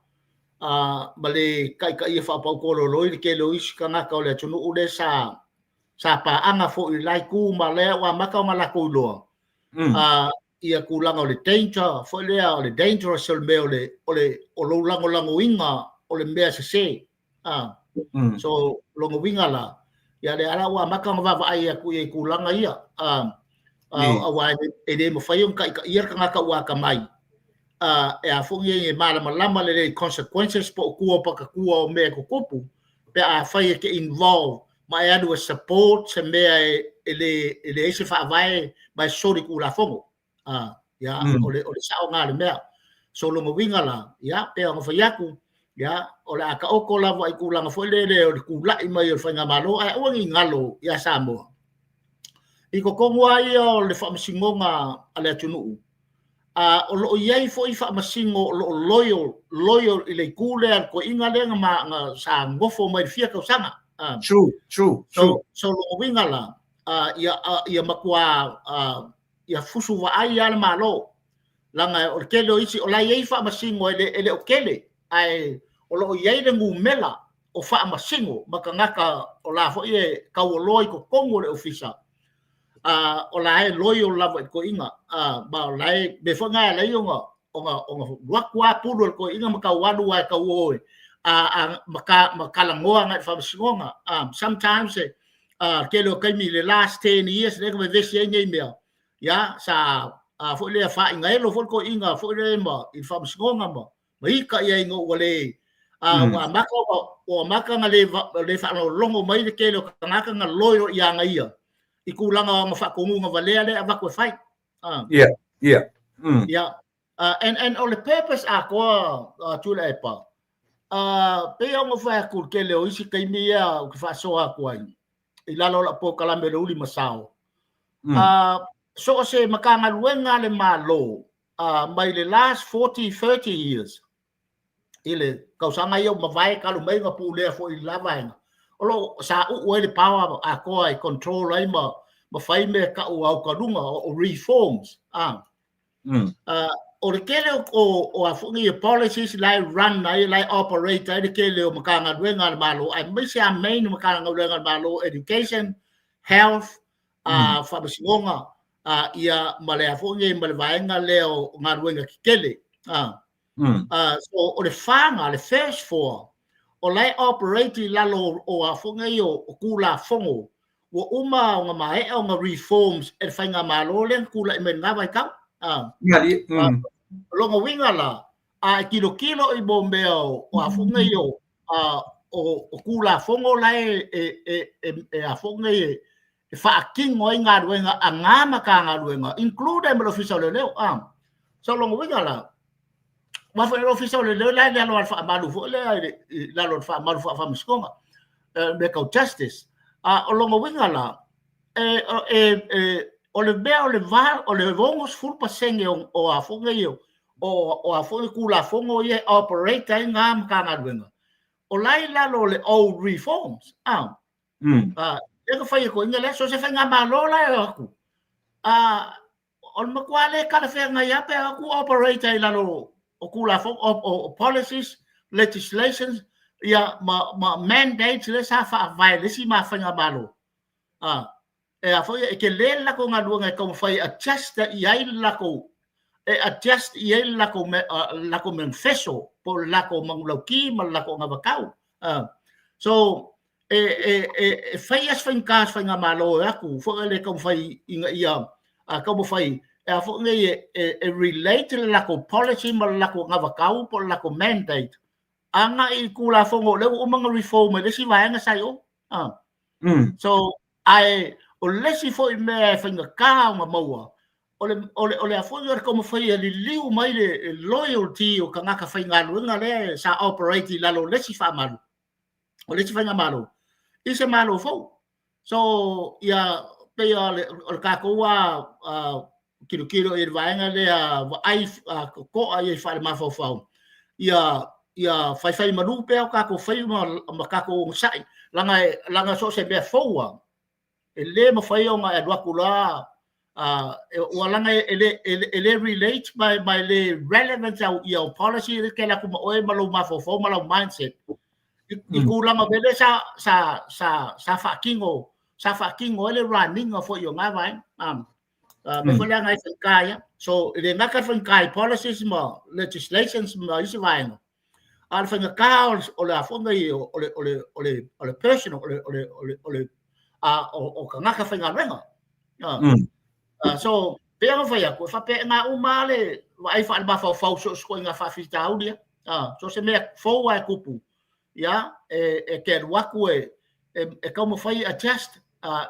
ma le taitaia faapaukololoi le tele o isi tagata o le atunuu lea sa paaga foi i la itu ma lea ua amata ona latou iloa ia tulaga o le danger foi lea o le dangerous o le mea o lou lagolagoina o le mea sese. So lona uiga la ia lea la ua amata ona vaavaai atu i tulaga ia aua e le mafai ona taitaia le tagata ua atamai e a foi e malamalama lelei consequences po o tua o patatua o mea e tutupu pe a fai e te involve ma e alu e support se mea e leai se faavae ma e soli tulafono. Ia, o le sao na le mea. So lona uiga la, ia, pe ona fai atu, ia, o le a taoto lava i tulaga foi lele o le tula'i mai o le faigamalo, ae aua ne i galo ia Samoa. I totonu lava ia o le faamasinoga a le atunuu, o lo o i ai foi faamasino o lo o loyal, loyal i le itu lea, le toeaiina lea na sa nofo mai le fia tausaga. True, true, true. So lona uiga la, ia matua ia fusu vaai lava le Malo. Leaga o le tele o isi, o la e i ai faamasino e le o tele, ae o lo o i ai le numera o faamasino ma tagata o la foi e taualoa i totonu o le ofisa, o la e loyal lava i le toeaina, ma o la e mea foi na e ala ai ona alu atu lava pulu e le toeaina ma tau alu lava e tau o e ma talanoa agai i le faamasinoga. Sometimes, tele o taimi i le last 10 years lea na vevesi ai nei mea, ia, sa foi lea faaigaelo foi le toeaina foi lea ma i le faamasinoga ma ita i ai ina ua le ua amata ona le faalogologo mai le tele o tagata na loyal ia ia i tulaga o ona faatonuga valea lea e avatu e fai. Yeah. Yeah. And o le purpose atoa, Tuilaepa, Pei ona fai atu i le tele o isi taimi ia ou te faasoa atu ai i lalo o lau polokalame o le Uli ma Sao. So o se Matagaluega a le Malo mai le last 40, 30 years i le tausaga ia ua mavae talu mai na pulea foi i le la vaega, o lo o sauu ai le power atoa e control ai ma fai mea tau aukaluga o reforms. O le tele o a foi nei policies la e run ai, la e operate ai le tele o Matagaluega a le Malo, aemaise a main Matagaluega a le Malo, education, health, faamasinoga, ia ma le a foi nei ma le vaega lea o galuega tetele. So o le fa na, le first four, o la e operate i lalo o a foi nei o Tulafono ua uma ona maea ona reforms e le faigamalo lea na tulai mai i lena vaitau. Lona uiga la, a e tilotilo i mo mea o a foi nei o Tulafono la e a foi nei e faatino ai galuega a na Matagaluega, include ma le Ofisa o Leoleo. So lona uiga la, aua foi le Ofisa o Leoleo la e i lalo o le faamalu foi lea i lalo o le faamalu faafaamasinoga, mea tau justice. O lona uiga la, o le mea o le va o le 60% o a foi nei o a foi Tulafono ia e operate ai ngā Matagaluega, o la i lalo o le old reforms. E ka fai e koinga lea, so se faigamalo la e o atu. O le matua le talafeagai lava pe a atu operate ai i lalo o Tulafono o policies, legislations, ia ma mandates lea sa faavae e le isi ma faigamalo. E a foi e tele le latou galuega e taumafai e adjust i ai le latou e adjust i ai le latou manifesto po o le latou manulauti ma le latou anavatau. So e fai lava si faigata o se faigamalo e atu foi le taumafai ina ia taumafai e a foi nei e relate le latou policy ma le latou anavatau po o le latou mandate agai i Tulafono o lea ua uma ona reform e le isi vaega sa i o. So ae o le isi foi mea e faigata ona maua o le a foi o le taumafai e liliu mai le loyalty o tagata faigaluega lea sa operate i lalo o le isi faamalu o le isi faigamalo i se malo fou. So ia pei o le tatou a tilotilo i le vaega lea vaai totoa ia i faale-mafaufau ia faifai malu pea o tatou faiva ma tatou onosai laga so o se mea fou lava e le mafai ona e alu atu loa ua laga e le relate ma e le relevant au ia o policy le ke atu ma oe ma lou mafaufau ma lau mindset i tulaga o mea lea sa faatino ai le running foi o ngā vaega. Me foi le aga e faigata ia. So e le gata le faigata i policies ma legislations ma isi vaega, a o le faigata o le a foi nei o le personal o le o tagata faigaluega. So pei ona fai atu e faapena uma le vaai faale-mafaufau so o se ituaiga faafitauli ia. So se mea fou lava e tupu ia e te alu atu e taumafai e adjust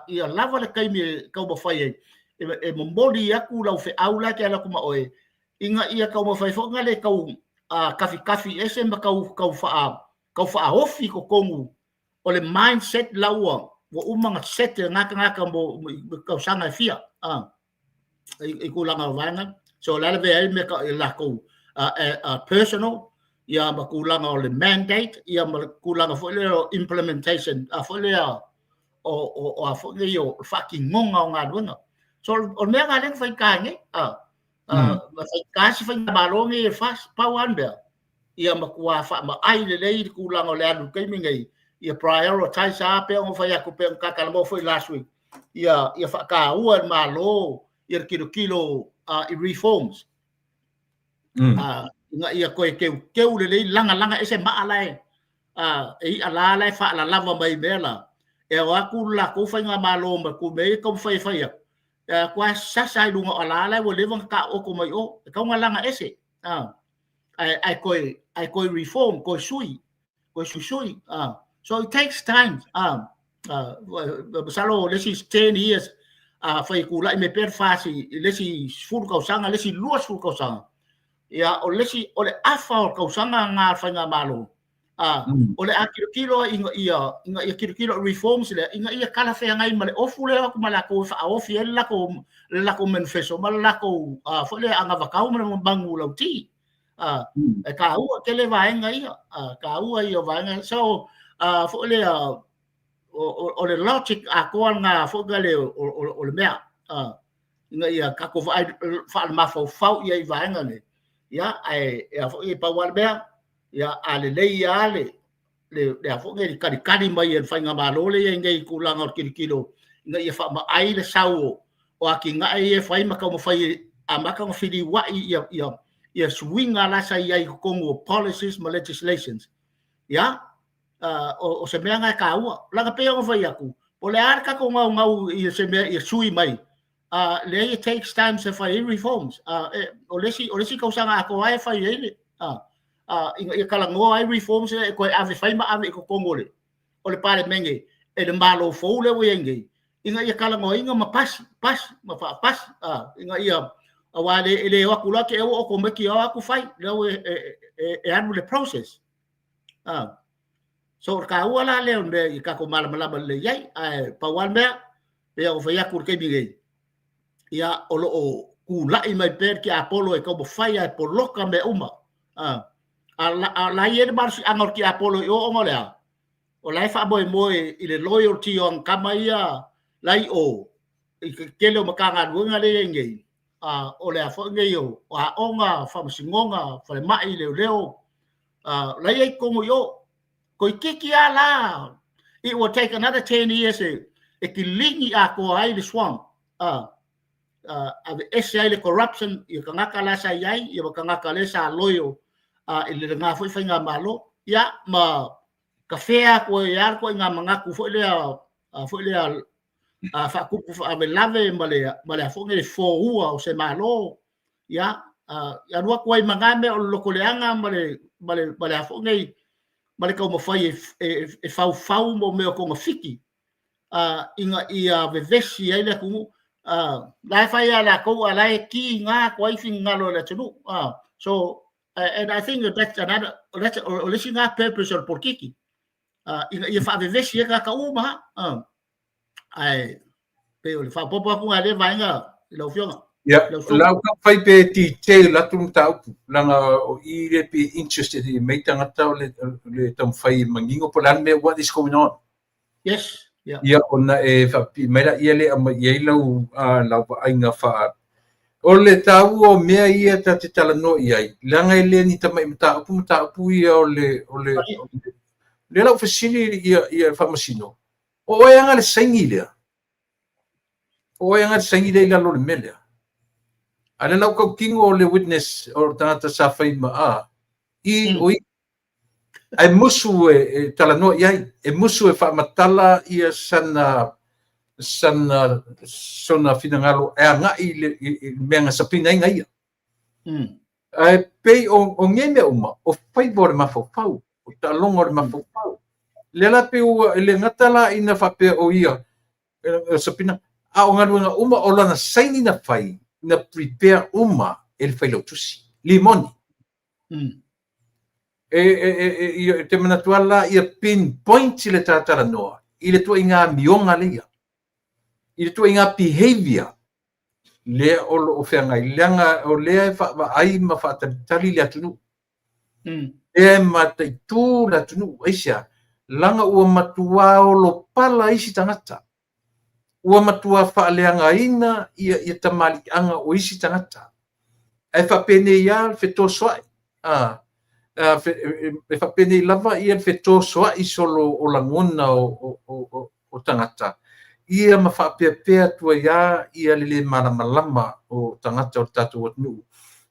ia lava le taimi e taumafai ai e momoli atu lau feau la e te alu atu ma oe ina ia taumafai foi na le tau kafikafi ese ma tau faaofi i totonu o le mindset la ua uma ona set e gata mo tausaga e fia i tulaga o vaega. So le a lavea ai mea i latou personal ia ma tulaga o le mandate ia ma le tulaga foi lea o implementation a foi lea o a foi nei o faatinoga o galuega. So o le mea na lea na faigata nei ma faigata se faigamalo nei e FAST. Pau lava le mea ia matua faamaai lelei le tulaga o le alu i le taimi nei ia prioritize a pe ona fai atu pe ona tatalanoa foi last week ia faataua e le Malo ia le tilotilo i reforms ina ia toe teuteu lelei lagalaga ese maa la e e i'a la la e faalalava mai mea la e o atu le latou faigamalo ma ku mea ia taumafai e fai atu e atu a sasa i luga o ala la ua leva ona taooto mai o e tau ona laga ese ae toe reform, toe sui toe suisui. So it takes time. Masalo le isi 10 years fai tulai mai pea le FAST i le isi 10 tausaga, le isi 20 tausaga ia o le isi o le afa o tausaga na faigamalo. O le a tilotilo ina ia tilotilo i reforms lea, ina ia talafeagai ma le ofu lea o atu ma latou e faaofi ai le latou manifesto ma le latou foi lea anavatau ma le manu lauti. E taua tele vaega ia, taua ia vaega. So foi lea o le logic atoa lena foi lea o le mea, ina ia tatou vaai faalemafaufau i ai i vaega nei. Ia, ae foi e pau lava le mea, ia a lelei lava le foi le talitali mai e le faigamalo lea e i ai nei i tulaga o le tilotilo ina ia faamaai le sau o atinae ia e fai ma taumafai e amata ona feliuai ia suiga la sa i ai i totonu o policies ma legislations. Ia, o se mea lena e taua. Leaga pei ona fai atu, o le a le tatou naunau i se mea ia sui mai, leai, it takes time se fai ai reforms. O le isi tausaga atoa e fai ai le ina ia talanoa ai reforms e toe ave fai ma ave i totonu o le Palemene e le Malo fou lea ua i ai nei, ina ia talanoaina ma pasi pasi ma faapasi, ina ia aua e le o atu loa te ua otomeki o atu fai lea ua e alu le process. So o le taua la lea o le mea i tatou malamalama lelei ai, ae pau lava le mea pei ona fai atu i le taimi nei, ia o lo o tulai mai pea le tiapolo e taumafai e poloka mea uma. A la e i ai le malosiaga o le tiapolo i o, ona o le a? O la e faamoemoe i le loyalty o ana tama ia la i o i ke tele o Matagaluega lea e i ai nei, o le a foi nei o aoga, faamasinoga, falemai, leoleo, la i ai i totonu i o. Toeitiiti lava la, it will take another 10 years e kilini atoa ai le swamp, aveese ai le corruption i tagata la sa i ai, ia ma tagata lea sa loyal i lena foi faigamalo. Ia ma kafea atu ai lava ituaiga manatu foi lea faatupu faalavelave ma le a foi le foua o se Malo. Ia, alu atu ai ma na mea o le lotoleaga ma le a foi nei ma le taumafai e faufau mo mea o togafiti, ina ia vevesi ai le atunuu. La e fai lava e latou, a la e kiga atu ai finagalo o le atunuu. So and I think that's another, that's o le isi na purpose o le polokiki, ina ia faavevesi ai tagata uma. Ae pei o le faaopoopo atu lea vaega i lau Afioga. Ia, la u taumafai pe detail atu le mataupu, leaga o i le pe interested i mei tagata o le taumafai e manino po o le a le mea, what is going on. Yes. Yeah. Ia, ona e faapipii mai laia lea e aumai i ai lau vaaiga faa. O le taua o mea ia ta te talanoa i ai, leaga e le ni tamai mataupu, mataupu ia o le, o le, lea la ua fesili ia le Faamasino, o oe aga le saini lea? O oe aga le saini lea i lalo o le mea lea? A lea la ua tautino o le witness o le tagata sa fai ma a, i o i. Ae musu e talanoa i ai, e musu e faamatala ia sona finagalo e agai i le mea na sapinaina ia. Ae pei o nei mea uma, o faiva o le mafaufau, o taaloga o le mafaufau. Lea la pei ua e le gata la ina faapea o ia sapina, a o galuega uma o lana saini na fai, na prepare uma e le Failautusi. Limoni. E te manatu lava la ia pinpoint le tatalanoa i le tuaiga amioga lea, i le tuaiga behavior lea o lo o feagai, leaga o lea e faavaai ma faatalitali le atunuu. Lea e mataitu le atunuu, aisea? Leaga ua matua olopala isi tagata, ua matua faaleagaina ia tamaliiaga o isi tagata. Ae faapenei lava le fetosoa'i, e faapenei lava ia le fetosoa'i solo o lagona o tagata, ia ma faapeapea atu ai lava ia le lē malamalama o tagata o le tatou atunuu,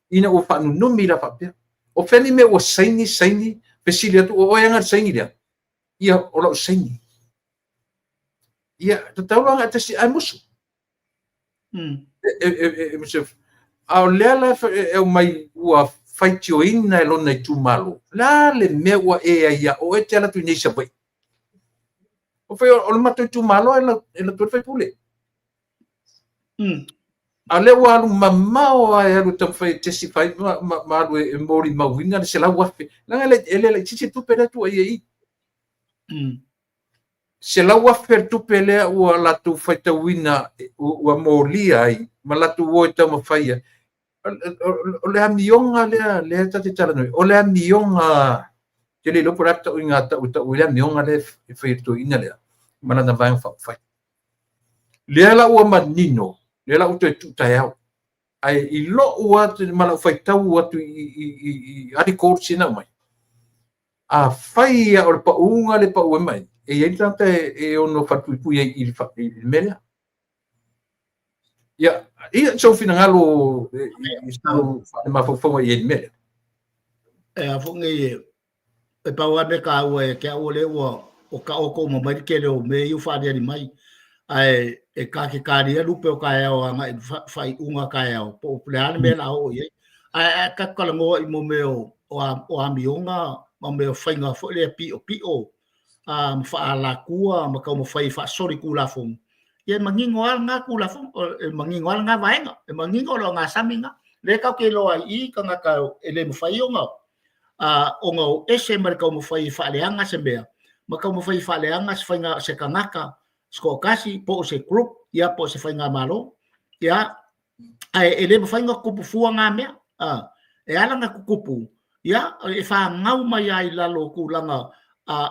ina ua faanunumi la faapea. O fea ni mea ua saini, saini, fesili atu, o oe aga le saini lea? Ia, o lau saini. Ia, tatau la ona e tasi ae musu. A o lea la e aumai ua faitioina e lona itumalo, le a le mea ua e ai ia oe e te alu atu i nei i Savaii? O fai o le matou itumalo e alu atu ai le faipule. A lea ua alu mamao lava e alu e taumafai e testify ma alu e molimauina le 100,000. Leaga e le laitiiti le tupe lea e tuu ai i i. 100,000 le tupe lea ua latou faitauina ua molia ai ma latou o e taumafai ai. O le amioga lea lea ta te talanoa, o le amioga te le iloa po o le a le tauiga tau e tau ai le amioga lea e fai e le toeaina lea ma lana Vaega Faaupufai. Lea la ua manino, lea la ua toe tuu taeao. Ae i lou atu ma lau faitau atu i articles ia na aumai, afai lava o le pauga le pau ai mai, e i ai le tagata e ono falepuipui ai i le mea lea. Ia, ia sou finagalo i sau mafaufauga i ai i le mea lea. E a foi nei e pau lava mea taua ia te au o lea ua o taoto uma mai le tele o mea ia ua faaaliali mai. Ae e ta te talia lupe o taeao agai i faaiuga taeao po o le a le mea o le a oo i ai. Ae a tatou talanoa i mo mea o amioga ma mea o faiga foi lea piopio ma faaalatua ma taumafai e faasoli Tulafono, ia e manino lava lena Tulafono, e manino lava lena vaega, e manino o le ogasami lena. Lea tatou te iloa ai i i tagata e le mafai ona o ese ma le taumafai e faaleaga se mea, ma taumafai e faaleaga se faiga, se tagata se toatasi po o se group, ia po o se faigamalo. Ia, ae e le mafai ona tutupu fua na mea. E ala ona tutupu, ia, e fanau mai lava i lalo o tulaga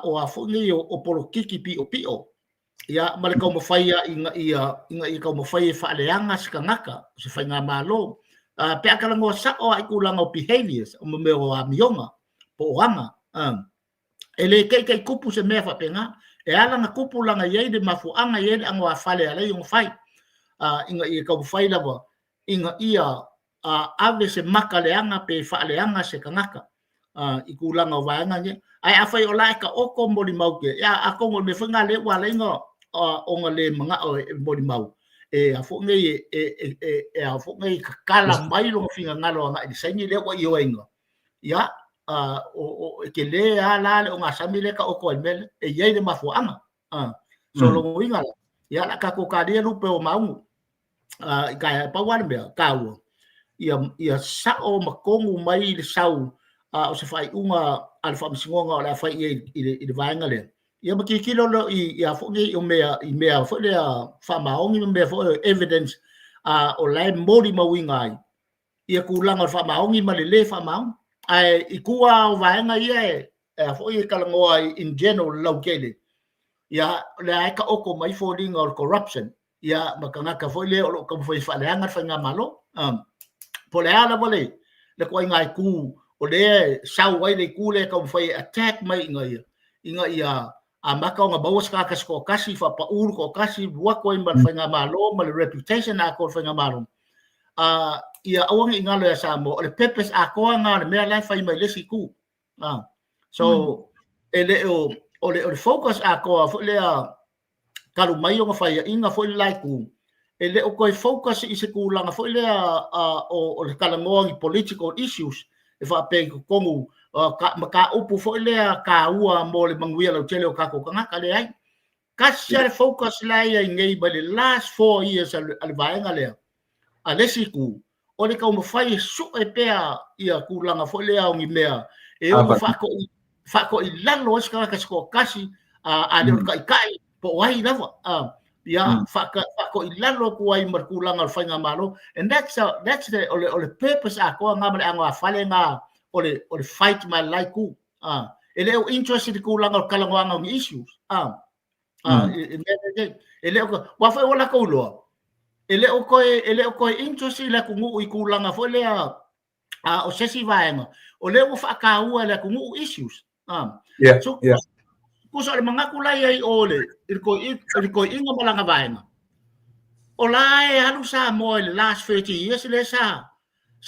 o a foi nei o polokiki piopio, ia, ma le taumafai ina ia taumafai e faaleaga se tagata, se faigamalo. Pe a talanoa sao lava i tulaga o behaviors, o mea o amioga, po o aga. E le teitei tupu se mea faapena. E ala ona tupu leaga e i ai le mafuaaga, e i ai le anoāfale e ala ai ona fai, ina ia taumafai lava ina ia ave se maka leaga pe faaleaga se tagata i tulaga o vaega nei. Ae afai o la e taoto molimau te, ia atonu o le mea foi lena lea ua ala ai ona le manao e molimau, e a foi nei e a foi nei tatala mai lona finagalo agai i le saini lea ua ioeina. Ia, o, e tele lava la le ogasami lea e taoto ai i le mea lea, e i ai le mafuaaga. So, lona uiga la, ia o le a tatou talia lupe o maugu i taeao. Pau lava le mea taua, ia sao ma tonu mai le sau o se faaiuga a le Faamasinoga o le a fai i ai i le vaega lea. Ia ma tilotilo loa i a foi nei o mea i mea foi lea faamaoni ma mea foi evidence o la e molimauina ai ia tulaga o le faamaoni ma le le faamaoni. Ae i tua o vaega ia e a foi e talanoa ai in general lautele, ia o lea e taoto mai foliga o le corruption, ia ma tagata foi lea o lo o taumafai e faaleaga le faigamalo. Po o le a lava le ituaiga itu o lea e sau ai le itu lea e taumafai e attack mai ina ia amata ona maua se tagata se toatasi, faapau le toatasi, alu atu ai ma le faigamalo ma le reputation atoa o le faigamalo. Ia aua ne i galo ia Samoa, o le purpose atoa lena o le mea la e fai mai le isi itu. So, e le o, o le, o le focus atoa foi lea talu mai ona faiaina foi le la itu, e le o toe focus i se tulaga foi lea o le talanoa i political issues e faapea i totonu mataupu foi lea taua mo le manuia lautele o tatou tagata. Leai, tasi lava le focus la e i ai nei mai le last 4 years a le vaega lea a le isi itu, o le taumafai e sue pea ia tulaga foi lea o ni mea e ono faatoilalo ai se tagata se toatasi, a le o le taitai po o ai lava, ia faatoilalo atu ai ma le tulaga o le faigamalo. And that's the, o le purpose atoa na ma le anoāfale na o le fight mai le la itu. E le o interest i le tulaga o le talanoaga o ni issues. E le o, ua foi ua latou iloa, e le o toe, e le o toe interest i le atunuu i tulaga foi lea o se isi vaega, o lea ua faataua e le atunuu issues. So, tusa o le manatu la i ai o le, i le toeaina ma lana vaega, o la e alu Samoa i le last 30 years lea sa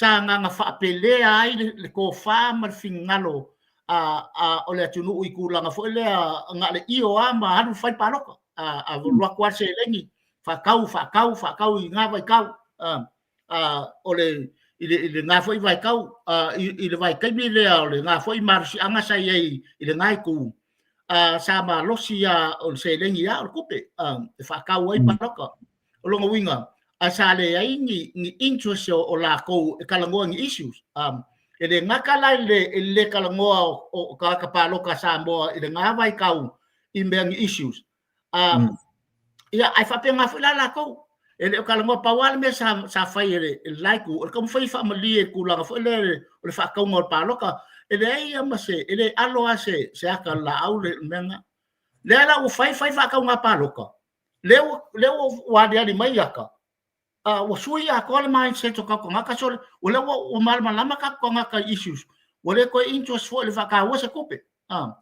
agaga faapelea ai le tofa ma le finagalo o le atunuu i tulaga foi lea na o le io lava ma alu fai palota. A alu atu lava le seleni, faatau, faatau, faatau i na vaitau. O le, i lena foi vaitau, i le vaitaimi lea o lena foi malosiaga sa i ai i lena itu, sa malosi lava o le seleni lava o le tupe e faatau ai palota. O lona uiga, Ae sa leai ni, ni interest o, o lakou e talanoa ni issues. Um, e le gata la i le, i le lē talanoa o, o, o tagata paloka a Samoa i lena vaitau i mea ni issues. Uh, ia, ae faapena foi la latou. E le o talanoa pau lava le mea sa, sa fai e le, e le la itu, o le taumafai e faamalie i le tulaga foi lea o le faatauga o le paloka. E leai ia ma se, e le alo lava se, se ata o le laau le mea lena. Lea la ua fai fai faatauga paloka, lea ua, lea ua, ua aliali mai ata, uh, ua sui atoa le mindset o tatou tagata, so ua lea ua, ua malamalama tatou tagata i issues, ua le toe interest foi i le faataua se tupe. Uh.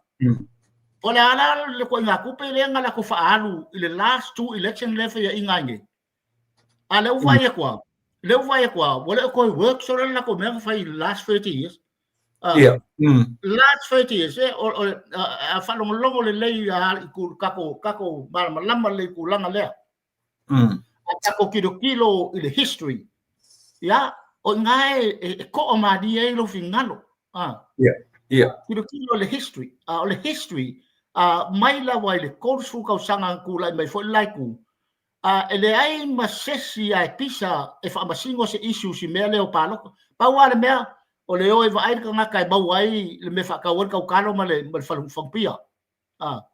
O le a la le ituaiga tupe lea na latou faaalu i le last two election lea faiaina ai nei. A lea ua vaai atu lava, lea ua vaai atu lava, ua le o toe work solo le latou mea na fai i le last 30 years. Uh, Yeah. Last 30 years, eh, o, o, a, a faalogologo lelei a, i ku, kako, kako malamalama lelei i tulaga lea. A tatou tilotilo i le history, ia, o i ina e, e, e to'a malie ai lou finagalo. Ah. Yeah. Yeah. Tilotilo i le history. Ah, o le history, ah, mai lava i le 30 tausaga na tulai mai foi le la itu, ah, e leai ma sesi a e pisa e faamasino se issues i mea lea o palota. Pau lava le mea, o le o e vaai le tagata e maua ai le mea e faatau ai le tautalo ma le, ma le fanupia. Ah.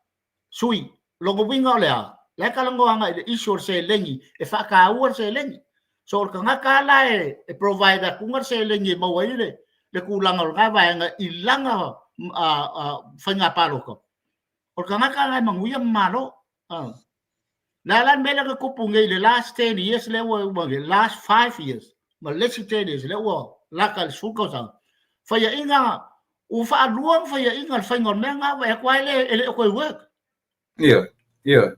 Sui, lona uiga o le a? La e talanoa agai i le issue o le seleni, e faataua le seleni. So o le tagata la e, e provide atuga le seleni e maua ai le, le tulaga o lena vaega i lana a, a, faiga palota, o le tagata la e manuia ma malo. A. Le a la le mea lea na tupu nei i le last 10 years lea ua, ua last 5 years ma le isi 10 years lea ua lata i le 10 tausaga. Faiaina ua faalua ona faiaina le faiga o le mea lena, vaai atu lava e le, e le o toe work. Ioe, ioe.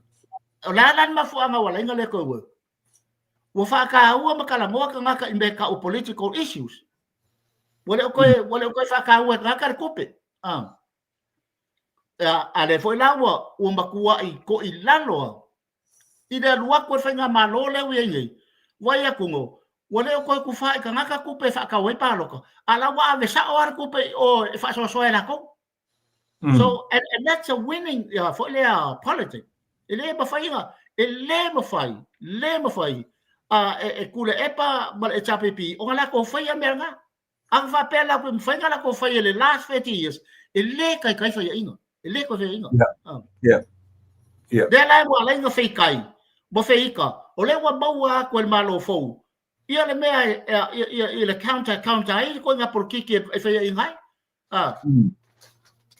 O le a la le mafuaaga ua ala ai ona le toe work? Ua faataua ma talanoa tagata i mea e tau o political issues. Ua le o toe, ua le o toe faataua e tagata le tupe. Ah. A lea foi la ua, ua matuai toilalo lava i le alu atu o le faigamalo lea ua i ai nei, vaai atu no, ua le o toe tufa i tagata tupe e faatau ai palota, a la ua ave sao lava le tupe i o e faasoasoa e latou. So, and, and that's a winning uh, foi lea politic. E le mafai ona, e le mafai, le mafai uh, e, e Tuilaepa ma le HRPP ona latou faia mea na. A faapea la e mafai ona latou faia i le last 30 years, e le taitai faiaina. E le toe faiaina. Yeah. Yeah. Yeah. Lea la ua ala ai ona feitai ma feika, o lea ua maua atu e le Malo fou ia le mea e, ia, ia, ia le counter, counter ai le ituaiga polokiki e, e faiaina ai. Ah.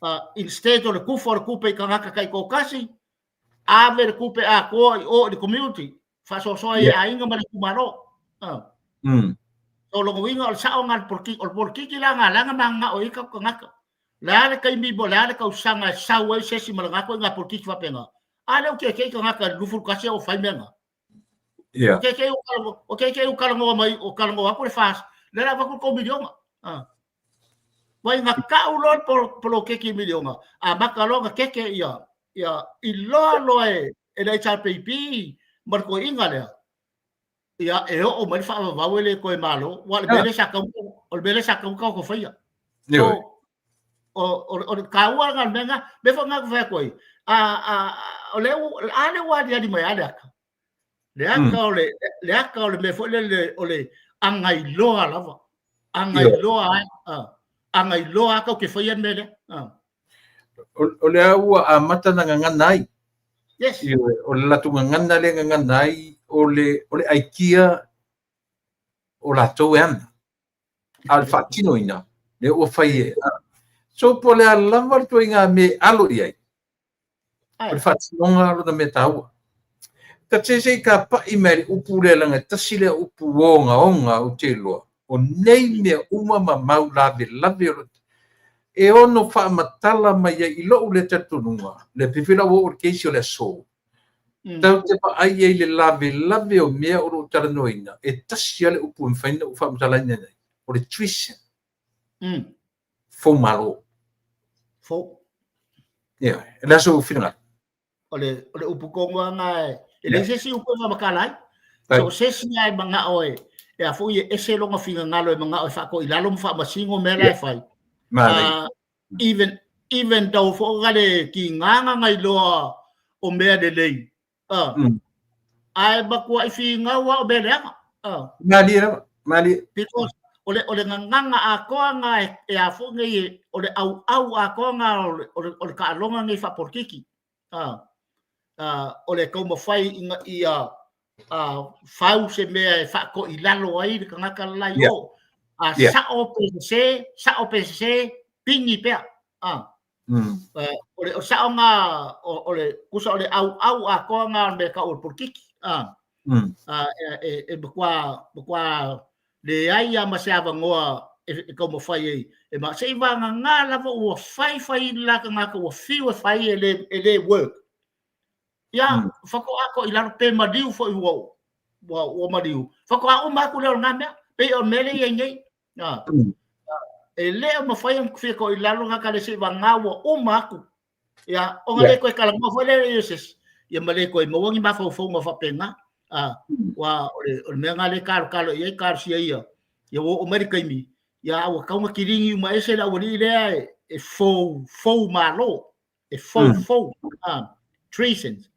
Uh, instead o le tufa o le tupe i tagata taitoatasi, ave le tupe atoa i o i le community, faasoasoa ai e aiga ma le itumalo. Ah. So lona uiga o le sao lena o le polokiki, o le polokiki la lena lea na mananao ai tatou tagata. O le a le taimi po o le a le tausaga e sau ai se isi ma lena ituaiga polokiki faapena, a lea ua tietie tagata i le 21 a ua fai mea na. Yeah. O keikei o keikei o talanoa mai, o talanoa atu le FAST, lea la avatu le tou miliona. Ah. Vai na kau loa le poloketi miliona, amata loa na keke ia, ia iloa loa e, e le HRPP ma le toeaina lea, ia e oo mai le faavavau e le toe malo, ua o le mea lea sa tau, o le mea lea sa tau tatou faia. So, o, o, o le taua lena o le mea lena, mea foi lena ou te fai atu ai, a, a, o lea ua, a lea ua aliali mai lava le ata. Le ata o le, le ata o le mea foi lele o le agailoa lava. Agailoa ai, agailoa lava tatou te faia le mea lea. O lea ua amata ona gagana ai. Yes. O le latou gagana lea e gagana ai, o le, o le aikia o latou e ana. A o le faatinoina, lea ua fai e. So po o le a lava le ituaiga mea e alo i ai, o le faatinoga lona mea taua. Ta te se i tapa'i mai le upu lea leaga e tasi lea upu ogaoga ou te iloa, o nei mea uma ma mau lavelave o lo e ono faamatala mai ai i lo'u lea talitonuga, lea pei foi la ua oo i le case o le aso, tatou te vaai i ai i le lavelave o mea o lo o talanoaina, e tasi lava le upu e mafai ona ou faamatalaina ai, o le treason. Foumalo. Fou. Ia, e le a sou finagalo? O le, o le upu tonu lava lena e, e leai se isi upu e faamatala ai. So o se isi lava e manao e, e a foi e ese lona finagalo e manao e faatoilalo ma faamasino mea la e fai. Manaia. Even, even though foi na le tiga na iloa o mea lelei. Ae matuai finau lava o mea leaga. Malie lava, malie. Because o le gagana atoa na e a foi nei, o le auau atoa na o le taaloga nei faapolokiki. O le taumafai ina ia fau se mea e faatoilalo ai le tagata le la i o. A sao pe sese, sao pe sese, pigi pea. O le sao na o le kusa o le auau atoa na o le mea tau o le polokiki. E matua leai lava ma se avanoa e taumafai ai. E ma se i vagana lava ua fai fai le la tagata ua fiu e fai e le work. Ia, faatoa toilalo pe maliu foi ua maliu. Faatoa uma atu lea o lena mea. Pei o le mea lea e i ai nei. E le o mafai ona fia toilalo tagata le se i vagana ua uma atu. Ia, ona le toe talanoa foi lea i se isi, ia ma le toe maua ni mafaufauga faapena. Ua o le mea lena lea e talotalo i ai, talosia ia. Ia ua oo mai le taimi, ia ua tatau ona kiligi uma ese le aualii lea e fou, fou malo. E fou, fou. Treasons.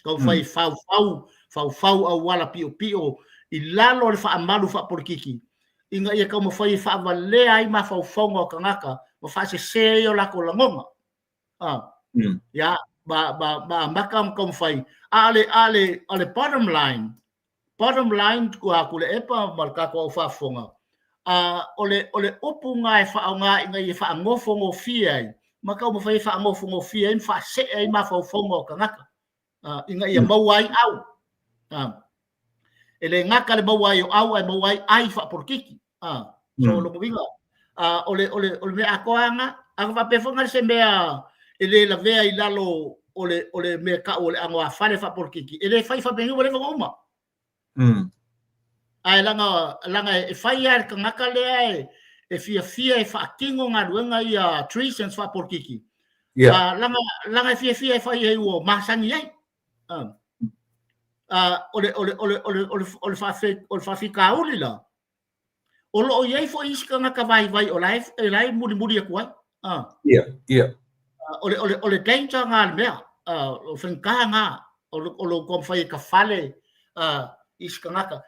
Taumafai faufau, faufau auala piopio i lalo o le faamalu faapolokiki, ina ia taumafai e faavalea ai mafaufauga o tagata ma faasese ai o latou lagona. Ia, ma amata ona taumafai. A o le bottom line, bottom line Tuilaepa ma le tatou au faafofoga, o le upu na e faaaoga ina ia faagofogofie ai, ma taumafai e faagofogofie ai ma faasee ai mafaufauga o tagata, ina ia maua ai au. E le gata le maua ai o au, ae maua ai ai faapolokiki. So lona uiga, o le mea atoa lava, a faapea foi na se mea e le lavea i lalo o le mea tau o le agoafale faapolokiki, e le fai faapeni ua leva ona uma. Ae laga e fai lava e le tagata lea e fiafia e faatino galuega ia treasons faapolokiki. Laga e fiafia e fai ai ua masani ai. O le faafitauli la, o lo o i ai foi isi tagata vaivai o la e la e mulimuli atu ai. Ia, ia. O le danger nga le mea, o faigata nga, o lo taumafai e tafale isi tagata.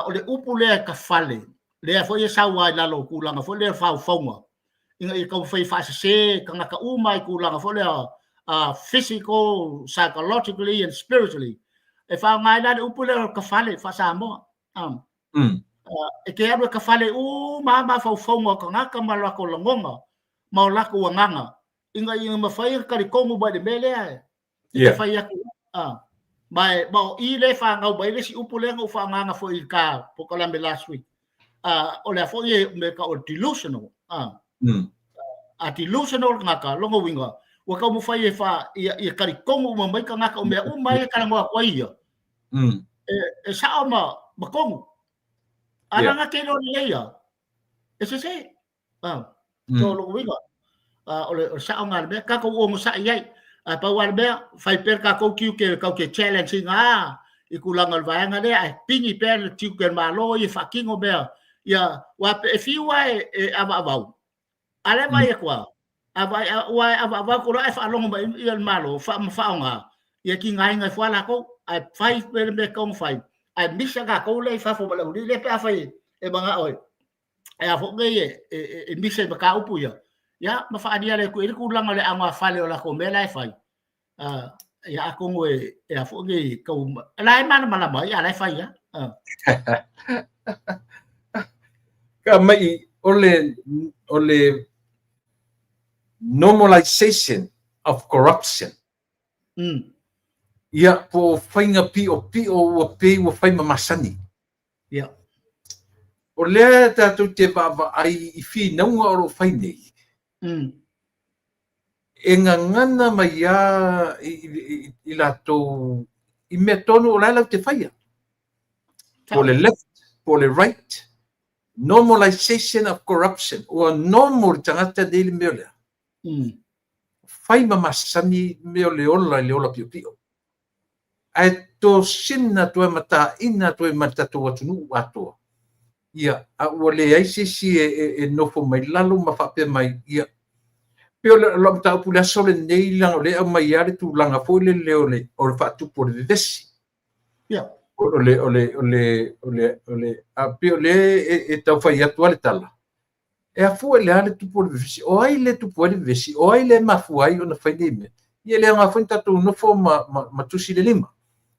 O le upu lea e tafale, lea foi e sau lava i lalo o tulaga foi lea faufauga, ina ia taumafai e faasese tagata uma i tulaga foi lea physical, psychologically and spiritually. E faaaoga ai la le upu lea o tafale faa-Samoa. E te alu e tafale uma lava mafaufauga o tagata ma latou lagona ma o latou agaga ina ia mafai ona talitonu mai le mea lea e fai atu. Ma o i lea e fanau mai le isi upu lea na ou faaaogaina foi i ka polokalame last week. O le a foi e mea tau o le delusional. A delusional le tagata, lona uiga, ua taumafai e fa, ia talitonu uma mai tagata o mea uma ia e talanoa atu ai ia. E sao ma tonu. A laga te iloa lelei ia, e sese. So lona uiga, o le sao lena o le mea, tatou onosai ai. Ae pau lava le mea, fai pea le tatou tiute tatou te challenge ina i tulaga o le vaega lea, ae pigi pea le tiute o le Malo ia e faatino mea. Ia, aua e fiu lava e avaavau, a lea vaai atu lava, ua e avaavau atu loa ae faalogo mai ia le Malo ma faaaoga, ia tigaina ai fua latou, ae fai pea le mea e tatau ona fai, ae misa tatou lea i fafo ma le aualii lea pe afai e manao e a foi nei e misa i mataupu ia, ia ma faaalia atu i ai le tulaga o le augafale o latou mea la e fai. Ia atonu e a foi nei tau, la e malamalama ai, a la e fai lava. Ka mai o le normalization of corruption. Ia, po o faiga piopio ua pei ua fai ma masani. O lea tatou te vaavaai i finauga o lo o fai nei. E gagana mai lava i latou i mea tonu o la e latou te faia. Po o le left, po o le right, normalization of corruption. Ua normal le tagata nei le mea lea. Fai ma masani mea o le ola i le ola piopio. Ae tosina atu ai ma taina atu ai ma le tatou atunuu atoa. Ia, a ua leai se isi e nofo mai lalo ma faapea mai, ia, pei o lau mataupu i le aso lenei, leaga o lea e aumai lava le tulaga foi lele o le faatupu o le vevesi. Ia. O le o le o le o le o le a pei o le e tau fai atu le tala. E afua i le a le tupu o le vevesi, o ai le tupu ai le vevesi, o ai le mafua ai ona fai nei mea. Ia le aoga foi na tatou nofo ma tusi le lima.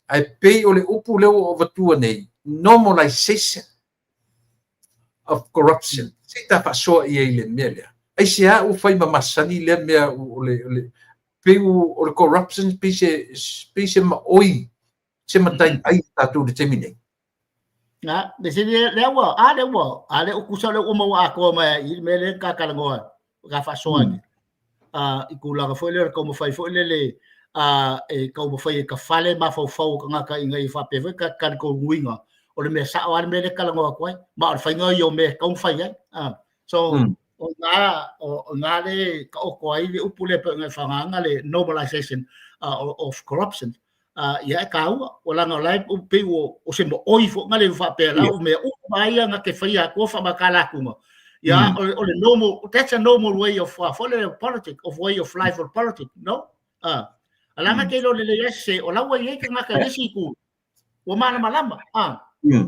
Ae pei o le upu lea ua ou avatua nei, normalization of corruption. Se i ta faasoa i ai i le mea lea. Aisea ua fai ma masani lea mea o le pei o le corruption pei se maoi se mataiai i tatou i le taimi nei. Na, le se le ua a le ua a le ukusa le ua maua atoa mai i le mea le ka talanoa ka faasoa ni. A i tulaga foi lea o le taumafai foi lele a e taumafai e tafale mafaufau o tagata ina ia faapea foi ka talitonuina o le mea sao lava le mea lea e talanoa atu ai, ma o le faiga ia o mea e tatau ona fai ai. So o na le taoto ai le upu lea pe ona e faaaogaina le normalization of corruption. Ia e taua o laga o la e pei o se maoi foi na le faapea la o mea uma ia na te faia atua faamatala atuga. Ia, o le normal, that's a normal way of foi le politic of way of life of politics, no? Alaga te lo le le se o la ua i ai tagata i le isi itu ua malamalama.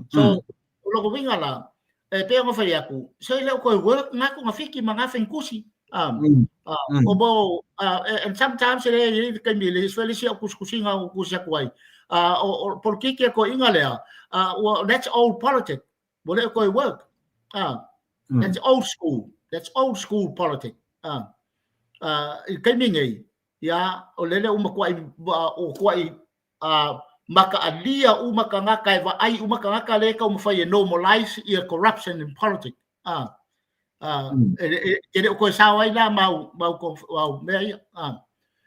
So o lona uiga la e pei ona fai atu se le o toe work nga togafiti ma nga faigusi o mo and sometimes e le i le taimi le isi le isi au tusitusiga o tusi atu ai o polokiki e toeaiga lea well, that's old politics, ua le o toe work. That's old school, that's old school politics. I le taimi nei, ia o lele ua matuai o tuai makaalia uma tagata e vaai uma tagata le taumafai e normalize ia corruption in politics. E le o toe sao ai la mau mau mau mea ia.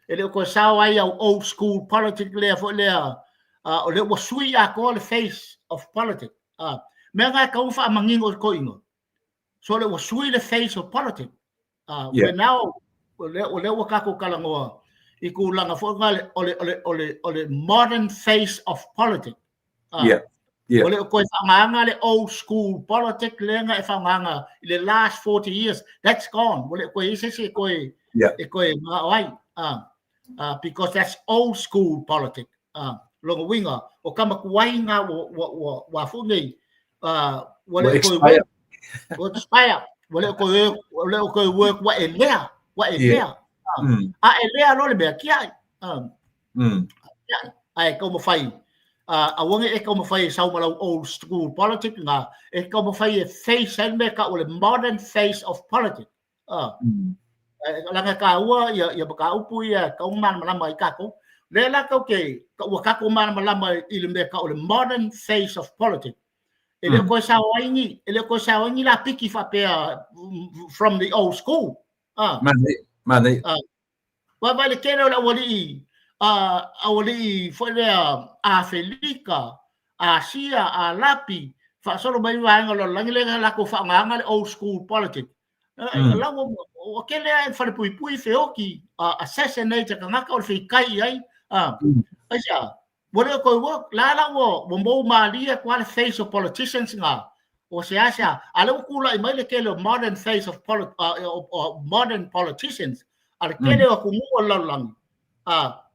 E le o toe sao ai au old school politics lea foi lea o lea ua sui atoa le face of politics. Mea nga e tau faamanino i toeaiga. So le ua sui le face of politics. Yeah. Now o lea ua tatou talanoa i tulaga foi nga o le modern face of politics. Yeah. O le o toe faaaogaina le old school politics lea na e faaaogaina i le last 40 years. That's gone. Ua le o toe i ai se isi e toe e toe manao ai. Because that's old school politics. Lona uiga o tama tuai nga ua foi nei ua le Ua o toe expire. Work, ua expire. Ua le o toe work ua elea, ua elea. A elea loa le mea tiai. Ae taumafai aua ne i e taumafai e sau ma lau old school politics nga e taumafai e face ai le mea tau o le modern face of politics. Laga e taua ia mataupu ia e tatau ona malamalama ai tatou. Lea la tatou te ua tatou malamalama i le mea tau o le modern face of politics. E le o toe sao ai ni e le o toe sao ai ni lapiki faapea from the old school. Manaia, manaia. Vaai le tele o le aualii foi lea Afelika, Asia, Alapi, faasolo mai vaega o le lalolagi lea latou faaaogaina le old school politics. La ua tele lava falepuipui feoti, assassinate tagata o le feikai i ai. Aisea? Ua le o toe work. La la ua mou malie atu lava le face of politicians nga. O seasea, a lea ua tulai mai le tele o modern face of modern politicians. A le tele o atunuu o le lalolagi.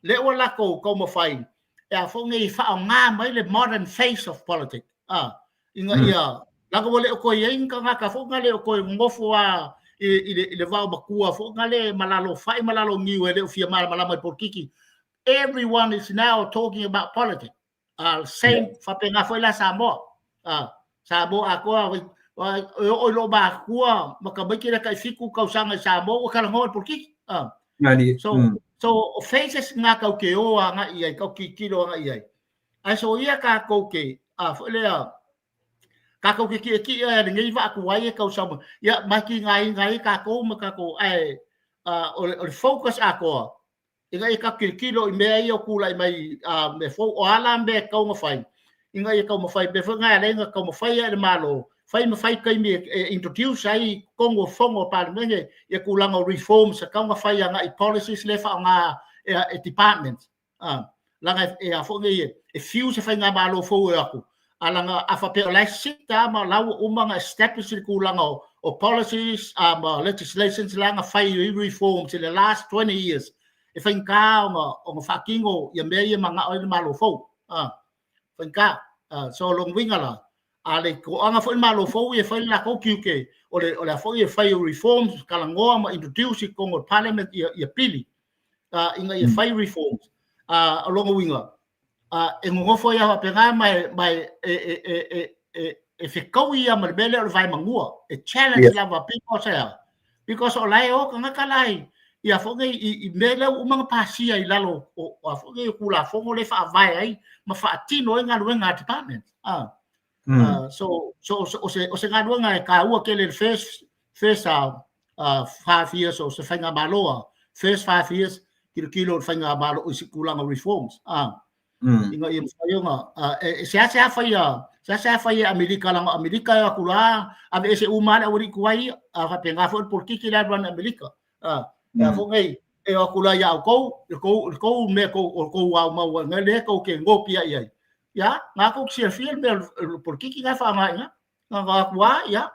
Lea ua latou taumafai e a foi nei faaaoga mai le modern face of politics. Ina ia laga ua le o toe i ai ni tagata foi na le o toe nonofo lava i le vao matua foi na le ma lalo fai ma lalo niu e le o fia malamalama i polokiki. Everyone is now talking about politics. Same faapena foi la Samoa. Samoa atoa e oo i loo matua ma tamaiti le tai 7 tausaga i Samoa ua talanoa i le polokiki. Nani. So so o faces nga tau te o agai i ai, tau tilotilo agai i ai. Ae so ia tatou te foi lea tatou te tietie ai lenei vaa tuai e tau sau ia mai tigaina ai tatou ma tatou ae o le focus atoa ina ia tatou tilotilo i mea ia o tulai mai mea fou o ala mea e tatau ona fai ina ia taumafai mea foi na e alai na taumafai ai le Malo fai ma fai taimi e introduce ai totonu o fono o Palemene ia tulaga o reforms e tatau ona fai agai policies le faaaoga e departments laga e a foi nei e fiu se faigamalo fou e atu a laga a faapea o la e sita ma la ua uma ona establish le tulaga o policies ma legislations la na fai i reforms in the last 20 years e faigata ona faatino ia mea ia manao ai le Malo fou. Faigata. So lona uiga la, a le toaga foi le Malo fou ia e fai le latou tiute o le a foi e fai o reforms, talanoa ma introduce i totonu o le parliament ia pili ina ia fai reforms. O lona uiga, e nonofo ai lava faapena ma e fetaui ia ma le mea lea o le vaemanua. E challenge lava because e a? Because o la e o tagata la i a foi nei i mea lea ua uma ona pasia i lalo o a foi nei o Tulafono lea e faavae ai ma faatino ai galuega a department. So o se galuega e taua tele le first 5 years o se faigamalo, first 5 years tilotilo le faigamalo i se tulaga reforms. Ina ia mafai ona e seasea faia, seasea faia e Amerika, leaga o Amerika e o atu la aveese uma lava le aualii tuai ia, a faapena foi le polokiki le alu ana Amerika. A foi nei e o atu la ia outou le tou mea o tou aumau ai lea tou te gopia i ai. Ia, na tou te silafia le mea o le polokiki na e faaaoga i ina. Na o atu lava, ia,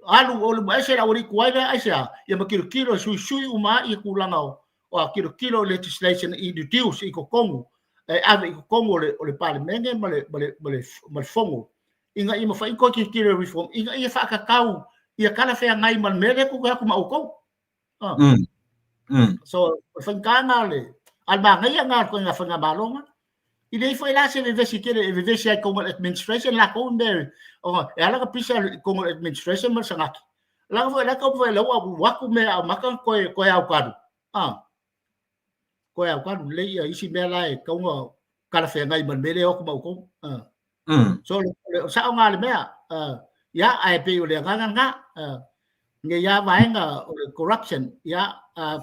alu o le ese le aualii tuai lea aisea, ia ma tilotilo e suisui uma ia tulaga o tilotilo legislation introduce i totonu, e ave i totonu o le Palemene ma le Fono, ina ia mafai toe tilotilo reform, ina ia faatatau ia talafeagai ma le mea lea tou te atu ma outou. So, o le faigata le a le manaia na o le faigamalo na. I leai foi la se vevesi tele e vevesi ai totonu o le administration latou mea e ala ona pisa i totonu o le administration ma le Senate. Leaga foi la tau foi lau ua atu mea amata koe aukalu. Koe aukalu lelei ia isi mea la e tatau ona talafeagai ma le mea lea e o atu ma outou. So o sao nga le mea. Ia, ae pei o le agaga lena. Nei lava vaega o le corruption, ia,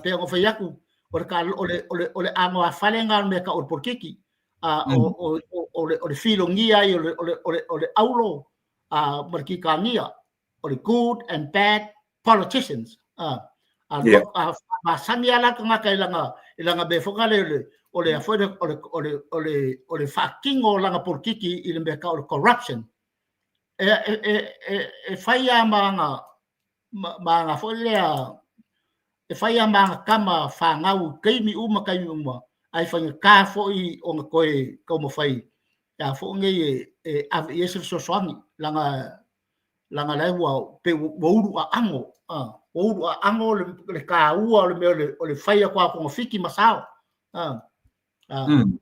pei ona fai atu, o le anoāfale lena o le mea tau o le polokiki. O le filogia ai o le aulo ma le kitania, o le good and bad politicians. A masani lava la tagata i lana mea foi lea o le foi o le faatino o lana polokiki i le mea tau o le corruption. E fai lava ma aga foi lea, e fai lava ma aga tama fanau i taimi uma taimi uma, ae faigata foi ona toe taumafai a foi nei e ave i ai se fesoasoani, leaga la ua pe ua ulu aano, ua ulu aano le taua o le mea o le fai atu a togafiti ma sao.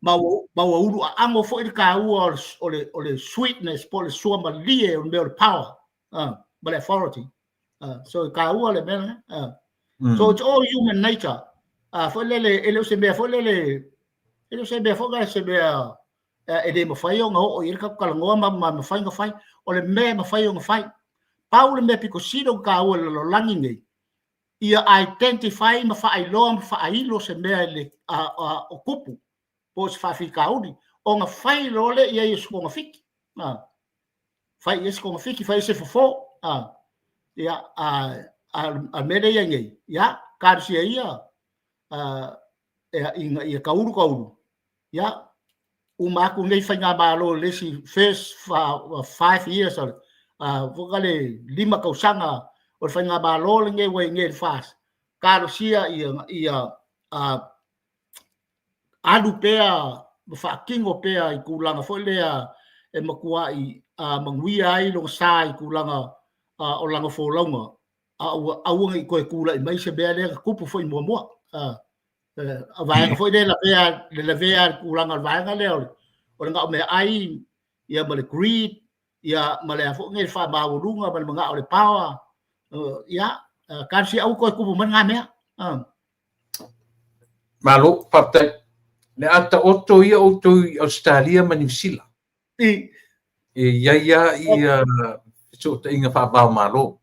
Ma ua ulu aano foi le taua o le sweetness po o le suamalie o le mea o le power ma le authority. So e taua le mea lena. So it's all human nature. Foi lele e le o se mea foi lele, e le o se mea foi lele se mea e le mafai ona oo i ai le tatou talanoa ma mafai ona fai. O le mea e mafai ona fai. Pau le mea pito sili ona taua i le lalolagi nei, ia identify ma faailoa ma faailo se mea le o tupu po o se faafitauli, ona fai loa lea i ai o se togafiti. Fai i ai se togafiti, fai i ai se fofo. Ia, a mea lea i ai nei, ia, talosia ia, ina ia taulu taulu, ia, uma atu nei faigamalo le isi first 5 years, foka le 5 tausaga o le faigamalo lenei ua i nei le FAS, talosia ia alu pea ma faatino pea i tulaga foi lea e matuai manuia ai lona sa i tulaga o lana folauga, a ua aua ne i toe tulai mai se mea lea na tupu foi muamua. A vaega foi lea lavea le lavea le tulaga o le vaega lea o le gao meaai ia ma le greed ia ma le a foi nei faamaualuga ma le manao o le power, ia, talosia aua toe tupu mai lena mea. Malo, faafetai. Le a taoto ia outou i Ausetalia ma Niu Sila. I. E iai lava ia fesootaiga faava-o-Malo.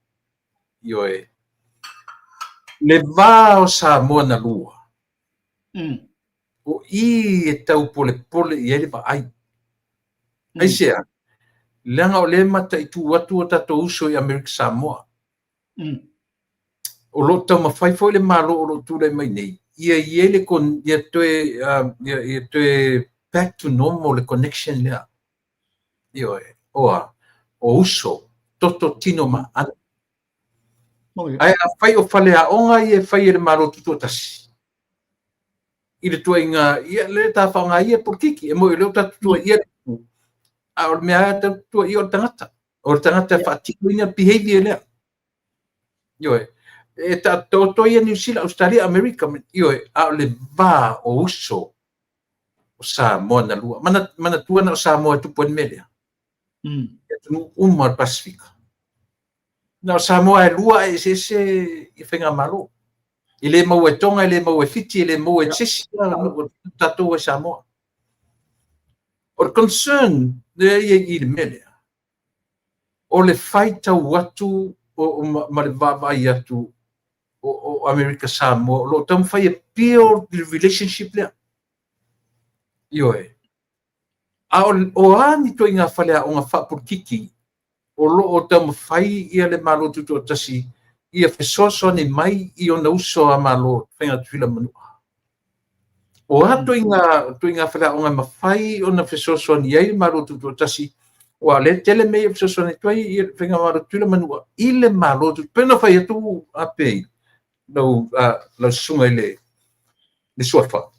Ioe. Le va o Samoa na lua. O i e tau polepole i ai le vaai. Aisea, leaga o lea e mataitu atu o tatou uso i Amerika Samoa. O lo o taumafai foi le Malo o lo o tulai mai nei, ia i ai le ia toe back to normal le connection lea. Ioe, oa, o uso, toto tino ma aano. Ae afai o faleaoga ia e fai e le Malo Tutoatasi, i le tuaiga, ia le ta faaaoga ia polokiki, e moi o lea o tatou tuaia le itu, A o le mea lava tatou te tuuaia o le tagata. O le tagata e faatinoina le behavior lea. Ioe. E taoto ia Niu Sila, Ausetalia, Amerika, ioe, a o le va o uso o Samoa na lua. Manatua na o Samoa e tupu ai le mea lea. I atunuu uma o le Pasefika. Na o Samoa e lua ae eseese i faigamalo. E le maua e Tonga, e le maua e Fiti, e le maua e se isi tatou e Samoa. O le concern lea e i i le mea lea, o le faitau atu ma le vaavaai atu o Amerika Samoa o lo o taumafai e build le relationship lea. Ioe. A o a ni ituaiga faleaoga faapolokiki o lo o taumafai ia le Malo Tutoatasi ia fesoasoani mai i ona uso a Malo faiga Tutuila ma Manua. O a ituaiga faleaoga e mafai ona fesoasoani ai le Malo Tutoatasi, aua o lea e tele mea ia e fesoasoani atu ai ia le Faigamalo Tutuila ma Manua i le Malo Tutoatasi. Pei ona fai atu Ape lau susuga i le Suafa.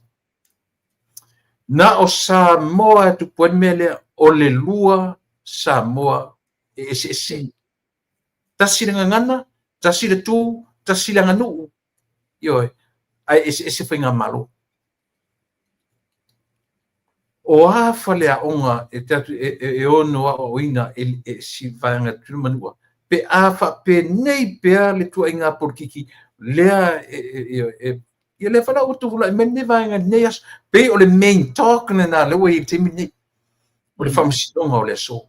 Na o Samoa e tupu ai le mea lea, o le lua Samoa e eseese. Tasi le gagana, tasi le tu, tasi le aganuu, ioe, ae eseese faigamalo. O a faleaoga e te atu e ono aoaoina e si vaega Tutuila ma Manua, pe a faapenei pea le tuuaiga polokiki lea e ia lea foi la ua tulai mai lenei vaega i lenei aso. Pei o le main talk lena lea ua i ai i le taimi lenei, o le faamasinoga o le aso.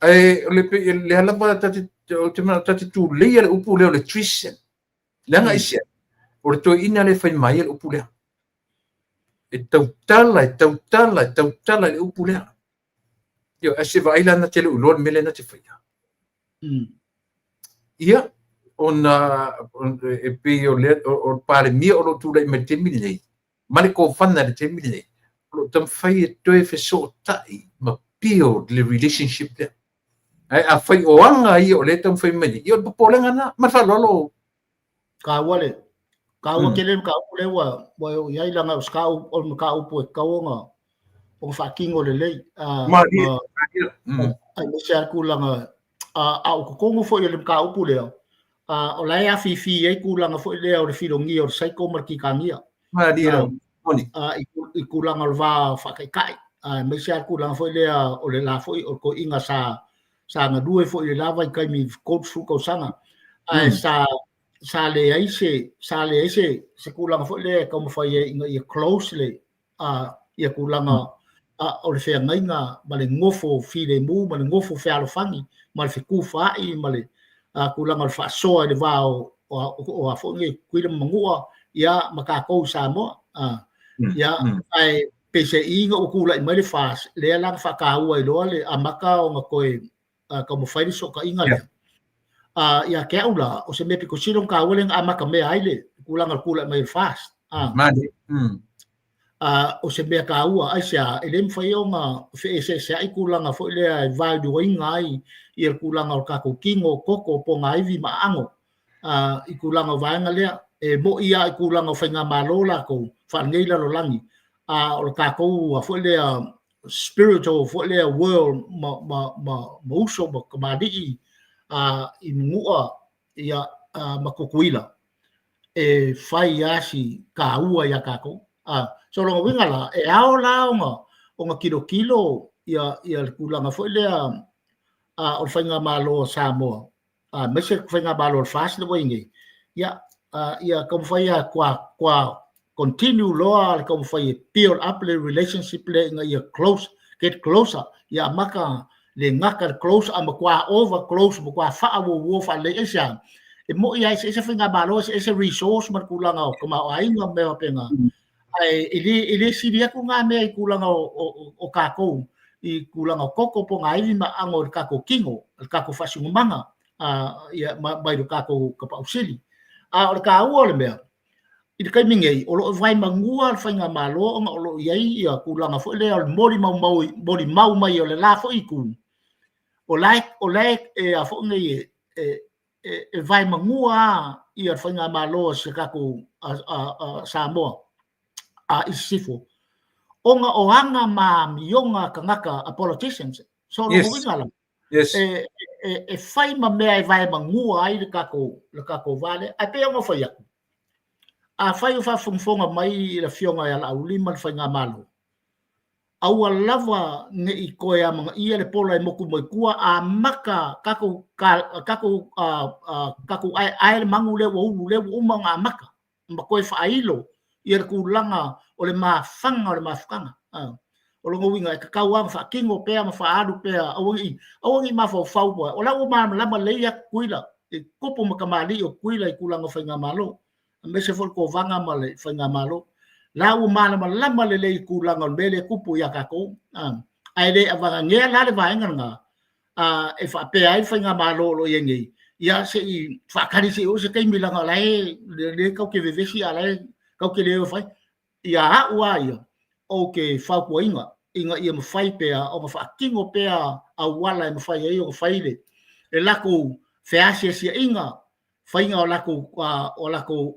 Ae o le lea lava ou te manao ta te tuleia le upu lea o le treason. Leaga aisea? O le toeaina lea e fai mai le upu lea. E tautala, e tautala, e tautala i le upu lea. Ioe, ae se vaai la na te le o iloa le mea lea na te faia. Ia, ona e pei o le Palemia o lo o tulai mai i le taimi lenei, ma le Kovana i le taimi lenei, o lo o taumafai e toe fesootai ma build le relationship lea. Ae afai o aga ia o lea e taumafai mai nei, ia o le popolega lena. Ma le faaaloalo. Taua le taua tele le mataupu lea ua e oo i ai, leaga o se o le mataupu e tatau ona faatino lelei. Aemaise lava le tulaga, a o totonu foi o le mataupu lea, o la e afifi ai tulaga foi lea o le filogia o le Saiko ma le Kitania. I tulaga o le va faataitai, aemaise lava le tulaga foi lea o le la foi o le toeaina sa galue foi i le la vaitaimi i 30 tausaga, ae sa leai se sa leai se se tulaga foi lea e taumafai ai ina ia close le ia tulaga o le feagaiga ma le nofo filemu ma le nofo fealofani ma le fetufaai ma le tulaga o le faasoa i le va o a foi nei Tutuila ma Manua ia ma tatou i Samoa. Ia, ae peiseai ina ua tulai mai le FAST, lea la na faataua ai loa le amata ona toe taumafai le fesootaiga lea. Ia te au la, o se mea pito sili ona taua lea na amata mea ai le tulaga o le tulai mai o le FAST. O se mea taua, aisea, e le mafai ona feeseeseai tulaga foi lea e vaeluaina ai ia le tulaga o le tatou tino, toto, pogaivi ma aano i tulaga o vaega lea. E mo'i lava i tulaga o faigamalo latou faalenei lalolagi, a o le tatou foi lea spiritual foi lea world ma uso ma tamalii i Manua ia ma Tutuila, e fai lava si taua ia tatou. So lona uiga la, e ao la ona tilotilo ia le tulaga foi lea o le faigamalo a Samoa, aemaise le faigamalo a le FAST lea ua i ai nei, ia ia taumafai lava kwa continue loa le taumafai e build up le relationship lea ina ia close, get closer, ia amata le gata le close a matua over close, matua faauouo faalelei. Aisea? E mo'i lava eseese faigamalo, eseese resource ma le tulaga o tamaoaiga ma mea faapena, ae e le sili atu ngā mea i tulaga o tatou, i tulaga o toto, pogaivi ma aano i le tatou tino, le tatou faasinomaga ia, mai le tatou tapausili. A o le taua o le mea, i le taimi nei, o lo o vaemanua le faigamalo ona o lo o i ai ia tulaga foi lea o le molimau mai o le la foi itu, o la e a foi nei e vaemanua lava ia le faigamalo a si tatou a Samoa i sisifo. Ona o aga ma amioga a tagata a politicians. So lona uiga la, e fai ma mea e vaemanua ai le tatou va lea. Ae pei ona fai atu, afai o faafogafoga mai le Afioga ia Laauli ma le Faigamalo, aua lava ne i toe amanaia le pola e motu mai tua, amata tatou aeae le manu lea ua ulu, lea ua uma ona amata ma toe faailo ia le tulaga o le mafaga o le mafutaga. O lona uiga e tatau lava ona faatino pea ma faaalu pea, aua ne i mafaufau, o la ua malamalama lelei ia Tutuila, i tupu ma tamalii o Tutuila i tulaga o faigamalo, aemaise foi le Kovana ma le faigamalo. La ua malamalama lelei i tulaga o le mea lea e tupu ia tatou. Ae le avagagea la le vaega lena, e faapea ai le faigamalo o lo o i ai nei, ia se i faatali se i oo se taimi leaga o la e le tatou te vevesi a o la e tatou te le o e fai. Ia au lava ia, ou te fautuaina ina ia mafai pea ona faatino pea auala e mafai ai ona fai le latou feasiasiaiga, faiga o latou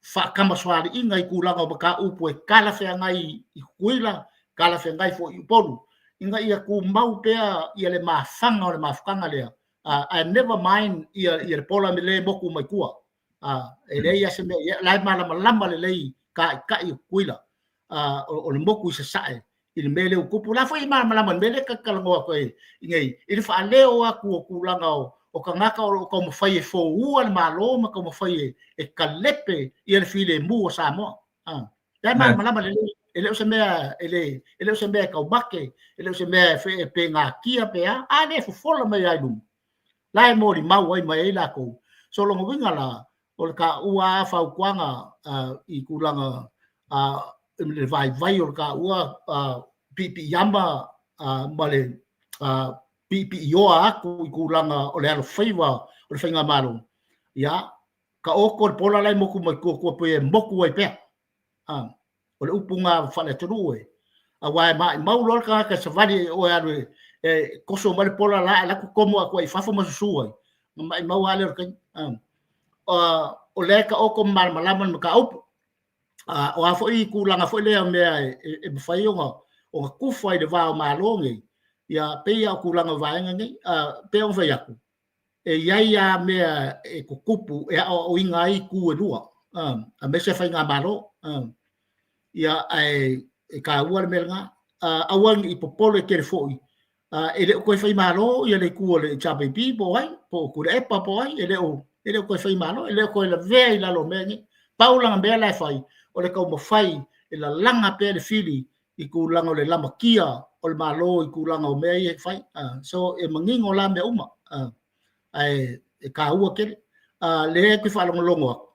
faatamasoaliiga i tulaga o mataupu e talafeagai i Tutuila, talafeagai foi i Upolu, ina ia tumau pea ia le mafaga o le mafutaga lea, ae never mind ia le pola le motu mai tua. E leai lava se mea, o la e malamalama lelei taitai o Tutuila, o le motu i sasae i le mea lea ua tupu. O la foi e malamalama i le mea lea ta te talanoa atu ai nei, i le faaleo atu o tulaga o tagata o lo o taumafai e foua le Malo ma taumafai e talepe ia le filemu o Samoa. La e malamalama lelei, e le o se mea e le o se mea e taumate, e le o se mea e pegatia pe a, a lea e fofola mai lava i luma. La e molimau ai mai ai latou. So lona uiga la, o le taua fautuaga i tulaga le vaivai o le taua piipiiama ma le piipiioa atu i tulaga o le alofaiva o le faigamalo, ia taoto le pola la e motu mai tua tua pe motu ai pea. O le upu na faale-atunuu e, aua e maimau loa le tagata e savali e oe alu e toso mai le pola la e laku tomo atu ai i fafo ma susu ai, na maimau lava lea o le taimi. O lea e taoto ma malamalama le mataupu. O a foi tulaga foi lea o mea e mafai ona tufa i le va o Malo nei, ia pei lava o tulaga o vaega nei. Pei ona fai atu, e i ai lava mea e tutupu e aoaoina ai itu e lua, aemaise faigamalo. Ia, ae e taua le mea lena. Aua ne i popole tele foi, e le o toe faimalo ia le itu o le HRPP po o ai, po o Tuilaepa po o ai, e le o toe faimalo, e le o toe lavea i lalo o mea nei. Pau lana mea la e fai, o le taumafai e lalaga pea le fili i tulaga o le lamatia o le Malo i tulaga o mea ia e fai. So e manino la mea uma, ae e taua tele. Lea e te faalogologo atu,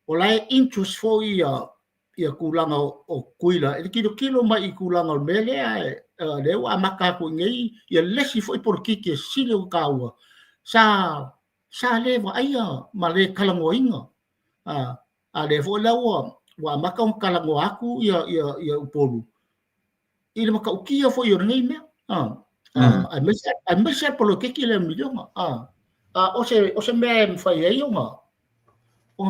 o la e interest foi ia tulaga o Tutuila e tilotilo mai i tulaga o le mea lea, lea ua amata atu i nei ia le isi foi polokiki e sili ona taua, sa le vaaia ma le talanoaina. A lea foi la ua amata ona talanoa atu ia Upolu i le matautia foi o lenei mea. Aemaise le poloketi lea o le miliona. O se mea e mafai ai ona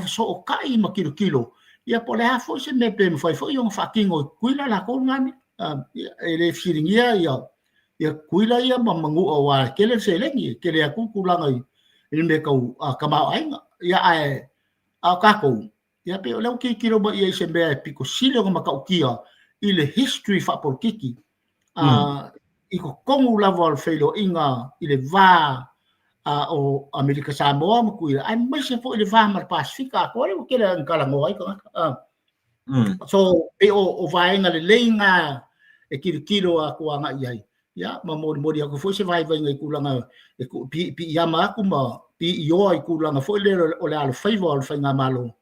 fesootai ma tilotilo, ia po o le a foi se mea pe mafai foi ona faatino e Tutuila latou lena mea. E le fesiligia ia Tutuila ia ma Manua, aua e tele le seleni, e tele atu tulaga i le mea tau tamaoaiga. Ia ae a o tatou, ia pei o lea ua tilotilo mai i ai i se mea e pito sili ona matautia i le history faapolokiki, i totonu lava o le feiloaiga i le va o Amerika Samoa ma Tutuila, aemaise foi le va ma le Pasefika atoa lea ua tele ina talanoa ai tagata. So pei o vaega lelei na e tilotilo atu agai i ai, ia ma molimoli atu foi se vaivaiga i tulaga e piipiiama atu ma piioa i tulaga foi lea o le alofaiva o le faigamalo,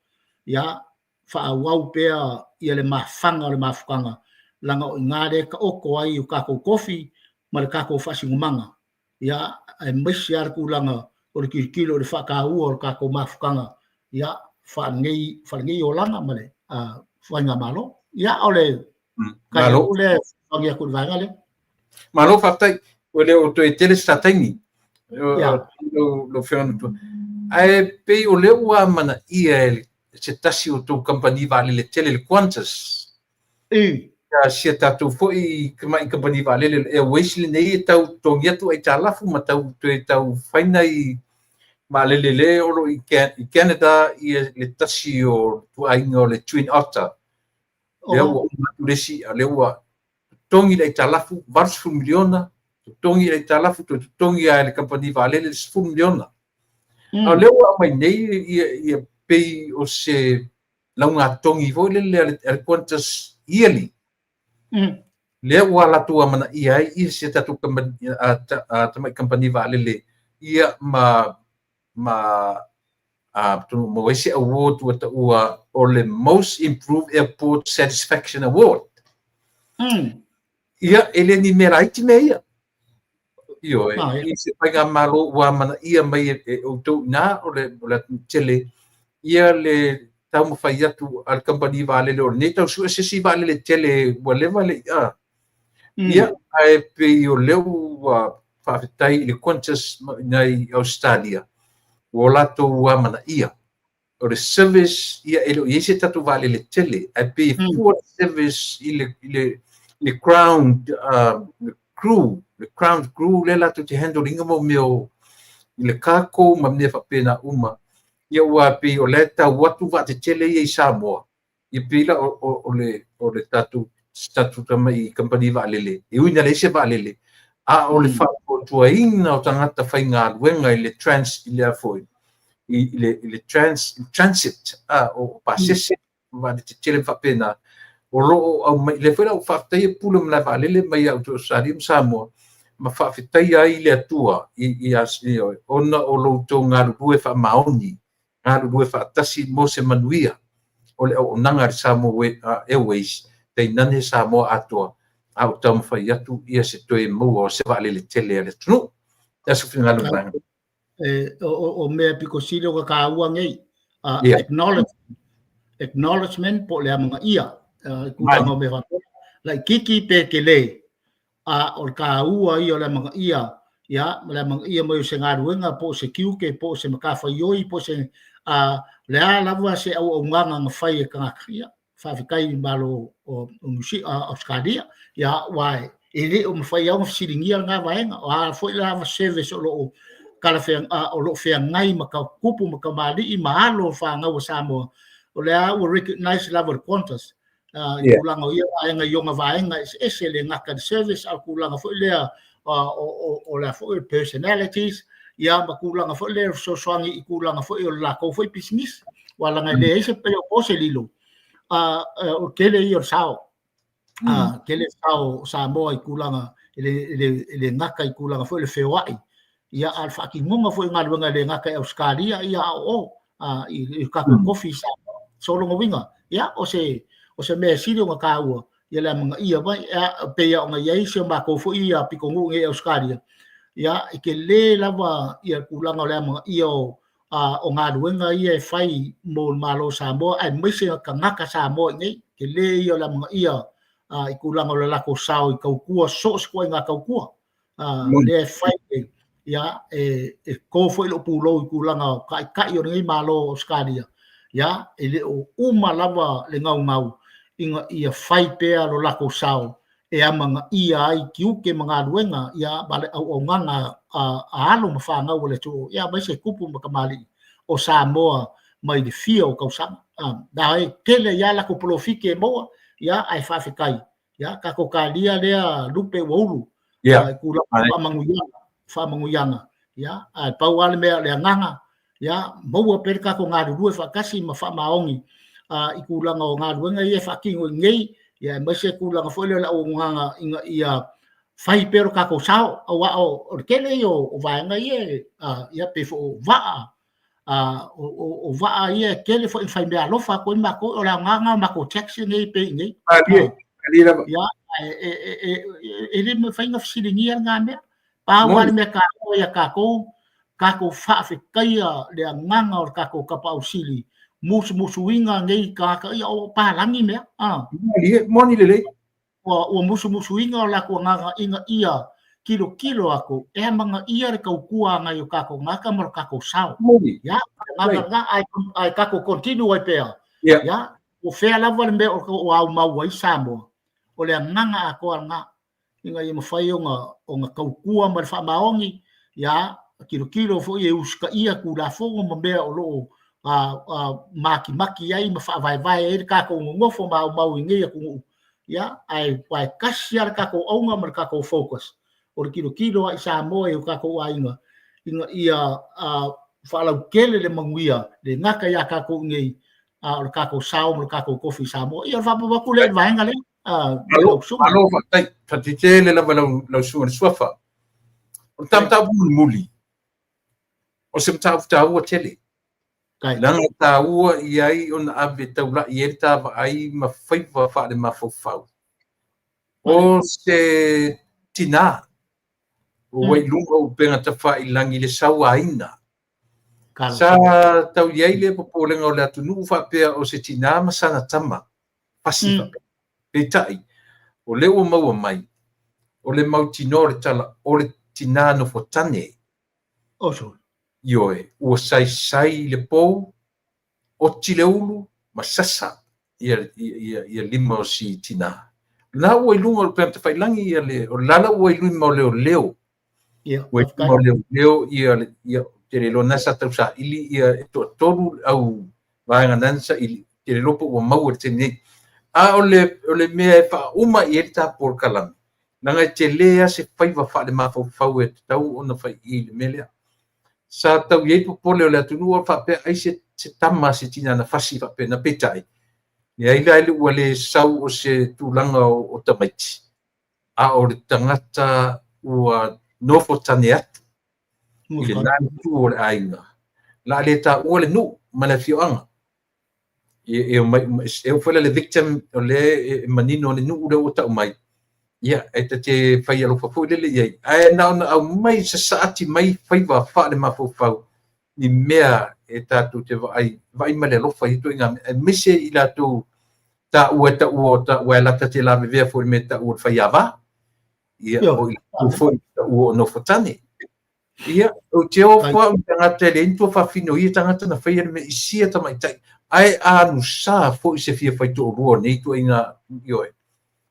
ia faaauau pea ia le mafaga o le mafutaga, leaga o i ina lea e taoto ai o tatou tofi ma le tatou faasinomaga, ia aemaise lava le tulaga o le tilotilo i le faataua o le tatou mafutaga, ia faalenei olaga ma le faigamalo. Ia o le Malo lea e atu i le vaega lea. Malo faafetai. Ua le o toe tele se ta taimi. Lau Afioga. Ae pei o lea ua amanaia e se tasi o tou kamupani vaalele tele, le Qantas. Sia tatou foi tamai kamupani vaalele o le Airways lenei e tau totogi atu aitalafu ma tau toe tau fai nai vaalele le o lo o i Canada ia le tasi o ituaiga o le Twin Otter. Lea ua uma atu le isi, a o lea ua totogi le aitalafu $80 miliona, totogi le aitalafu, toe totogi lava e le kamupani vaalele le $10 miliona. A o lea ua aumai nei ia pei o se laugatogi foi lele a le Qantas yearly. Lea ua latou amanaia ai ia si a tatou tamai kamupani vaalele ia ma atonu ua maua ai se award ua taua o le Most Improved Airport Satisfaction Award. Ia, e le ni mea laiti mea ia. Ioe, i se faigamalo ua amanaia mai e outou i ina o le atunuu tele ia le taumafai atu a le kamupani vaalele o lenei tau sue se isi vaalele tele ua leva le ia. Ia, ae pei o lea ua faafetai i le Qantas i i Ausetalia ua latou amanaia o le service, ia e le o i ai se tatou vaalele tele, ae pei e fua le service i le ground crew, le ground crew lea latou te handle ina mau mea i le cargo ma mea faapena uma. Ia ua pei o lea e tau atu vaatetele ia i Samoa, ia pei la o le tatou tatou tamai kamupani vaalele, e ui ina leai se vaalele, a o le faatuatuaina o tagata faigaluega i le trans i le foi i le transit o pasese vaalele tetele faapena o lo o aumai. Lea foi la ua faafetaia pule o malae vaalele mai ia Ausetalia ma Samoa ma faafetaia ai le Atua i ona o lo outou galulue faamaoni, galulue faatasi mo se manuia o le auaunaga a le Samoa Airways, tainane Samoa atoa, a o taumafai atu ia se toe maua o se vaalele tele a le atunuu. E aso finagalo i vaega. O mea pito sili o ka kāua nei. Acknowledgement po o le amanaia i tulaga o mea faapea. Laitiiti pe tele, a o le taua ia o le amanaia, ia, ma le amanaia mai o se galuega po o se tiute po o se matafaioi po o se le a lava se auaunaga na fai e tagata, ia, faafetai i le Malo o Ausetalia, ia, aua e le o mafai lava ona fesiligia lena vaega. O a foi lava service o lo o o lo o feagai ma tupu ma tamalii ma alo o fanau a Samoa, o lea ua recognize lava e le Qantas i tulaga o ia vaega i ona vaega eseese, e le gata i le service, a o tulaga foi lea o le a foi personalities, ia, ma tulaga foi lea o fesoasoani i tulaga foi o le latou foi pisinisi, aua leaga e leai se pei o se lilo, o tele ia o le sao, tele sao o Samoa i tulaga e le gata i tulaga foi o le feoai, ia, a o le faatinoga foi o galuega e le gata i Ausetalia, ia, a o i tatou tofi i Samoa. So lona uiga, ia, o se mea e sili ona taua ia le amanaia mai, pei ona i ai si o matou foi ia pitonuu nei i Ausetalia, ia, e tele lava ia tulaga o le amanaia o galuega ia e fai mo le Malo o Samoa, aemaise tagata Samoa i nei, tele ia o le amanaia i tulaga o le latou sao i tautua, so o se ituaiga tautua lea e fai, ia, e to foi lou pulou i tulaga o taitai o lenei Malo o Ausetalia, ia, e le o uma lava le gaugau ina ia fai pea lo latou sao e amanaia ai tiute ma galuega, ia, ma le auaunaga a alo ma fanau a le atunuu, ia, aemaise tupu ma tamalii o Samoa mai le fia o tausaga. Na e tele ai lava latou polofiti e maua, ia, ae faafetai, ia, tatou talia lea lupe ua ulu i tulaga faamanuiaga, ia, ae pau lava le mea o le agaga, ia, maua pea le tatou galulue faatasi ma faamaoni i tulaga o galuega ia e faatino i nei, ia, aemaise tulaga foi lea o le auaunaga ina ia fai pea lo tatou sao, aua o le tele ia o vaega ia, ia, pei foi o vaa, o vaa ia e tele foi ina fai meaalofa atu ai matou, o le aoga lena o matou tax nei e pay i nei. Ia, e le mafai ona fesiligia lena mea. Pau lava le mea taua ia tatou, tatou faafetaia le agaga o le tatou Tapaau Sili, musumusuina nei tagata, ia o palagi mea. Moni lelei. Ua musumusuina o latou agaga ina ia tilotilo atu e amanaia le tautua a nai o tatou tagata ma lo tatou sao. Ia, agaga lena, ae tatou continue ai pea. Ia, o fea lava le mea o aumau ai Samoa. O le agaga atoa lena ina ia mafai ona tautua ma le faamaoni, ia tilotilo foi e usitaia Tulafono ma mea o lo o matimati ai ma faavaevae ai le tatou nonofo maumau i nei atunuu, ia, ae tasi lava le tatou auga ma le tatou focus, o le tilotilo lava i Samoa i o tatou aiga, ina ia faalautele le manuia, le gata ia tatou i nei, a o le tatou sao ma le tatou tofi i Samoa. Ia, o le faaopoopo atu lea i le vaega lea. Malo, malo faafetai. Faafetai tele lava lau susuga i le Suafa. O le ta mataupu mulimuli, o se mataupu taua tele. Leaga e taua i ai ona ave taula'i ai le ta vaai ma faiva faale-mafaufau. O se tinā ua i luga o upega tafailagi i le sauaina. Sa tau i ai le popolega o le atunuu faapea o se tinā ma sana tama fasi faapea. Peitai, o lea ua maua mai, o le mautinoa o le tala, o le tinā nofotane. Ioe, ua saisai i le pou, oti le ulu ma sasa ia lima o si tinā. La ua i luga o le upega tafailagi ia le, o le la ua i lima o leoleo. Ua i lima o leoleo ia te le iloa na sa tausaili ia e toatolu au vaega nana saili, te le iloa po ua maua i le taimi nei. A o le mea e faauma i ai le ta polokalame, leaga e tele lava se faiva faale-mafaufau e tatau ona fai i le mea lea. Sa tau i ai popole o le atunuu o faapea ai se tama se tina na fasi faapena, peitai, leai la ua le sau o se tulaga o tamaiti, a o le tagata ua nofo tane atu i lena itu o le aiga, la le taua le nuu ma le afioaga. E omai e oo foi la le victim o lea e manino le nuu lea ua tau mai, ia e ta te fai alofa foi lele i ai. Ae na ona aumai sasaati mai faiva faale-mafaufau ni mea e tatou te vaai ma le alofa i ituaiga mea, aemaise i latou taua e taua o taua e lata te lavevea foi i le mea e taua o le faiava. Ia, o i latou foi taua o nofotane. Ia, ou te o foi au i tagata e leai ni tuafafine o ia tagata na faia le mea i sia tamaitai, ae alusa foi se fia faitoalua o nei ituaiga, ioe.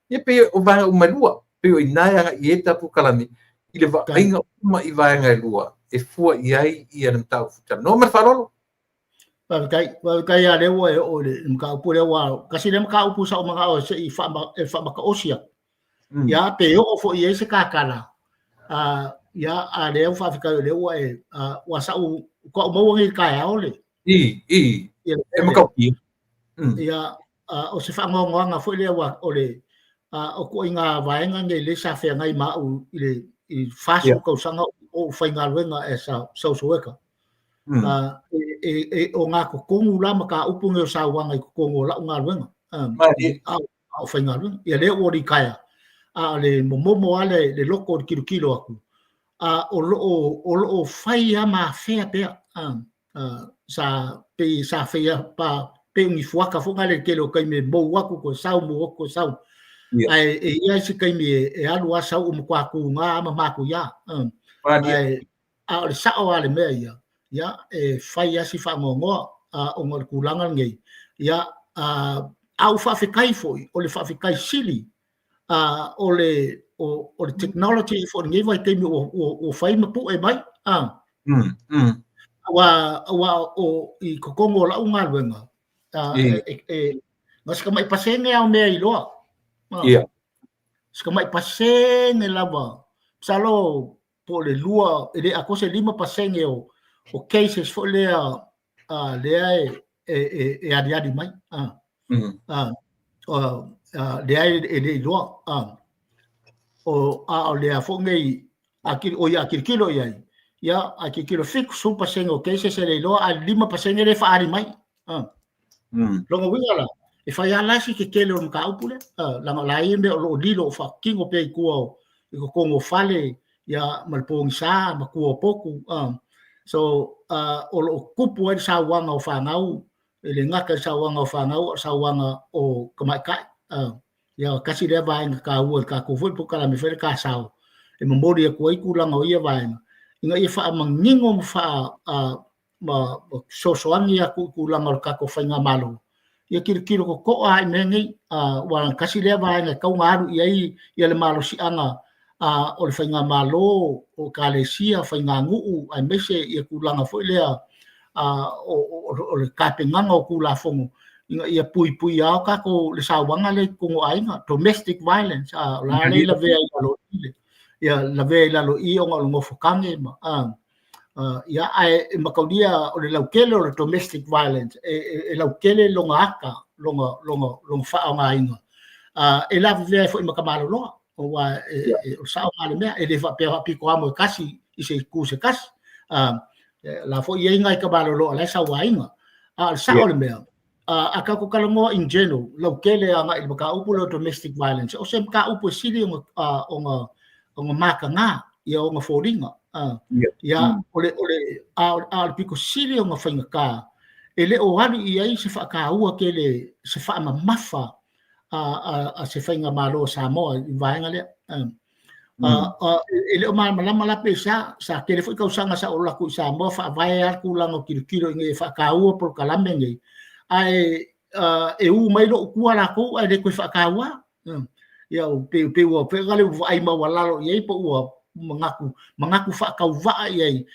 Ia pei o vaega uma e lua, pei o i ina e agai i ai le tatou polokalame, i le vaaiga uma i vaega e lua, e fua i ai ia le mataupu talanoa. Ma le faaaloalo. Faafetai, faafetai lava lea ua e oo i le mataupu lea, aua tasi lea mataupu sa ou manao se i faamataosi atu. Ia, pe oo foi i ai se tatala, ia, a lea ua faafetai o lea ua e, ua sa'u faatoa ou maua nei i le taeao le. I, e matautia. Ia, o se faanoanoaga foi lea ua o le o ituaiga vaega nei lea sa feagai ma au i le 40 tausaga o ou faigaluega as a social worker. O gatotonu la mataupu nei o sauaga i totonu o lau galuega. A o faigaluega. Ia lea ua litaea, a o le momomo lava le loto o le tilotilo atu, a o lo o fai lava ma afea pea. Sa pei sa faia pa pei o ni fuata foi lea i le tele o taimi e mou atu toe sau, mou atu toe sau. Ae e i ai se taimi e alu lava sau ua matua tuga lava ma matuia. Ae a o le sao lava le mea ia, ia e fai lava si faanoanoa ona o le tulaga lenei. Ia, a ou faafetai foi, o le faafetai sili o le o le technology foi i lenei vaitaimi ua fai ma pue mai. Aua o i totonu o lau galuega, na o si tamai pasene lava o mea iloa. Si tamai pasene lava, masalo po o le lua, e le atoa se 5% o cases foi lea lea e aliali mai. Lea e le iloa. A o lea foi nei, o ia a tilotilo i ai, ia a tilotilo 70% o cases e le iloa, a 5% lea e faaali mai. Lona uiga la, e fai lava la si tetele o le mataupu lea, leaga o la e i ai mea o lo o lilo o faatino pea i tua i totonu o fale, ia, ma le pogisa ma tua o potu. So, o lo o tupu ai le sauaga o fanau, e le gata i le sauaga o fanau, a o le sauaga o tamaitai. Ia, tasi lea vaega taua i le tatou foi polokalame foi le ta sao, e momoli atu ai tulaga o ia vaega, ina ia faamanino ma ma fesoasoani atu i tulaga o le tatou faigamalo. Ia tilotilo totoa lava i mea nei, aua tasi lea vaega e tatau ona alu i ai ia le malosiaga o le faigamalo, o ekalesia, faiganuu aemaise ia tulaga foi lea o le tapenaga o Tulafono ina ia puipuia o tatou le sauaga lea i totonu o aiga, domestic violence, o la e lavea i lalo i ia lavea i lalo i i ona o le nofo tane ma ia ae mataulia o le lautele o le domestic violence e lautele lona ata lona lona lona faaaogaina e lavevea ai foi ma tamaloloa aua o le sao lena o le mea e le faapea faapito amo e tasi i se itu se tasi la foi e i ai nai tamaloloa o la e sauaina a o le sao o le mea a tatou talanoa in general lautele agai i le mataupu lea o domestic violence o se mataupu e sili ona ona ona mataga ia ona foliga ia o le o le a o le pito sili ona faigata e le o alu i ai se faataua tele se faamamafa a se faigamalo a Samoa i vaega lea. E le o malamalama la pe sa sa tele foi tausaga sa ou alu atu i Samoa faavae lava le tulaga o tilotilo ina ia faataua polokalame nei, ae e u mai lou tua latou ae le toe faataua. Ia pei pei ua pei ua vaai maualalo i ai po ua manatu manatu faatauvaa i ai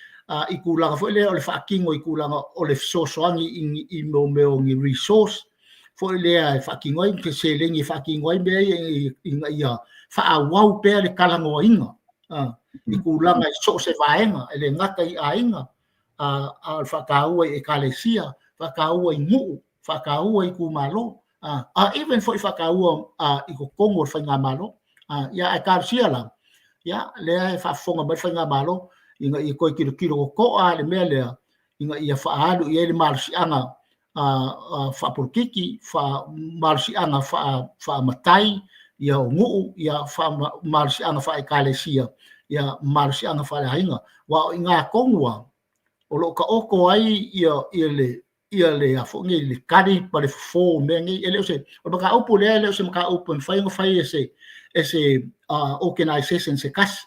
i tulaga foi lea o le faatino i tulaga o le fesoasoani i mea o ni resource foi lea e faatino ai se seleni e faatino ai mea ia ina ia faaauau pea le talanoaina i tulaga i so o se vaega, e le gata i aiga, a o le faataua i ekalesia, faataua i nuu, faataua i itumalo, a even foi faataua i totonu o le faigamalo. Ia ae talosia la, ia lea e faafofoga mai le faigamalo ina ia toe tilotilo totoa i le mea lea ina ia faaalu i ai le malosiaga faapolokiki, malosiaga faamatai ia o nuu, ia malosiaga faaekalesia, ia malosiaga faaleaiga. Aua o i ina tonu lava o lo o taoto ai ia ia le ia le a foi nei le tali ma le fofo o mea nei. E le o se o le mataupu lea e le o se mataupu e mafai ona fai e se organization se tasi.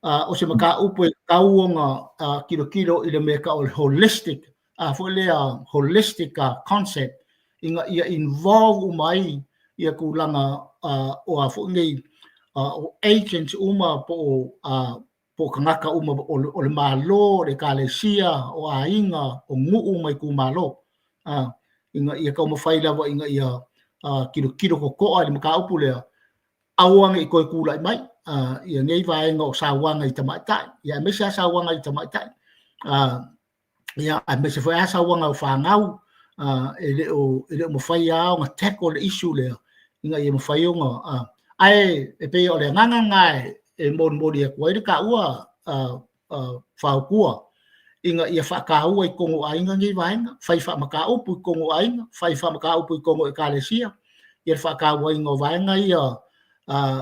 O se mataupu e tatau ona tilotilo i le mea e tau o le holistic foi lea holistic concept ina ia involve uma ai ia tulaga o a foi nei o agents uma po o tagata uma o le Malo, o le Ekalesia, o aiga, o nuu ma itumalo ina ia taumafai lava ina ia tilotilo totoa i le mataupu lea aua ne i toe tulai mai ia nei vaega o sauaga i tamaitai, ia aemaise lava sauaga i tamaitai, ia aemaise foi lava sauaga o fanau, e le o mafai lava ona tackle le issue lea ina ia mafai ona ae e pei o le agaga lena e molimoli atu ai le taua fautua ina ia faataua i totonu o aiga nei vaega, fai faamataupu i totonu o aiga, fai faamataupu i totonu o ekalesia, ia le faatauaina o vaega ia,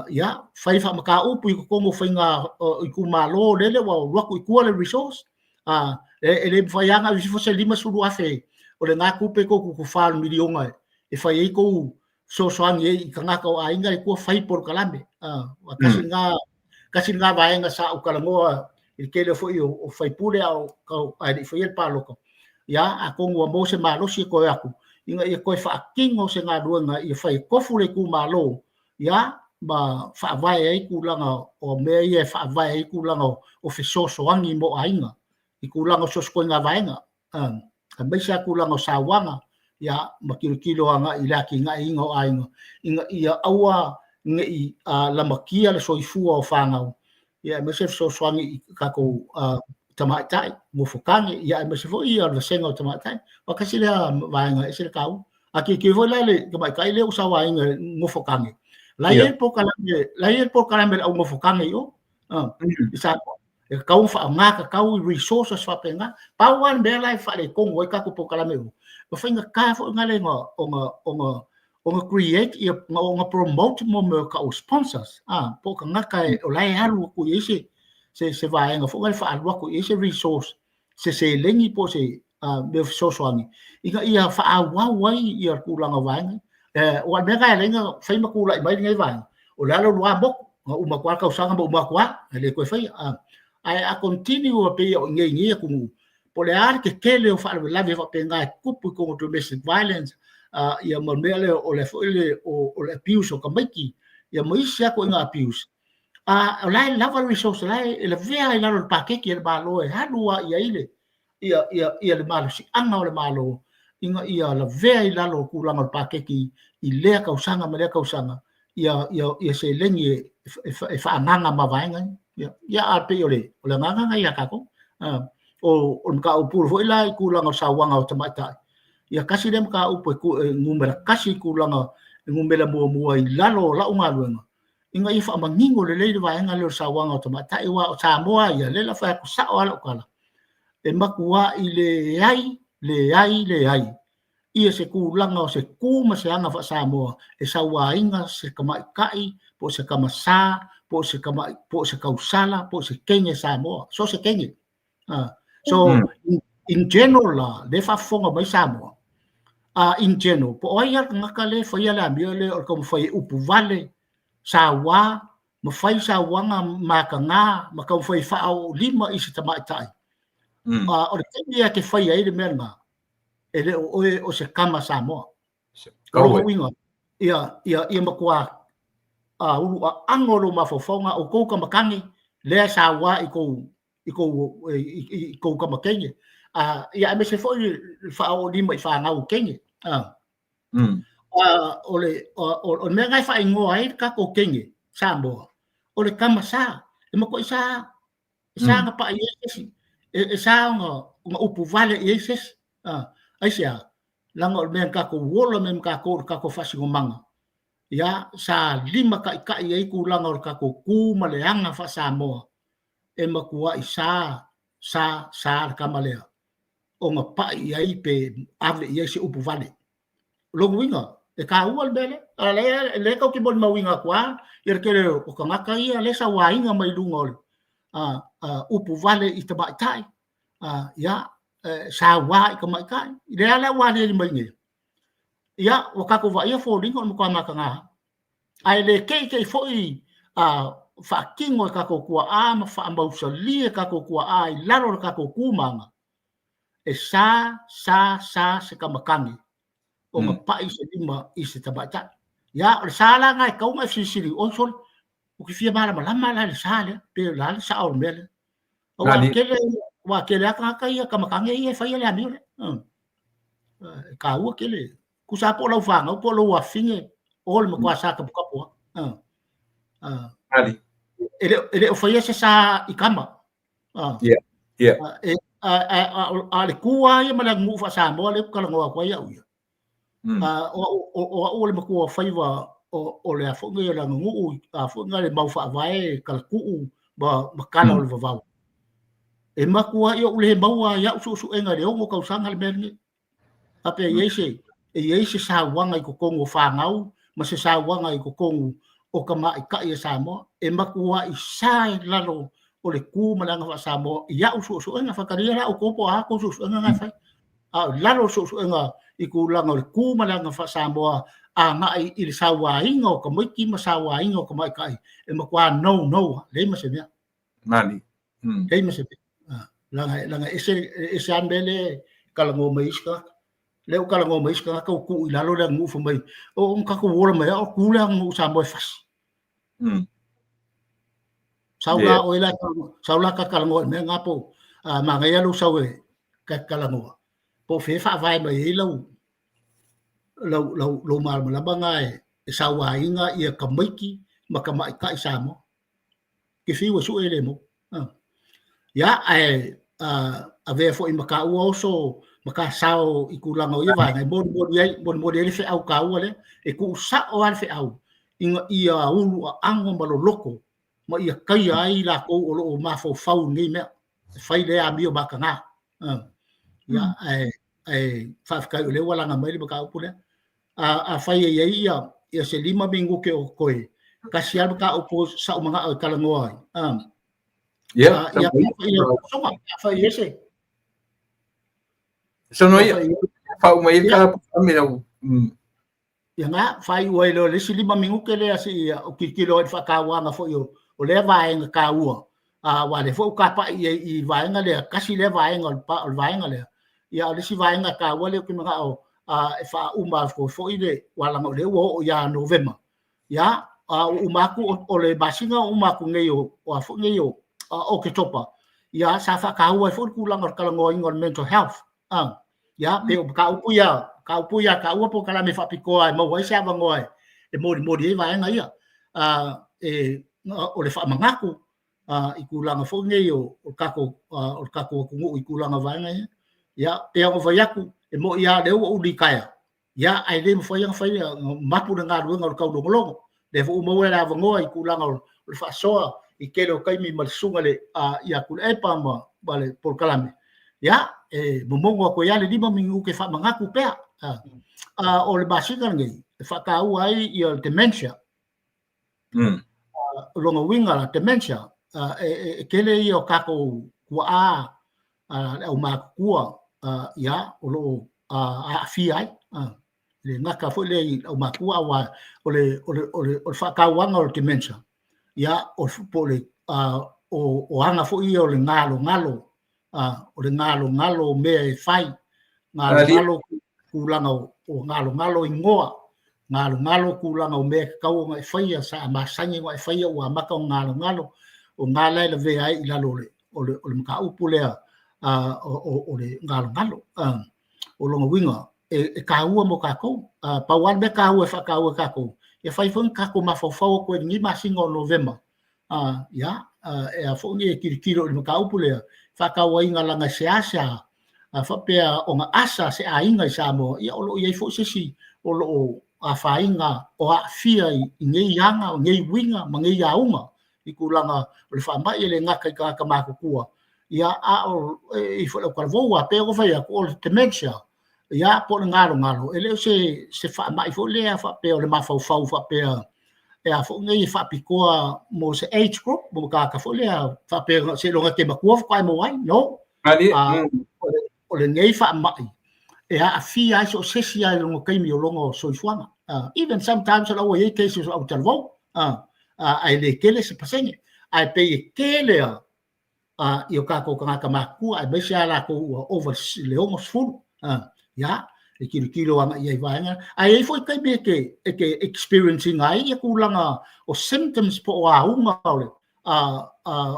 ia, fai faamataupu i totonu o faiga itumalo lele ua alu atu i tua le resource, e le mafai lava ona ave ifo se $50,000 o lena tupe tou te tufa le miliona e fai ai tou fesoasoani ai i tagata o aiga i tua fai polokalame. Tasi lena tasi lena vaega sa ou talanoa i le tele foi o faipule a o ae le i faia le palota. Ia, atonu ua maua se malosi e toe atu ina ia toe faatino se galuega ia fai e tofu le itumalo, ia, ma faavae ai tulaga o mea ia e faavae ai tulaga o fesoasoani mo aiga i tulaga o so o se ituaiga vaega, aemaise lava tulaga o sauaga, ia, ma tilotilo agai i le atinaeina o aiga ina ia aua ne i lamatia le soifua o fanau, ia, aemaise le fesoasoani i tatou tamaitai, nofotane, ia, aemaise foi ia le vasega o tamaitai. Aua tasi lea vaega e ese le taua. A tilotilo foi la i le tamaitai lea ua sauaina e nofotane, la e i ai le polokalame, la e i ai le polokalame a le au nofotane i o, i Samoa. E tatau ona faaaoga tatau i resources faapena. Pau lava le mea la e faaletonu ai tatou polokalame uma, ua faigata foi ona ona ona create ia ona promote mo mea o tau sponsors, po o tagata o la e alu atu i ai se vaega foi lea e faaalu atu i ai se resource, se seleni po o se mea fesoasoani ina ia faaauau ai ia tulaga o vaega ia. Aua o le mea lena e ala ai ona fai ma tulai mai lenei vaega, o le ala o lua motu, na uma atu lava le tausaga ma uma atu lava, e le toe faia. Ae a continue pei o i inei i nei atunuu, Po o le a le tetele o faalavelave faapena e tutupu i totonu o domestic violence, ia ma le mea lea o le foi le o le abuse o tamaiti, ia ma isi lava ituaiga abuse. O la e lava le resource, o la e lavea i lalo o le paketi a le Malo e alu lava i ai le ia le malosiaga o le Malo ina ia lavea i lalo o tulaga o le paketi i lea tausaga ma lea tausaga ia seleni e faaagaaga ma vaega ia. Ia, ae pei o le agaga lena ia tatou. O le mataupu foi la i tulaga o sauaga o tamaitai, ia tasi lea mataupu e numera tasi i tulaga e numera muamua i lalo o lau galuega, ina ia faamanino lelei le vaega lea o le sauaga o tamaitai, aua o Samoa ia, lea la fai atu sao lava lau tala, e matuai leai, leai, leai ia se tulaga o se tu ma se aga faa-Samoa e sauaina se tamaitai po o se tamasa po o se tamai po o se tausala po o se teine Samoa, so o se teine. So in general la, lea e faafofoga mai Samoa, in general, po o ai lava le tagata lea e faia le amio lea o le taumafai e upu vale, saua, ma fai sauaga mataga ma taumafai e faaoolima i se tamaitai. O le taimi e te faia ai le mea lena, e le o oe o se tama Samoa. O lona uiga, ia matua ulu aano lou mafaufauga, outou kamakane lea e saua i kou i kou i kou kamakene. Ia aemaise foi le faaoolima i fanau kene. O le o le mea lena e faaigoa ai le tatou kene Samoa, o le tama sa, e matuai sa, e sa ona pai i ai se isi, e sa ona upu vale i ai se isi. Aisea? Leaga o le mea na tatou ola mai ma tatou o le tatou faasinomaga, ia, sa limataitai ai tulaga o le tatou tu ma le aga faa-Samoa, e matuai sa, sa, sa le tama lea ona pai i ai pe ave i ai se upu vale. O lona uiga, e taua le mea lea. A lea, lea tatou te molimauina atu lava ia le tele o tagata ia lea e sauaina mai luga o le upu vale i tamaitai, ia, saua i tamaitai. Lea la ua aliali mai nei, ia, ua tatou vaaia foliga o le matua mataga lava. Ae le teitei foi faatino e tatou tuaa ma faamausali e tatou tuaa i lalo o le tatou tu ma aga, e sa, sa, sa se kamakane ona pai se lima i se tamaitai. Ia, o le sa la lena e tatau ona e fesilisili, oi sole, ou te fia malamalama la i le sa lea, pe o le a le sao o le mea lea. Aua tele, aua tele lava tagata ia kamakane ia e faia le amio lea. E taua tele. Tusa lava po o lau fanau po o lou afafine, o le matua sa taputapu lava. E le o faia se sa i tama. Yeah. Yeah. A le tu lava ia ma le aganuu faa-Samoa lea ou te talanoa atu ai au ia. O au o le matua o faiva o le a foi nei o le aganuu, a foi nei le mau faavae talatuu ma tala o le vavau. E matuai ou le maua i au suesuega i le 6 tausaga le mea lenei. Faapea e i ai se, e i ai se sauaga i totonu o fanau ma se sauaga i totonu o tamaitai a Samoa. E matuai sa i lalo o le tu ma le aga faa-Samoa i au suesuega. Faitalia la outou po o a tou suesuega na e fai. A o lalo o suesuega i tulaga o le tu ma le aga faa-Samoa agai i le sauaina o tamaiti ma sauaina o tamaitai, e matua no no, leai ma se mea. Mani. Leai ma se mea. Leaga ese, ese lava le mea lea e talanoa mai ai isi tagata. Lea ua talanoa mai isi tagata ua tuu i lalo le aganuu fai mai, o na tatou ola mai lava o tu le aganuu Samoa e fasi. Sau la oe la, sau la ta talanoa i le mea lena po o manaia lou sau e ta te talanoa. Po o fea e faavae mai ai lau lau lau lou malamalama lena e sauaina ia tamaiti ma tamaitai Samoa. Ke fiu e sue e le maua. Ia, ae avea foi ma taua oso ma ka sao i tulaga o ia vaega e molimoli ai, molimoli ai le feau taua lea, e tuu sao lava le feau ina ia ulu aano ma loloto ma ia taia ai latou o lo o mafaufau i nei mea e fai lea amio mataga. Ia, ae ae faafetai o lea ua laga mai le mataupu lea. Afai e i ai ia se 5 minute o totoe, tasi lava le mataupu sa ou manao e talanoa ai. Ia, ia, afai e se. Sono ia, faauma ia ka ame au. Ia na, faaiu ai lea o le isi 5 minute lea seia ou tilotilo ai i le faatauaga foi o lea vaega taua. Aua o lea foi ua tapa'i i ai i vaega lea, tasi lea vaega o le vaega lea. Ia a o le isi vaega taua lea ou te mana'o e faauma atu ai foi le, aua leaga o lea ua oo ia Novema, ia, a ua uma atu o le masina ua uma atu nei o a foi nei o Oketopa, ia sa faataua ai foi le tulaga o le talanoaina o le mental health. Ia pei o mataupu ia, mataupu ia taua polokalame faapitoa e maua ai se avanoa e molimoli ai vaega ia. O le faamanatu i tulaga foi nei o le tatou atunuu i tulaga o vaega ia. Ia pei ona ou fai atu, e moni lava o lea ua ou litaea, ia ae le mafai ona fai, mapu le galuega o le taulogologo. O lea foi ua maua le avanoa i tulaga o le faasoa i le tele o taimi ma le susuga ia Tuilaepa ma le polokalame, ia e momono atu ai lava le 5 minute e faamanatu pea. O le masina lenei e faataua ai le dementia. O lona uiga la, dementia, e tele ia o tatou tuaa, le aumatutua, ia, o lo o aafia ai. E le gata foi lea i le aumatutua, aua o le faatauaga o le dementia, ia, po o le o aga foi ia o le galogalo, o le galogalo o mea e fai, galogalo tulaga o galogalo igoa, galogalo tulaga o mea e tatau ona e faia sa masani ona e faia ua amata ona galogalo, o na la e lavea ai i lalo o le mataupu lea o le galogalo. O lona uiga, e taua mo tatou. Pau lava le mea taua e faataua e tatou, ia fai foi ni tatou mafaufau atu i lenei masina o Novema, ia, e a foi nei e tilotilo i le mataupu lea, faatauaina leaga e seasea faapea ona asa se aiga i Samoa, ia o lo o i ai foi se isi o lo o afaina o aafia i nei aga, o nei uiga ma nei auga i tulaga o le faamai, e le gata i tagata matutua, ia a o e i ai foi le autalavou. Aua pei ona fai atu, o le dementia, ia po o le galogalo, e le o se faamai foi lea faapea o le mafaufau faapea e a foi nei e faapitoa mo se age group, mo tagata foi lea faapea seiloga e te matua faatoa e maua ai. No. O lenei faamai e aafia ai so o se isi lava i lona taimi o lona soifuaga. Even sometimes o la ua i ai cases o autalavou, ae le tele se pasene. Ae pei e tele lava i o tatou tagata matutua, aemaise lava latou ua ova i le 60, ia, e tilotilo agai i ai vaega. Ae i ai foi taimi e te, e te experience ina ai ia tulaga o symptoms po o auga o le,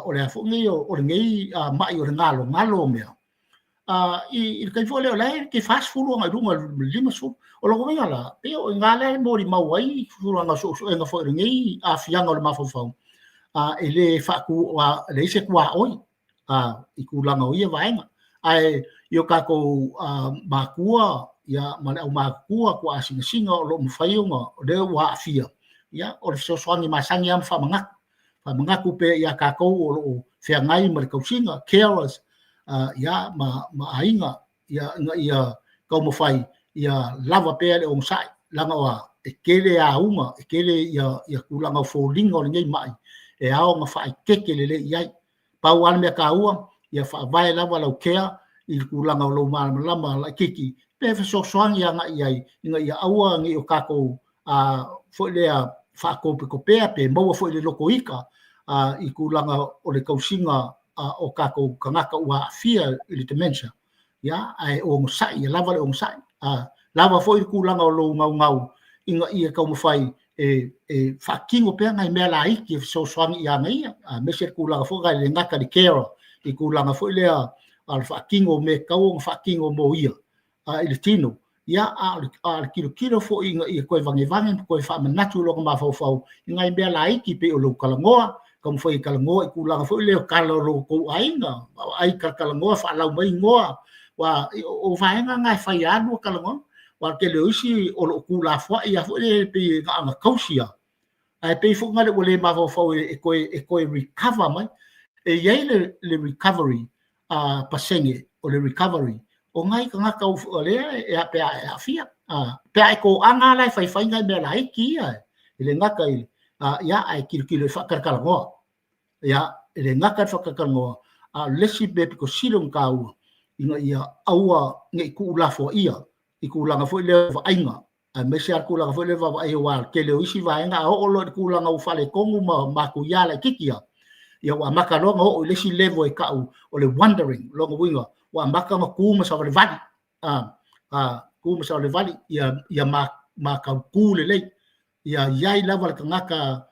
o le a foi nei, o lenei mai o le galogalo o mea. I le taimi foi lea o la e te 40 agai i luga i le 50. O lona uiga la, pei o i ina lea e molimau ai tulaga o suesuega foi o lenei aafiaga o le mafaufau, e le faatu, e leai se tuaoi i tulaga o ia vaega. Ae i o tatou matua ia, ma le aumatutua, tuaa sinasina o lo o mafai ona, o lea ua aafia, ia, o le fesoasoani masani lava ma faamanatu. Faamanatu pea ia tatou o lo o feagai ma le tausiga, carers, ia, ma aiga, ia, ina ia taumafai ia lava pea le onosai, leaga o a, e tele auga, e tele ia tulaga o foliga o lenei mai, e ao ona faaeteete lelei i ai. Pau lava le mea taua, ia faavae lava lau care i le tulaga o lou malamalama laitiiti, pe fesoasoani agai i ai, ina ia aua ne i o tatou foi lea faatopetopea pe maua foi i le loto ita i tulaga o le tausiga o tatou tagata ua aafia i le dementia, ia, ae onosai, ia lava le onosai. Lava foi le tulaga o lou naunau ina ia taumafai e faatino pea nai mea laiti e fesoasoani ia ia, aemaise le tulaga foi lea e le gata i le carer, i tulaga foi lea o le faatino o mea e tatau ona faatino mo ia i le tino, ia, a o le tilotilo foi ina ia toe vagevage ma toe faamanatu i lona mafaufau i nai mea laiti pei o lou talanoa, taumafai e talanoa i tulaga foi lea o tala o lo outou aiga, ai talatalanoa faalau mai igoa, aua o vaega na e fai lava lua talanoaga. Aua o le tele o isi o lo o tuulafoai lava foi lea pei na ona tausi lava, ae pei foi lea ua le mafaufau e toe recover mai. E i ai le recovery pasene o le recovery o nai tagata o lea e pe a e aafia. Pe a e toaga la e faifai nai mea laiti ia, e le gata i, ia, ae tilotilo e faatalatalanoa. Ia, e le gata i le faatalatalanoa, a o le isi mea pito sili ona taua, ina ia aua ne i tuulafoaia i tulaga foi lea o vaaiga, aemaise lava le tulaga foi lea o vaavaai, aua o le tele o isi vaega a oo loa i le tulaga ua faaletonu ma matuia laitiiti lava, Ia ua amata loa ona oo i le isi level e tau o le wandering, lona uiga ua amata ona tu ma savalivali, tu ma savalivali ia matautu lelei, ia i ai lava le tagata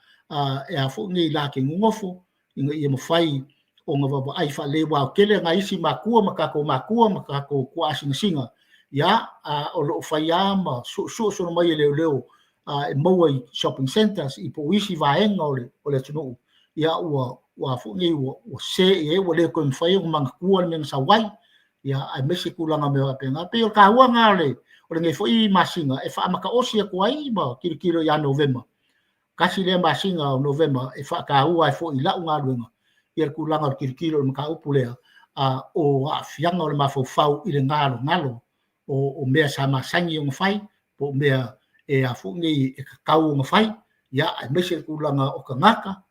e a foi nei la te nonofo ina ia mafai ona vaavaai faalelei, aua o tele nai isi matua ma tatou matua ma tatou tuaasinasina, ia o lo o fai lava ma suesue solo mai e leoleo e maua i shopping centers i po o isi vaega o le atunuu, ia ua foi nei ua se i ai ua le toe mafai ona manatua le mea na sau ai, ia aemaise tulaga o mea faapena. E pei o le taua lena o lenei foi masina e faamataosi atu ai ma tilotilo ia Novema, tasi lea masina o Novema e faataua ai foi i lau galuega ia le tulaga o le tilotilo i le mataupu lea o aafiaga o le mafaufau i le galogalo o mea sa masani ona fai po o mea e a foi nei e tatau ona fai, ia aemaise le tulaga o tagata,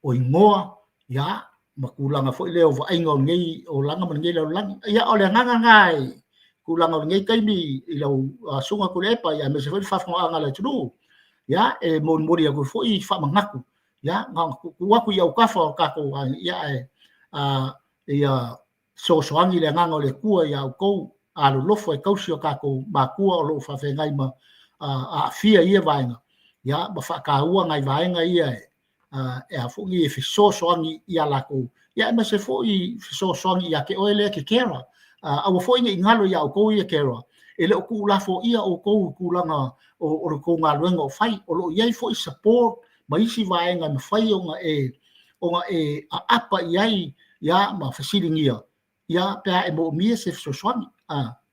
o igoa, ia ma tulaga foi lea o vaaiga o lenei olaga ma lenei lalolagi. Ia o le agaga lena i tulaga o lenei taimi i lau Susuga Tuilaepa, ia aemaise foi le faafofogaaga a le atunuu. Ia e molimoli atu foi faamanatu, ia na ona tuutuu atu i autafa o tatou aiga, ia ae ia fesoasoani le agaga o le Atua ia outou alolofa e tausi o tatou matua o lo o faafeagai ma aafia i ia vaega, ia ma faataua nai vaega ia e a foi e fesoasoani ia latou, ia aemaise foi fesoasoani ia te oe lea e te carer. Aua foi ne i galo ia outou ia carer, e le o tuulafoaia outou i tulaga o le tou galuega o fai, o lo o i ai foi support ma isi vaega e mafai ona e aapa i ai, ia, ma fesiligia, ia, pe a e moomia se fesoasoani.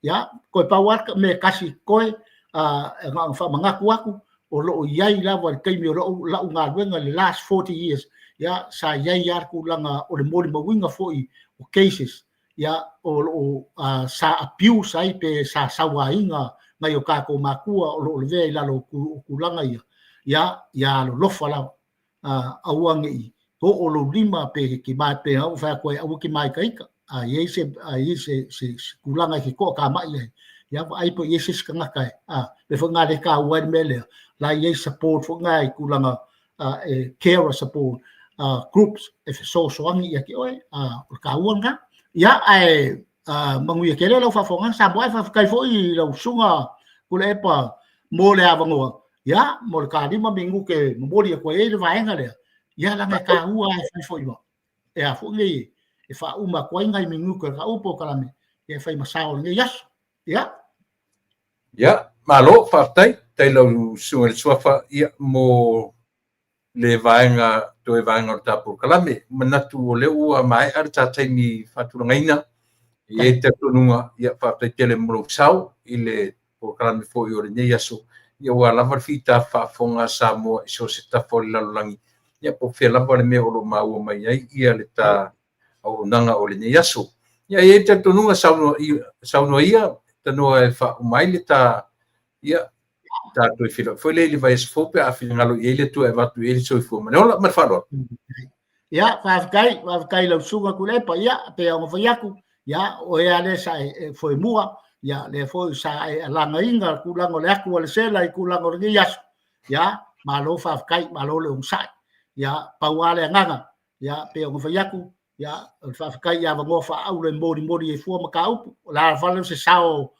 Ia, toe pau lava mea e tasi koe, na ona faamanatu atu, o lo o i ai lava i le taimi o lau galuega i le last 40 years, ia, sa i ai lava le tulaga o le molimauina foi o cases, ia, o lo o sa abuse ai pe sa sauaina nai o tatou matua o lo o lavea i lalo o tulaga ia, ia, ia alolofa lava. Aua ne i oo lou lima pe ke mai pe au fai atu ai aua ke māitaita. A i ai se a i ai se se tulaga e te toatamai ai, ia vaai po o i ai se isi tagata e mea foi lena lea e taua ai le mea lea, la e i ai support foi lena i tulaga e carer support groups e fesoasoani ia te oe, o le taua lena. Ia ae manuia tele lau faafofogaaga Samoa, ae faafetai foi i lau susuga Tuilaepa mo le avanoa, ia mo le ta 5 minute e momoli atu ai le vaega lea, ia leaga e taua e fai foi ma e a foi nei e faauma atu ai nai minute o le lau polokalame e fai ma sao o lenei aso. Ia. Ia, malo, faafetai, faafetai lau susuga i le Suafa, ia, mo le vaega, toe vaega o le ta polokalame. Manatu o lea ua maea le ta taimi faatulagaina, e i ai le talitonuga, ia, faafetai tele mo lou sao i le polokalame foi o lenei aso, ia ua lava le fita faafofoga a Samoa i so o se tafa o le lalolagi, ia po o fea lava le mea o lo o maua mai ai ia le ta auaunaga o lenei aso. Ia e i ai le talitonuga saunoa ia tanoa e faauma ai le ta, ia, ta toe feiloai foi lea i le vaiaso fou pe a finagalo i ai le Atua e avatu i ai le soifua ma le ola. Ma le faaaloalo. Ia, faafetai, faafetai i lau susuga Tuilaepa. Ia, pei ona fai atu, ia, o oe lava lea sa e foemua, ia, lea foi sa e alagaina le tulaga o le atu a le sela i tulaga o lenei aso. Ia, malo faafetai, malo le onosai. Ia, pau lava le agaga, ia, pei ona fai atu, ia, o le faafetai i avanoa faaauro e molimoli ai fua mataupu. O le a fale se sao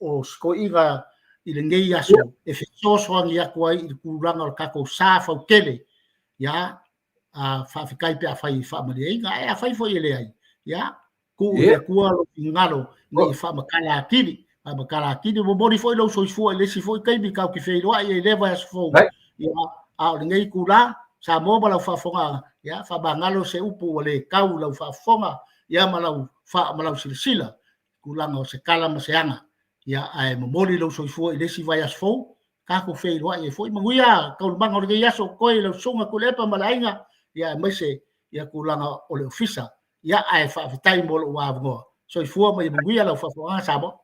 o si toeaina i lenei aso e fesoasoani atu ai i le tulaga o le tatou sa fautele. Ia, faafetai pe afai e faamalieina, ae afai foi e leai, ia, tuu i le Atua lou finagalo ina ia faamatala atili, faamatala atili. Momoli foi lou soifua i le isi foi taimi tatou te feiloai ai i lea vaiaso fou. Ia, a o lenei itula, Samoa ma lau faafofogaaga, ia, faamagalo se upu ua le tau i lau faafofoga, ia, ma lau ma lau silasila, tulaga o se tala ma se aga. Ia, ae momoli lou soifua i le isi vaiaso fou, tatou feiloai ai foi. Manuia taualumaga o lenei aso, toe i lau susuga Tuilaepa ma le aiga, ia, aemaise ia tulaga o le ofisa. Ia, ae faafetai mo lou avanoa. Soifua ma ia manuia lau faafofogaaga Samoa.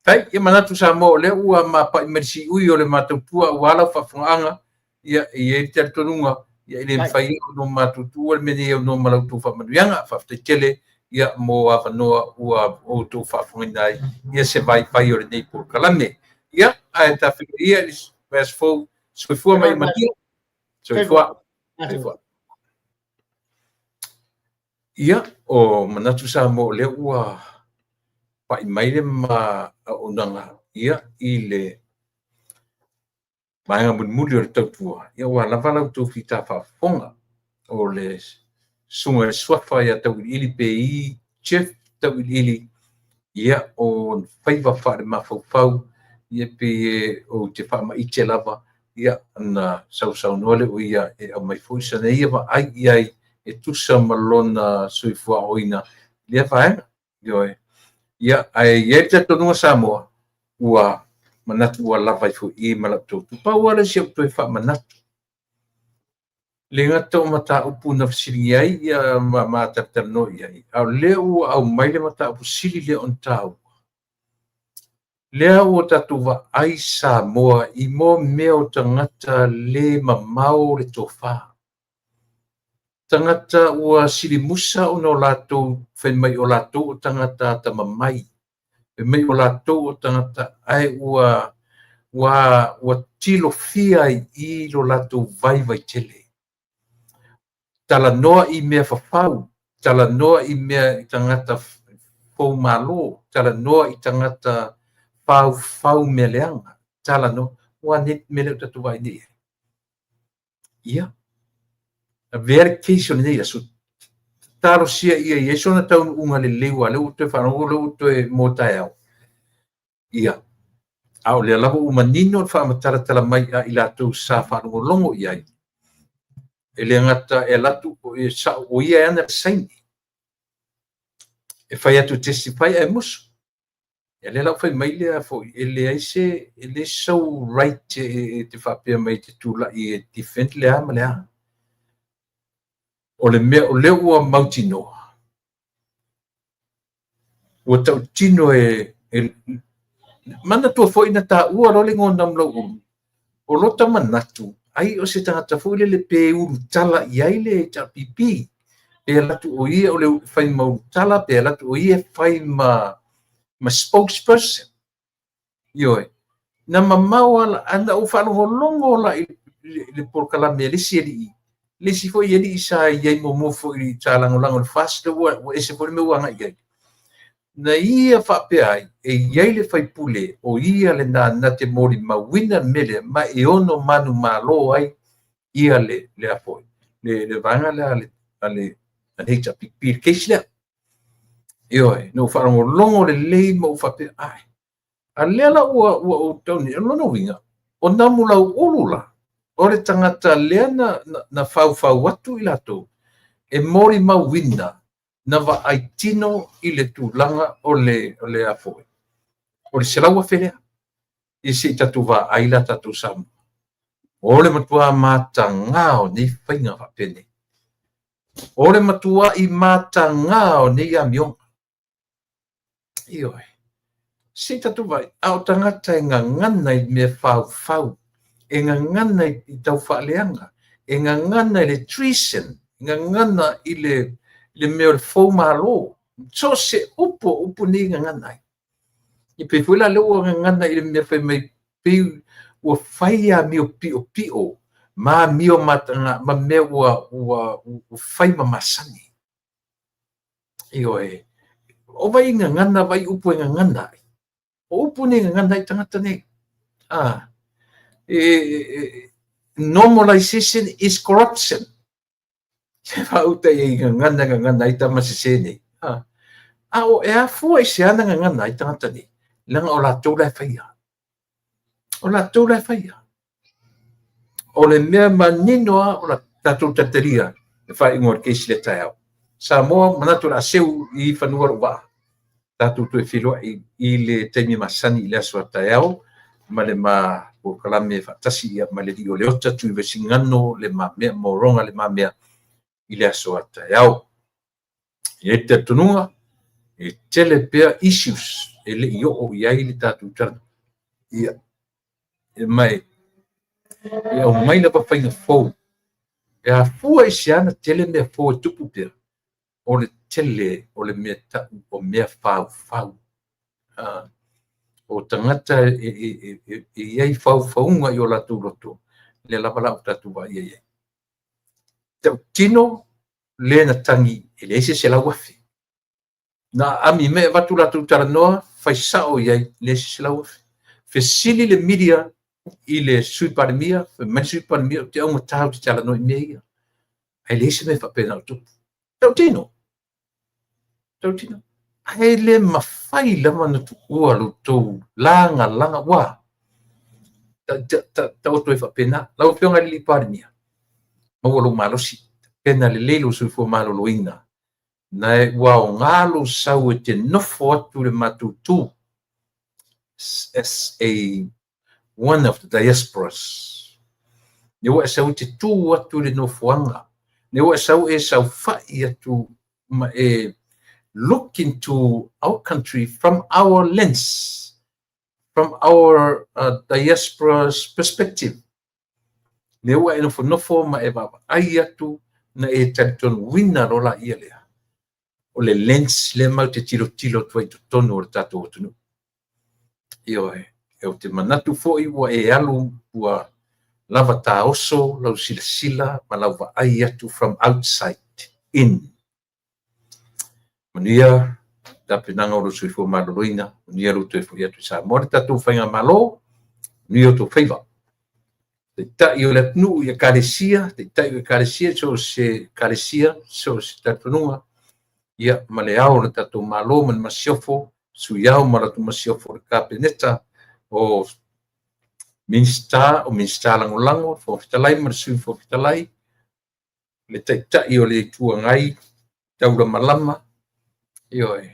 Faafetai. Ia manatu Samoa o lea ua mapai mai le siui o le matautua aua lau faafofogaaga. Ia, e i ai le talitonuga, ia e le mafai ona matou tuua le mea nei aunoa ma la outou faamanuiaga. Faafetai tele ia mo avanoa ua outou faafofogaina ai ia se vaivai o lenei polokalame. Ia, ae ta feiloai ia i le vaiaso fou. Soifua ma ia manuia. Soifua. Soifua. Ia, o manatu Samoa o lea ua pai mai le ma auaunaga ia i le vaega mulimuli o le tautua, ia ua lava la outou fita faafofoga. O le susuga i le Suafa ia Tauiliili pe i Jeff Tauiliili, ia o faiva faale-mafaufau, ia pei ou te faamaite lava, ia na sausaunoa lea o ia e aumai foi sana ia vaai i ai e tusa ma lona soifuaoina lea vaega. Ioe. Ia, ae i ai le talitonuga Samoa, ua manatu ua lava ai foi i ma la outou pau lava lea o si ou toe faamanatu. Le gata o mataupu na fesiligia ai ia ma matalatalanoa i ai, a o lea ua aumai le mataupu sili lea ona taua. Lea ua tatou vaai Samoa i mo mea o tagata le mamao le tofa. Tagata ua silimusa ona o latou fai mai o latou o tagata atamamai, fai mai o latou o tagata ae ua tilofia ai i lo latou vaivai tele. Talanoa i mea fafau, talanoa i mea i tagata foumalo, talanoa i tagata faufau mea leaga, talanoa ua nei mea lea o tatou vaai nei. Ia, avea le case o lenei aso, talosia ia i ai sona taunuuga lelei, ua lea ua toe faalogo, lea ua toe mo taeao. Ia, a o lea lava ua manino le faamatalatala mai a i latou sa faalogologo i ai. E le gata e alu atu e sao o ia e ana le saini. E fai atu e testify ae musu. Ia lea la ua fai mai lea foi, e leai se, e leai sou right e te faapea mai e te tulai e defend le a ma le a. O le mea o lea ua mautinoa, ua tautino e manatua foi na taua loa le igoa o Namulauulu, o lota manatu, ai o se tagata foi lele pe ulutala i ai le HRPP, pe alu atu o ia o le fai ma ulutala, pe alu atu o ia e fai ma spokesperson. Ioe, na mamao ala, ana ou faalogologo la i le polokalame a le isi alii, le isi foi alii sa i ai muamua foi sa lagolago i le FAST, lea ua ese foi le mea ua agai i ai. Na ia faapea ai, e i ai le faipule, o ia lena na te molimauina le mea lea, ma e ono manumalo ai ia le a foi, le vaega lea a le HRPP, le case lea. Ioe, na ou faalogologo lelei ma ou faapea, ai, a lea la ua ou tau nei, o lona uiga, o Namulauulu la, o le tagata lea na faufau atu i latou, e molimauina na vaai tino i le tulaga o le a foi, o le 100,000 lea. I se i tatou vaai la tatou Samoa. O le matua mataga o nei faiga faapenei. O le matua i mataga o nei amioga. Ioe. Se i tatou vaai, a o tagata e gagana i mea faufau, e gagana i taufaaleaga, e gagana i le treason, e gagana i le mea o le foumalo. So se upu o upu nei gagana ai. E pei foi la lea ua gagana i le mea fai mai, pei ua fai amio piopio, ma amio mataga, ma mea ua fai ma masani. Ioe. O vai gagana, vai upu e gagana ai. O upu nei gagana ai tagata nei. Ah. Normalization is corruption. Se whauta i gagana gagana ai tama se se nei. Ah. A o e afua i se ana gagana ai tagata nei. Leaga o latou la e faia. O latou la e faia. O le mea manino a o la tatou talitalia e faaiuga o le case lea taeao. Samoa manatu o le a seu i fanua lou vaa. Tatou toe feiloai i le taimi masani i le aso a taeao ma le ma polokalame faatasi ia ma le alii o Leota Tuivaisigano le mamea moroga le mamea i le aso a taeao. E i ai le talitonuga e tele pea issues e le i oo i ai le tatou talanoa. Ia, e mai e aumai lava faiga fou. E afua i se ana tele mea fou e tupu pea, o le tele o le mea tau o mea faufau. O tagata e i ai faufauga i o latou loto, lea lava la o tatou vaai ai. Tautino Lea na tagi e leai se 100,000. Na aami mai avatu latou talanoa, fai sao i ai, leai se 100,000. Fesili le media i le Sui Palemia, fai mai le Sui Palemia, ou te augata ou te talanoa i mea ia. Ae leai se mea faapena o tupu. Tautino. Tautino. Ae le mafai lava ona tuua lo outou lagalaga ua taoto ai faapena. Lau Afioga i le Palemia, maua lou malosi, pena lelei lou soifua maloloina, na ua aoga lou sau e te nofo atu le matou tu as a one of the diasporas. Ne ua e sau e te tu atu i le nofoaga, ne ua e sau e saofai atu ma e look into our country from our lens, from our diaspora's perspective. Ne ua e nofonofo ma e vaavaai atu na e talitonuina loa laia lea. O le lens lea matou te tilotilo atu ai i totonu o le tatou atunuu. Ioe, ou te manatu foi ua e alu ua lava taoso lau silasila ma lau vaai atu from outside in. Manuia tapenaga o lou soifua maloloina, manuia lou toe foi atu i Samoa le tatou faigamalo, manuia o outou faiva. Taitai o le atunuu i ekalesia, taitai o ekalesia, so o se ekalesia, so o se talitonuga, ia ma le ao o le tatou Malo ma le Masiofo, Sui Ao ma latou Masiofo, le Kapeneta, o Minisita, o Minisita Lagolago, Fofoga Fetalai ma le Sui Fofoga Fetalai, le Taitai o le Itu Agai, taulamalama, ioe.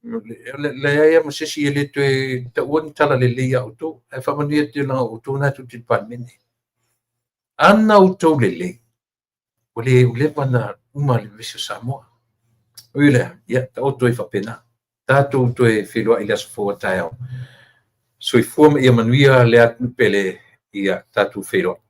Leai lava ma se isi e le toe taua ni tala lelei ia outou, ae faamanuia atu leaga o outou na tou te i le Palemene. Ana outou lelei, ua le ua leva ona uma le vevesi o Samoa. Ui lea, ia taoto ai faapena. Tatou toe feiloai i le aso fou a taeao. Soifua ma ia manuia le atunuu pele, ia tatou feiloai.